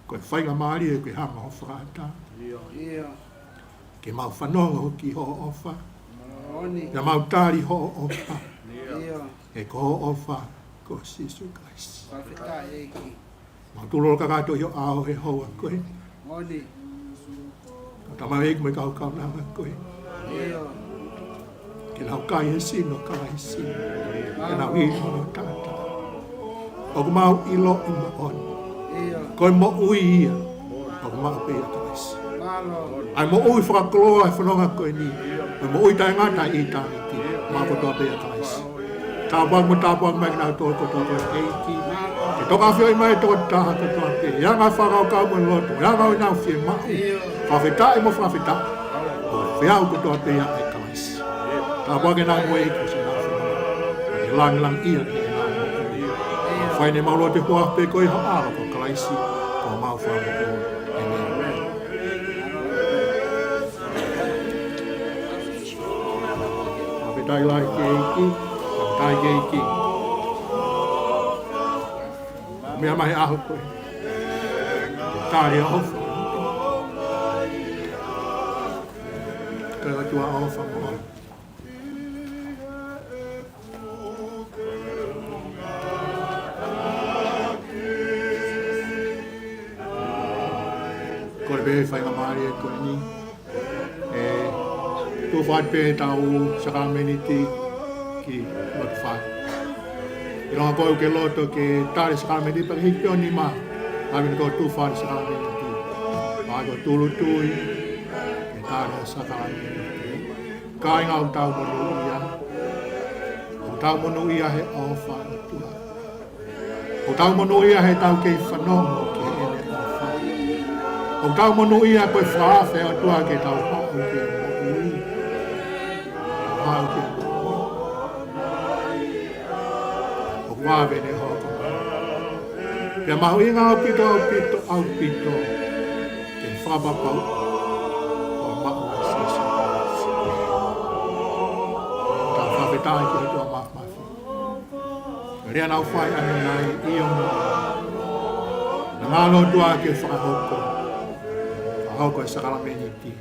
Ko e faingamālie ke hanga hoʻo fakaʻatā. ʻIo. Ke mau fanongo ki hoʻo ʻofa. Moʻoni. Pea mau tali hoʻo ʻofa. ʻIo. He ko hoʻo ʻofa ko Sīsū Kalaisi. Fakafetaʻi ʻEiki. Mau tulolo kakato ʻi ho ʻao he houa ko eni. Moʻoni. Ko e tamaiki mo e kau kaunanga ko ē. ʻIo. Ke nau kai he sino ʻo Kalaisi. Ke nau ʻilo hono taʻataʻa. ʻOku mau ʻiloʻi moʻoni. ʻIo. Ko e moʻui ia ʻoku maʻu pē ʻia Kalaisi. Mālō. ʻA e moʻui fakakoloa he fononga ko eni. Ko e moʻui taʻengata ʻi ʻitāniti. Maʻu kotoa pē ʻia Kalaisi. Tāpuaki mo tāpuaki mai kinautolu kotoa ko e ʻEiki. Ke toka ʻafioʻi mai e tokotaha kotoa pē. ʻI he anga e fakakaukau mo e loto. ʻI he anga ʻenau fiemaʻu. Fakafetaʻi mo fakafetaʻi. ʻO feau kotoa pē ʻia Kalaisi. Tāpuaki ʻenau moʻui ʻEiki ʻo sina fua. Ke langilangiʻia ʻenau moʻui. Fai eni ʻemau lotu ʻi he huafa pē ko ia ho ʻAlo ko Kalaisi. Ko homau Fakamoʻui. ʻĒmeni. Fakafetaʻi lahi ki he ʻEiki, fakafetaʻi ki he ʻEiki. Meʻa mai he ʻaho ko ē. Tali ʻa e ʻofa. Ko e ʻOtua ʻofa mo Kole pē faingamālie ko eni. ʻE tufa atu pē ʻetau sākalamēniti ki loto fai. ʻIlonga ko ē ʻoku ke loto ke tali sākalamēniti pea ke hiki pē ho nima. Ka ʻi he tufa atu sākalamēniti. Pea ko e tūʻulutui ke tali sākalamēniti. Kāinga, ʻoku tau monūʻia. ʻOku tau monūʻia he ʻofa ʻa e ʻOtua. ʻOku tau monūʻia heʻetau kei fanongo ki heʻene ʻofa. ʻOku tau monūʻia ko e fakaafe ʻa e ʻOtua ke tau haʻu ki he moʻui. Haʻu ki he moʻui. ʻOku vave ʻene hoko. Pea mahuʻinga ʻaupito, ʻaupito, ʻaupito. Ke fakapapauʻi ʻoku maʻu ʻa Sīsū Kalaisi. Tau fakafetaʻi ki he ʻOtua Māfimafi. Lea naʻa ku fai ʻanenai, ʻio mo e. Naʻa ku lotua ke fakahoko. Fakahoko e sākalamēniti.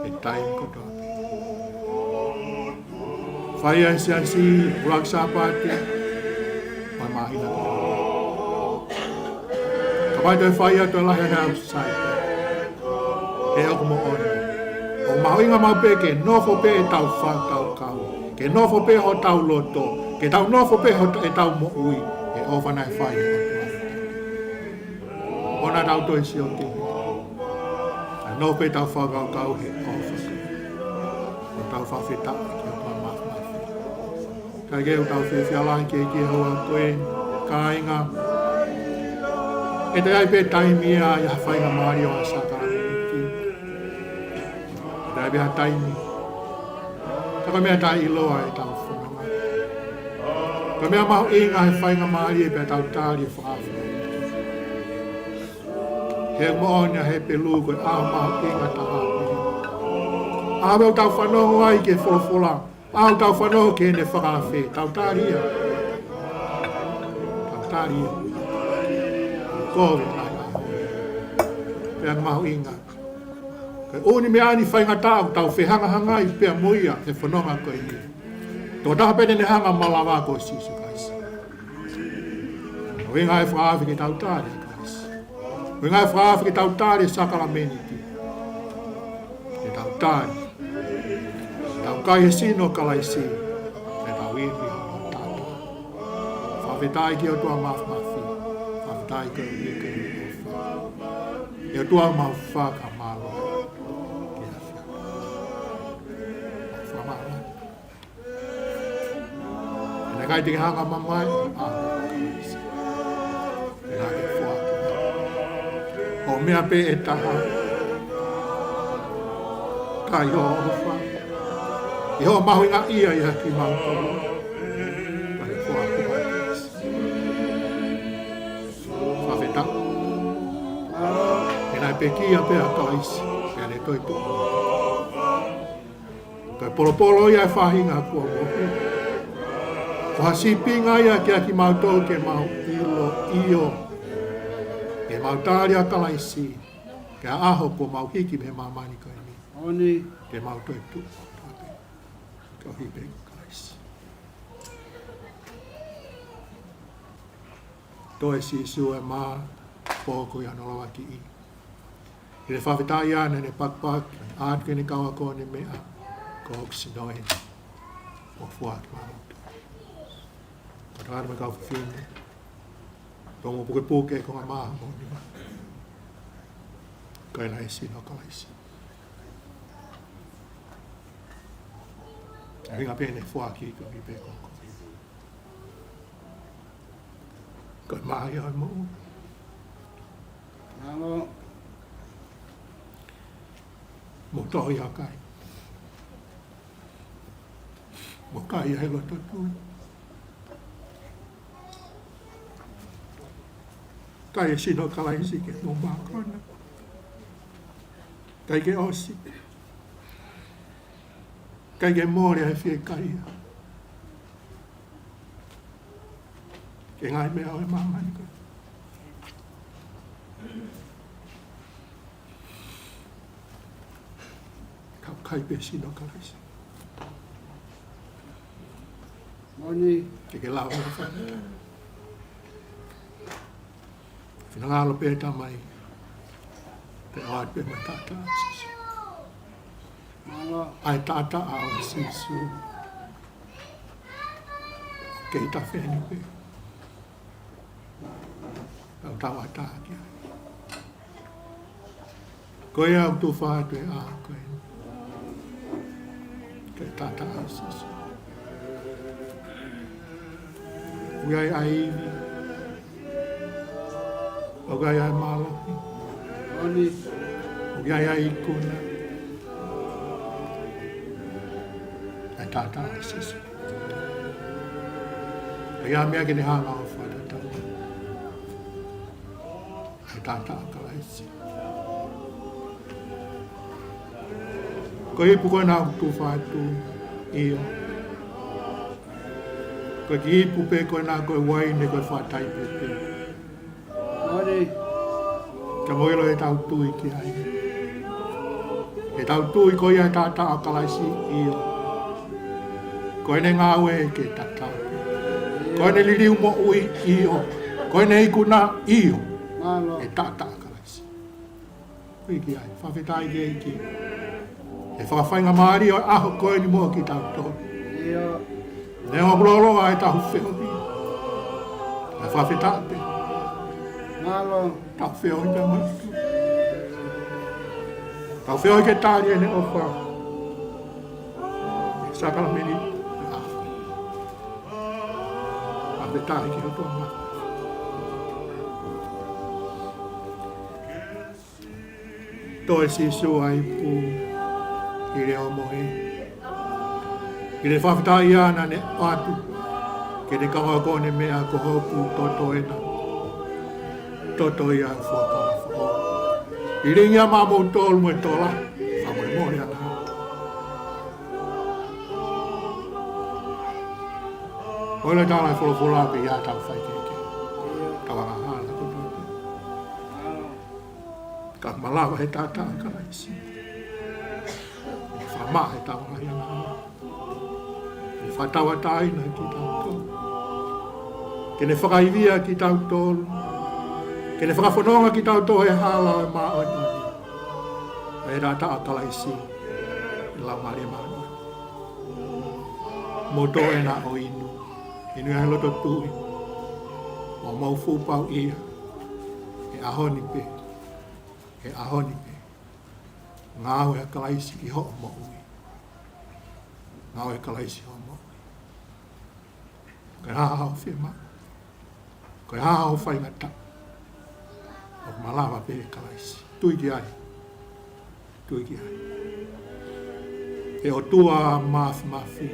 ʻI he taimi kotoa pē. Fai ʻa e siasi, ʻuluaki Sāpate, ʻo e māhina kotoa. Kapau te fai atu e lahi ʻa e Aso Sāpate. He ʻoku moʻoni. ʻOku mahuʻinga maʻu pē ke nofo pē ʻetau fakakaukau. Ke nofo pē hotau loto. Ke tau nofo pē hot-, ʻetau moʻui. ʻI he ʻofa naʻe fai ʻe he ʻOtua. ʻOua naʻa tau toe sio ki he. Kae nofo pē ʻetau fakakaukau he ʻofa. ʻOku tau fakafetaʻi ki he ʻOtua Māfimafi. Kae kehe, ʻoku tau fiefia lahi ki he, ki he houa ko ē, kāinga. ʻE toe ʻi ai pē taimi ia ʻi ha faingamālie ʻo ha sākalamēniti. ʻE toe ʻi ai pē ha taimi. Ka ko e meʻa taʻeʻiloa ʻetau fononga. Ko e meʻa mahuʻinga he faingamālie pea tau tali e fakaafe. He moʻoni ʻa Hepelū ko e ʻaho mahuʻinga taha. ʻAho ʻoku tau fanongo ai ki he folofola. ʻAho ʻoku tau fanongo ki heʻene fakaafe. Tau tali ia. Tau tali ia. Ko e ʻaho. Pea mahuʻinga. Ko e ʻū meʻa ni faingataʻa ʻoku tau fehangahangai pea mo ia he fononga ko eni. Tokotaha pē naʻa ne hanga ʻo malava ko Sīsū Kalaisi. ʻUhinga e fakaafe ke tau tali ʻa Kalaisi. ʻUhinga e fakaafe ke tau tali e sākalamēniti. Ke tau tali. Tau kai he sino ʻo Kalaisi. Ke tau ʻilo hono taʻataʻa. Fakafetaʻi ki he ʻOtua Māfimafi. Fakafetaʻi ki he ʻEiki. ʻE ʻOtua, mau fakamālō. Ke afi. Fakamālō. Naʻe ʻikai te ke hanga ʻo mamae, ʻa, naʻa ke foaki. Ko e meʻa pē ʻe taha. Ka ʻi hoʻo ʻofa. ʻI hoʻo mahuʻingaʻia ʻiate kimautolu. Naʻa ke foaki. Fakafetaʻi. He naʻe pekia pē ʻa Kalaisi, pea ne toetuʻu. Ko e polopolo ia ʻo e faʻahinga kuo mohe. Ko ha sīpinga ia kiate kimautolu ke mau ʻilo, ʻio, ke mau tali ʻa Kalaisi, ki he ʻaho kuo mau hiki mei māmani ko eni. Moʻoni. Ke mau toe tuʻu ʻo pē, koeʻuhi pē ko Kalaisi. Toe Sīsū ʻa e mā, pō ko ia hono lavakiʻi. ʻI he fakafetaʻi ʻa ʻene pakipaki, ʻoatu ki heʻene kau ako ʻene meʻa, ko hoku sino eni, ʻoku foaki maʻamoutolu. Ko e tangata mo e kau fefine, tomuʻa pukepuke e konga mā ʻo e moʻoni. Ko ena ʻa e sino ʻo Kalaisi. ʻA e ʻuhinga pē ʻene foaki koeʻuhi pē ko koe. Ko e mā ia ʻo e moʻui. Mālō. Mou toʻo ia ʻo kai. Mou kai ia he loto tui. Kai e sino ʻo Kalaisi ke mou mākona. ʻIkai ke ʻosi. ʻIkai ke mole ʻa e fiekaia ki he ngaahi meʻa ʻo e māmani ko ē. Ka kai pē sino ʻo Kalaisi. Moʻoni. Ke ke lava ʻo fai. Finangalo pē Tamai, pea ʻoatu pē mo e taʻataʻa ʻo Sīsū. Mālō. ʻA e taʻataʻa ʻo Sīsū. Kei tafeni pē. Tau tauʻatāina ki ai. Ko ia ʻoku tufa atu he ʻaho ko eni. Ko e taʻataʻa ʻo Sīsū. ʻOku ʻi ai ʻa e ivi. ʻOku ʻi ai ʻa e mālohi. ʻOku ʻi ai ʻa e ikuna. ʻA e taʻataʻa ʻo Sīsū. ʻOku ʻi ai ha meʻa ke ne hanga ʻo fakatatau. ʻA e taʻataʻa ʻo Kalaisi. Ko e ipu ko ena ʻoku tufa atu, ʻio. Ko e kiʻi ipu pē ko ena ko e uaine ko e fakataipe pē. Moʻoni. Ka mou ʻilo ʻetau tui ki ai. ʻEtau tui ko ia ʻa e taʻataʻa ʻo Kalaisi, ʻio. Ko ʻene ngāue ke tatau. Ko ʻene liliu moʻui, ʻio. Ko ʻene ikuna, ʻio. Mālō. ʻE taʻataʻa ʻo Kalaisi. Tui ki ai, fakafetaʻi ki he ʻEiki. ʻE fakafaingamālie ʻo e ʻaho ko eni mo kitautolu. ʻIo. Neongo ʻoku lōloa ʻetau feohi, ʻe fakafetaʻi pē. Mālō. Tau feohi pē mo e lotu. Tau feohi ke tali ʻene ʻofa. Sākalamēniti. Fakafetaʻi ki he ʻOtua. Toe Sīsū ʻa e ipu ʻi he leʻo mohe. ʻI he fakafetaʻi ʻa ʻene ʻoatu ki heʻene kau ako ʻene meʻa, ko hoku toto ena. Toto ia ʻo e fuakava foʻou. Lilingi ia maʻamoutolu mo e tokolahi. Fakamolemole ʻa e ngaahi ʻo e tala ʻa e folofola pē ia ʻoku tau fai kehekehe. Tau angahala kotoa pē. Ka malava he taʻataʻa ʻo Kalaisi. Fakamaʻa ʻetau ngaahi angahala. Ke ne fakatauʻatāina kitautolu. Ke ne fakaivia kitautolu. Ke ne fakafononga kitautolu he hala ʻo e māʻoniʻoni. ʻA e taʻataʻa ʻo Kalaisi. ʻE Laumālie Māʻoniʻoni. Mou toʻo ena ʻo inu. Inu ia he loto tui. ʻO mou fuʻu pau ia. He ʻaho ni pē. He ʻaho ni pē. Ngāue ʻa Kalaisi ʻi hoʻo moʻui. Ngāue ʻa Kalaisi ʻi hoʻo moʻui. Ko e hā haʻo fiemaʻu? Ko e hā haʻo faingataʻa? ʻOku malava pē ʻe Kalaisi. Tui ki ai. Tui ki ai. ʻE ʻOtua Māfimafi.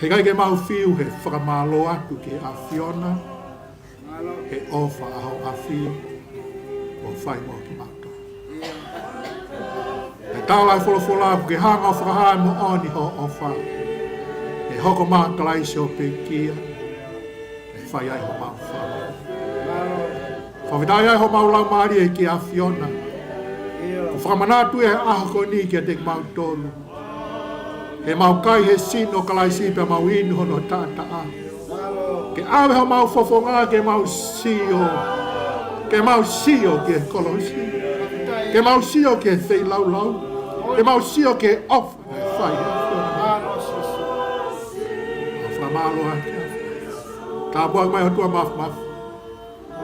Heʻikai ke mau fiu he fakamālō atu ki he ʻAfiona, he ʻofa ʻa hoʻo ʻAfio, ʻoku fai mo kimautolu. ʻE Tala e folofola, ke hanga ʻo fakahā e moʻoni hoʻo ʻofa. ʻE hoko mai ʻa Kalaisi ʻo pekia, ʻe fai ai homau fānau. Fakafetaʻi ai homau laumālie ki he ʻAfiona. Ko e fakamanatu ʻi he ʻaho ko eni kiate kimautolu. Ke mau kai he sino ʻo Kalaisi pea mau inu hono taʻataʻa. Ke ʻave homau fofonga ke mau sio. Ke mau sio ki he kolosi. Ke mau sio ki he feilaulau. Ke mau sio ki he ʻofa naʻe fai. Mau fakamālō atu. Tāpuaki mai ʻOtua Māfimafi.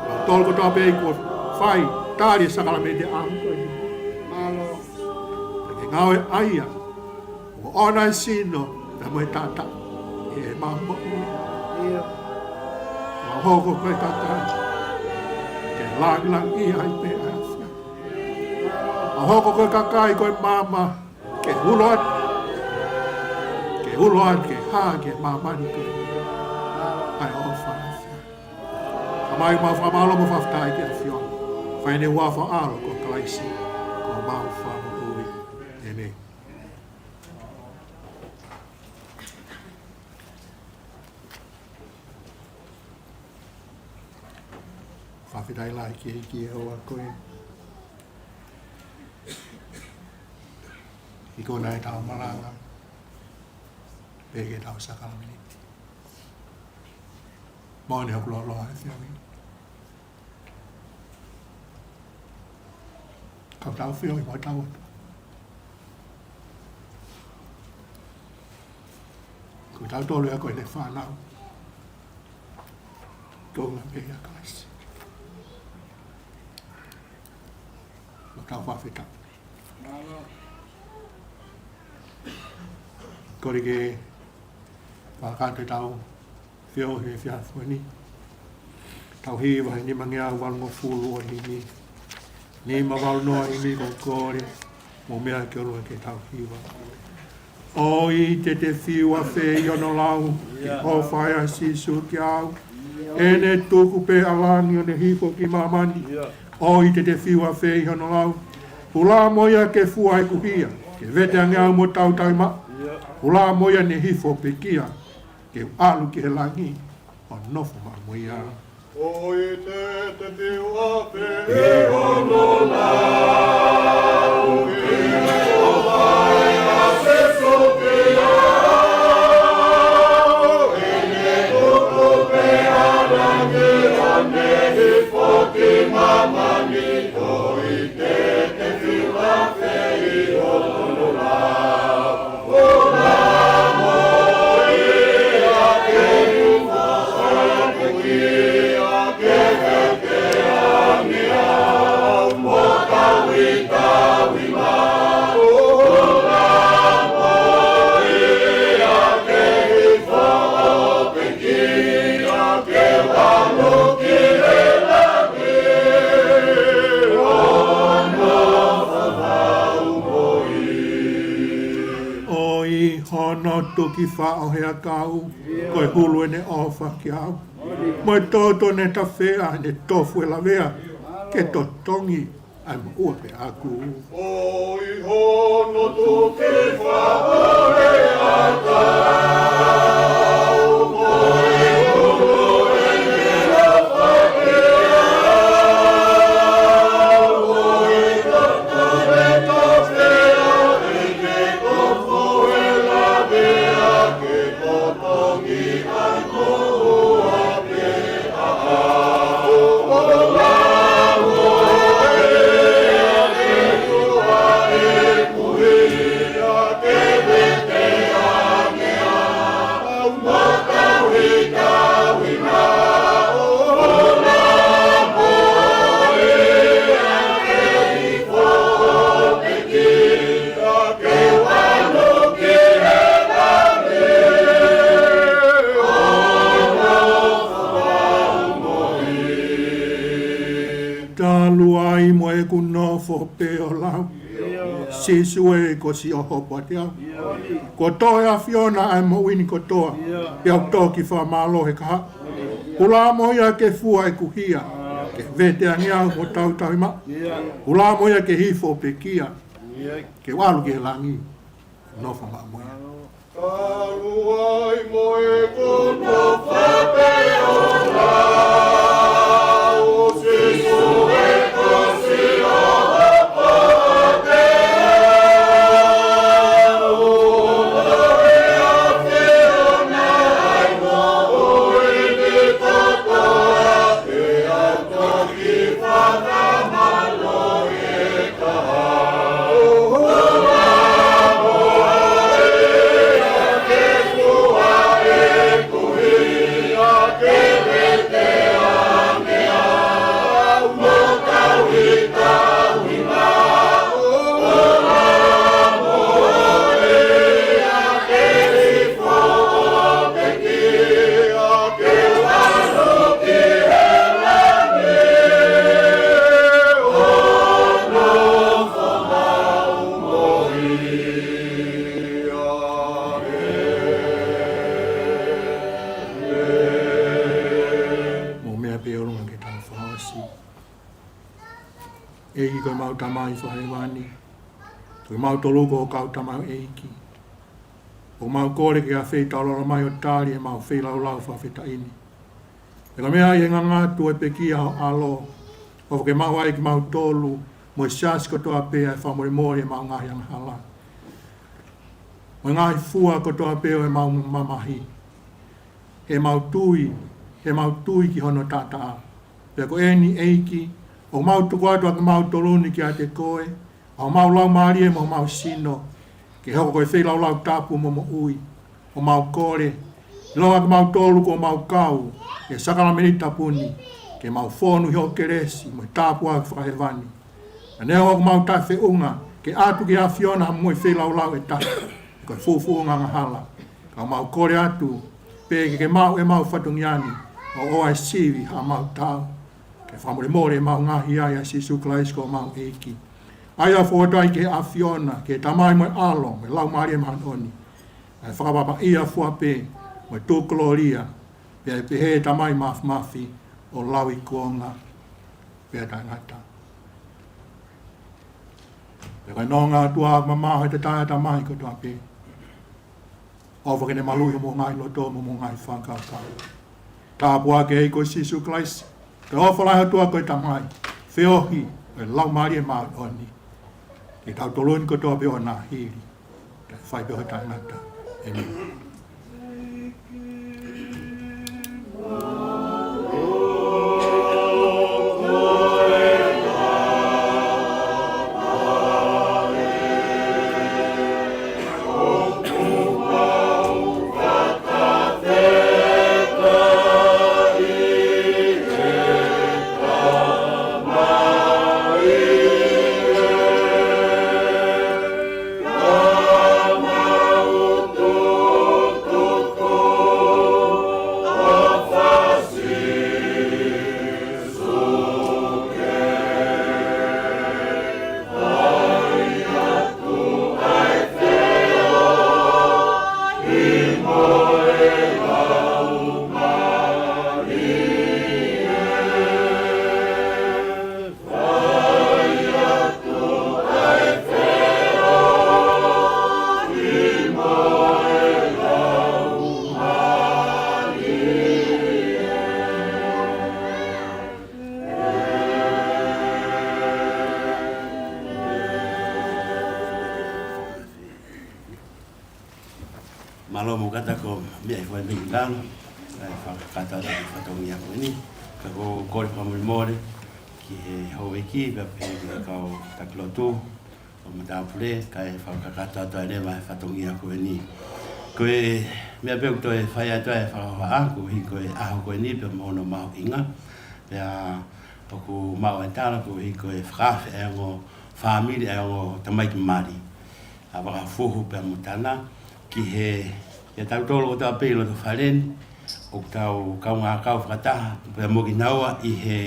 Mau tolu kotoa pē kuo fai, tali e sākalamēniti ʻaho ko eni. Ke ngāue ʻa ia ʻoku ʻoʻona e sino pea mo e taʻataʻa ʻi heʻemau moʻui. Mau hoko ko e kakai ke langilangiʻia ai pē ʻa e ʻAfiona. Mau hoko ko e kakai ko e maama ke ulo atu, ke ulo atu ke hā ki he māmani ko ē ʻa e ʻofa ʻa e ʻAfiona. Tamai, mau fakamālō mo fakafetaʻi ki he ʻAfiona. Fai eni ʻi he huafa ʻo ho ʻAlo ko Kalaisi, ko homau Fakamoʻui. ʻĒmeni. Fakafetaʻi lahi ki he ʻEiki ʻi he houa ko eni. ʻI he ko ʻetau malanga pē ki heʻetau sākalamēniti. Moʻoni hoku lōloa he ʻaho ni. Ka tau feohi mo hotau ʻOtua. Ko kitautolu ia ko ʻene fānau. Ko e ngaahi meʻa ʻa Kalaisi. Mau tau fakafetaʻi. Kole ke fakakakato ʻetau feohi he efiafi ni. Tau hiva he nimangeau valungofulu ʻo e himi. Nima valu noa himi, ko e kole mo e meʻa ke ʻolunga ke tau hiva. ʻOi te te fiu afe ʻi hono lau, ki he ʻofa ʻa Sīsū kiate au. ʻEne tuku pē ʻa langi ʻo ne hifo ki māmani. ʻOi te te fiu afe ʻi hono lau. Hula mo ia ke fua ʻeku hia, ke vete ange au mo tautau maʻu. Hula mo ia ne hifo pekia, ke u ʻalu ki he langi ʻo nofo maʻu mo ia. ʻOi te te fiu afe ʻi hono lau, ki he ʻofa ʻa Sīsū kiate au. ʻEne tuku pē ʻa langi ʻo ne hifo ki māmani. ʻOi te te fiu afe ʻi hono lau. ʻOi hono tuki faʻo he ʻakau, ko e hulu ʻene ʻofa kiate au. Mo e toto ʻene tafea, ʻene tofu ʻe lavea, ke totongi ai mo ua pē ʻaku. ʻOi hono tuki faʻo he ʻakau, ko e hulu ʻene ʻofa kiate au. Mo e toto ʻene tafea, ʻene tofu ʻe lavea, ke totongi ai mo ua pē ʻaku. Talu ai mo ʻeku nofo pē ʻo lau, Sīsū ē, kuo ʻosi ʻo hopo ʻiate au. Kuo toʻo ʻe he ʻAfiona ʻa e moʻui ni kotoa, pea u toki fakamālō he kahaʻu. Hula mo ia ke fua ʻeku hia, ke vete ange au mo tautau maʻu. Hula mo ia ke hifo pekia, Ke u ʻalu ki he langi, nofo maʻu mo ia. Kalu ai mo e kotoa pē ʻo na, ʻo Sīsū e kosi ʻo hopo ʻo te ʻo e ʻAfiona ai mo ʻoe kotoa pē ʻo toki fakamālō e Mou meʻa pē ʻo ʻolunga ke tau fakaʻosi. ʻEiki ko ʻemau Tamai Fakahēvani, ko kimautolu ko ho kau tamaioʻeiki. ʻOku mau kole ke ke ʻafeitaulalo mai ʻo tali ʻemau feilaulau fakafetaʻi ni. Pea ko e meʻa ʻi he ngangatu ʻo e pekia ho ʻAlo, ʻofa ke maʻu ai kimautolu mo e siasi kotoa pē ʻa e fakamolemole ʻemau ngaahi angahala mo e ngaahi fua kotoa pē ʻo ʻemau mamahi, heʻemau tui, heʻemau tui ki hono taʻataʻa. Pea ko eni ʻEiki, ʻoku mau tuku atu ʻa kimautolu ni kiate koe, ʻa homau laumālie mo homau sino, ke hoko ko e feilaulau tapu mo moʻui. ʻOku mau kole, ʻiloa kimautolu kuo mau kau he sākalamēniti tapu ni, ke mau fonu ʻi ho kelesi mo e tāpuaki fakahēvani. Ka neongo ʻoku mau taʻefeʻunga ke ʻatu ki he ʻAfiona ha moʻui feilaulau ʻe taha, ko e fuʻufuʻunga angahala. Ka mau kole atu pē ke ke maʻu ʻemau fatongia ni, ʻo ʻoua ʻe sivi haʻamau tau. Ke fakamolemole ʻemau ngaahi ʻai ʻia Sīsū Kalaisi ko homau ʻEiki. ʻA ia ʻoku fokotuʻu ai ki he ʻAfiona, ki he Tamai mo e ʻAlo mo e Laumālie Māʻoniʻoni, ʻa e fakapapaʻia fua pē mo e tukulōlia, pea ʻe pehē ʻe he Tamai Māfimafi, ʻo lauikuonga pea taʻengata. Pea ko e nonga ʻOtua ʻoku mamaʻo he tatae ʻa e tamai kotoa pē, ʻofa ke ne maluʻi homou ngaahi loto mo homou ngaahi fakakaukau. Tāpuaki ʻEiki ko Sīsū Kalaisi, ko e ʻofa lahi ʻa e ʻOtua ko e Tamai, feohi ʻo e Laumālie Māʻoniʻoni, ke tautolu ni kotoa pē ʻo na hili, kae fai pē ʻo taʻengata. ʻĒmeni. Mālō mo kata ko mea i fai mei tano, ʻa e fakakakato atu e fatongia ko eni. Ka ko e kole fakamolemole ki he houʻeiki, pea pehē ki he kau taki lotu ʻo e matāpule, kae fakakakato atu ai leva e fatongia ko eni. Ko e meʻa pē ʻoku toe fai atu ai e fakahohaʻa, koeʻuhi ko e ʻaho ko eni pea mo hono mahuʻinga. Pea ʻoku maʻu e tala koeʻuhi ko e fakaafe ʻa e ongo fāmili ʻa e ongo tamaiki mali, ʻa Vakafuhu pea mo Tana, ki he, ʻia tautolu kotoa pē ʻi loto fale ni, ʻoku tau kaungā kau fakataha pea mo kinaua ʻi he,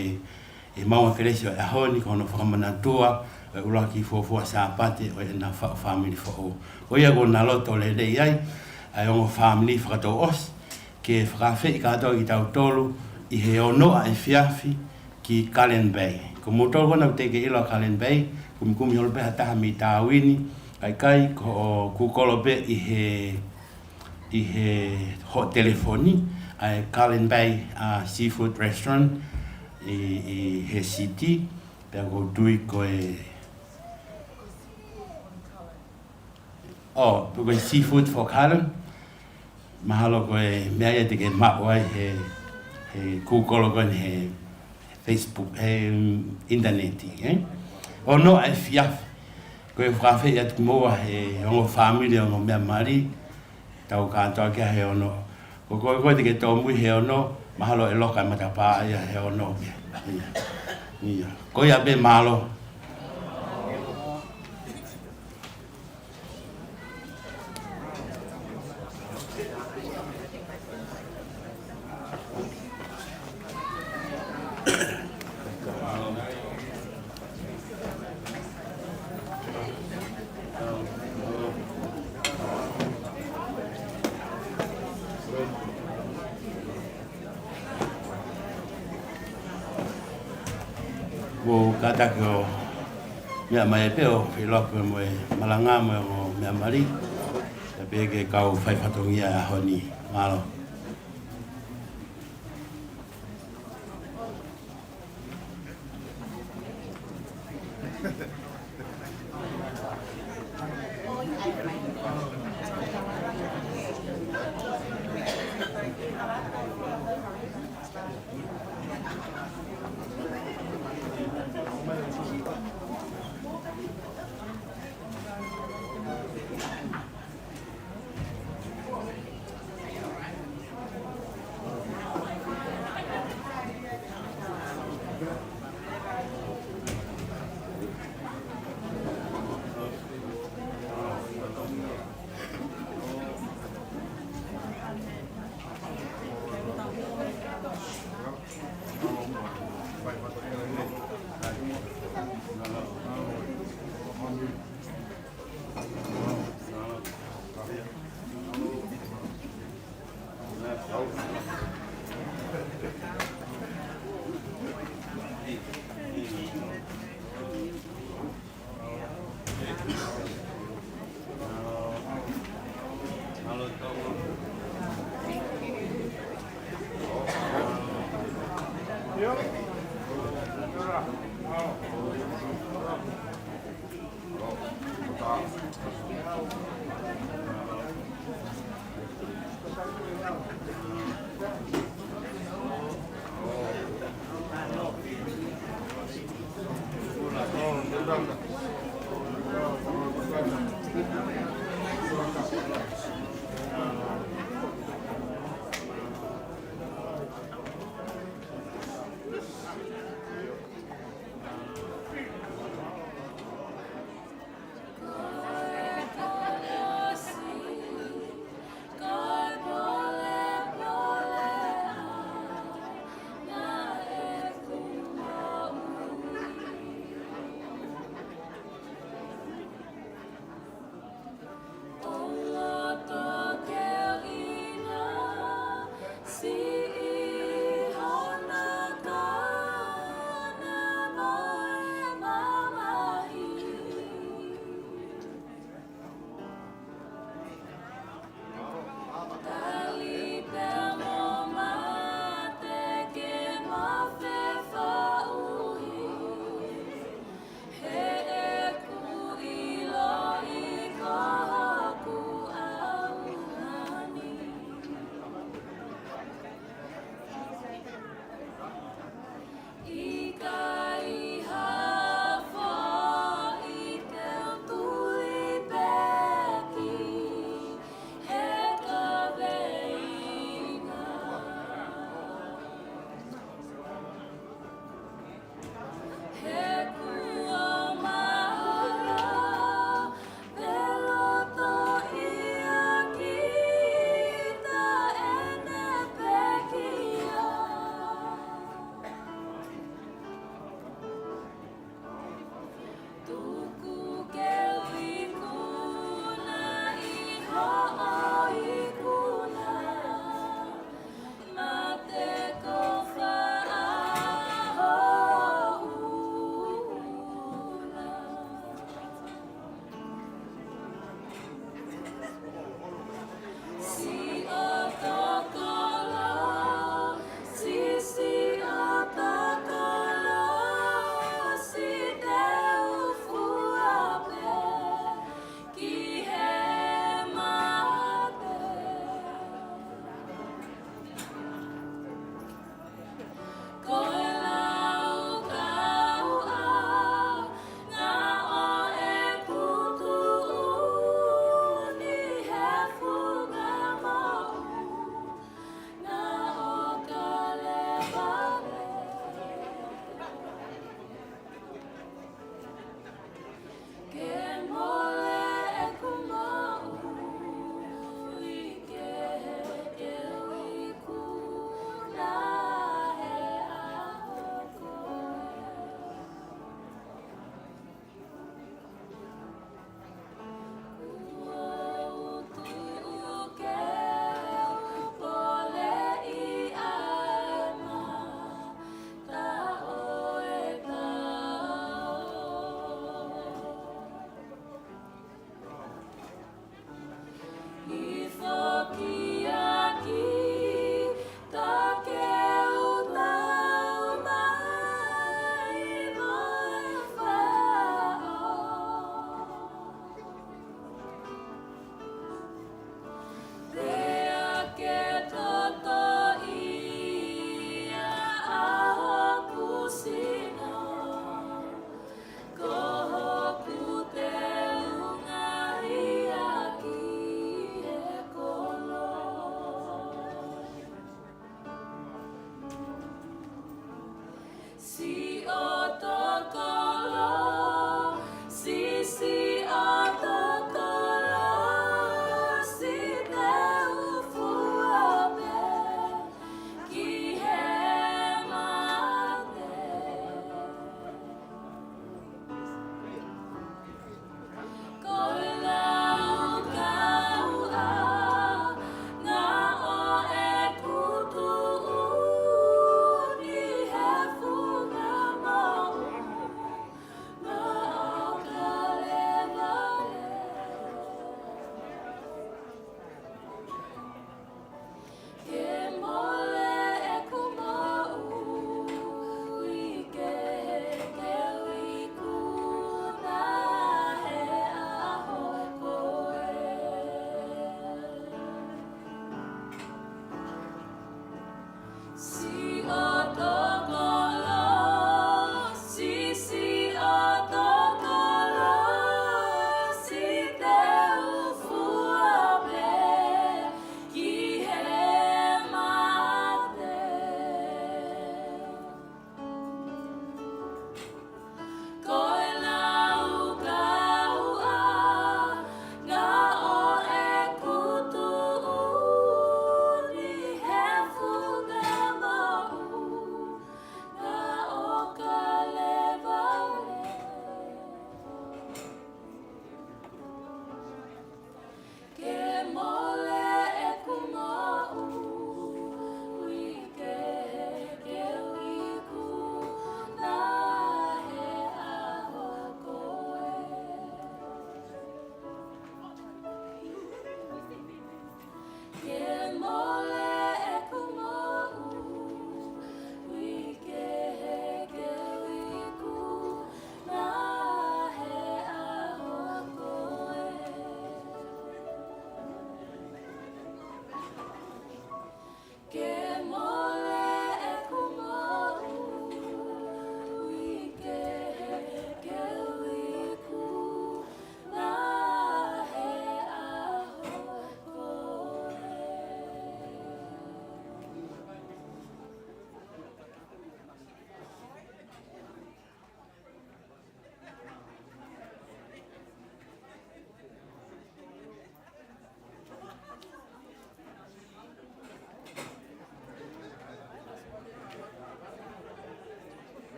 ʻi he maʻunga kelesi ʻo e ʻaho ni, ko hono fakamanatua ʻo e ʻuluaki fuofua Sāpate ʻo ʻena faʻu fāmili foʻou. Ko ia kuo na loto lelei ai ʻa e ongo fāmili fakatouʻosi, ke fakaafeʻi kātoa kitautolu ʻi he ono ʻa efiafi ki Kalene Bay. Ko moutolu ko ena ʻoku teʻeki ke ʻilo ʻa Kalene Bay, kumikumi holo pē ha taha mei Tāuini, ʻikai, ko e Google pē ʻi he, ʻi he hoʻo telefoni, ʻa e Kalene Bay, ʻa, Seafood Restaurant, ʻi, ʻi he City, pea ʻoku ou tui ko e ʻO, pe ko e Seafood for Kalene. Mahalo ko e meʻa ia te ke maʻu ai he, he Google ko eni he Facebook, he, mm, ʻinitaneti, ē? Ono ʻa e efiafi. Ko e fakaafeʻi atu kimoua he ongo fāmili, ongo meʻa mali. Tau kātoa ki he ono. Ko koe, ko koe te ke tōmui he ono, mahalo ʻe loka e matapā ia he ono pē. ʻIa. ʻIa. Ko ia pē, mālō. Mou kātaki ʻo meʻa mai pē ʻo feʻiloaki pē mo e malanga mo e ongo meʻa mali. Pea pehē ki he kau fai fatongia ʻo e ʻaho ni. Mālō.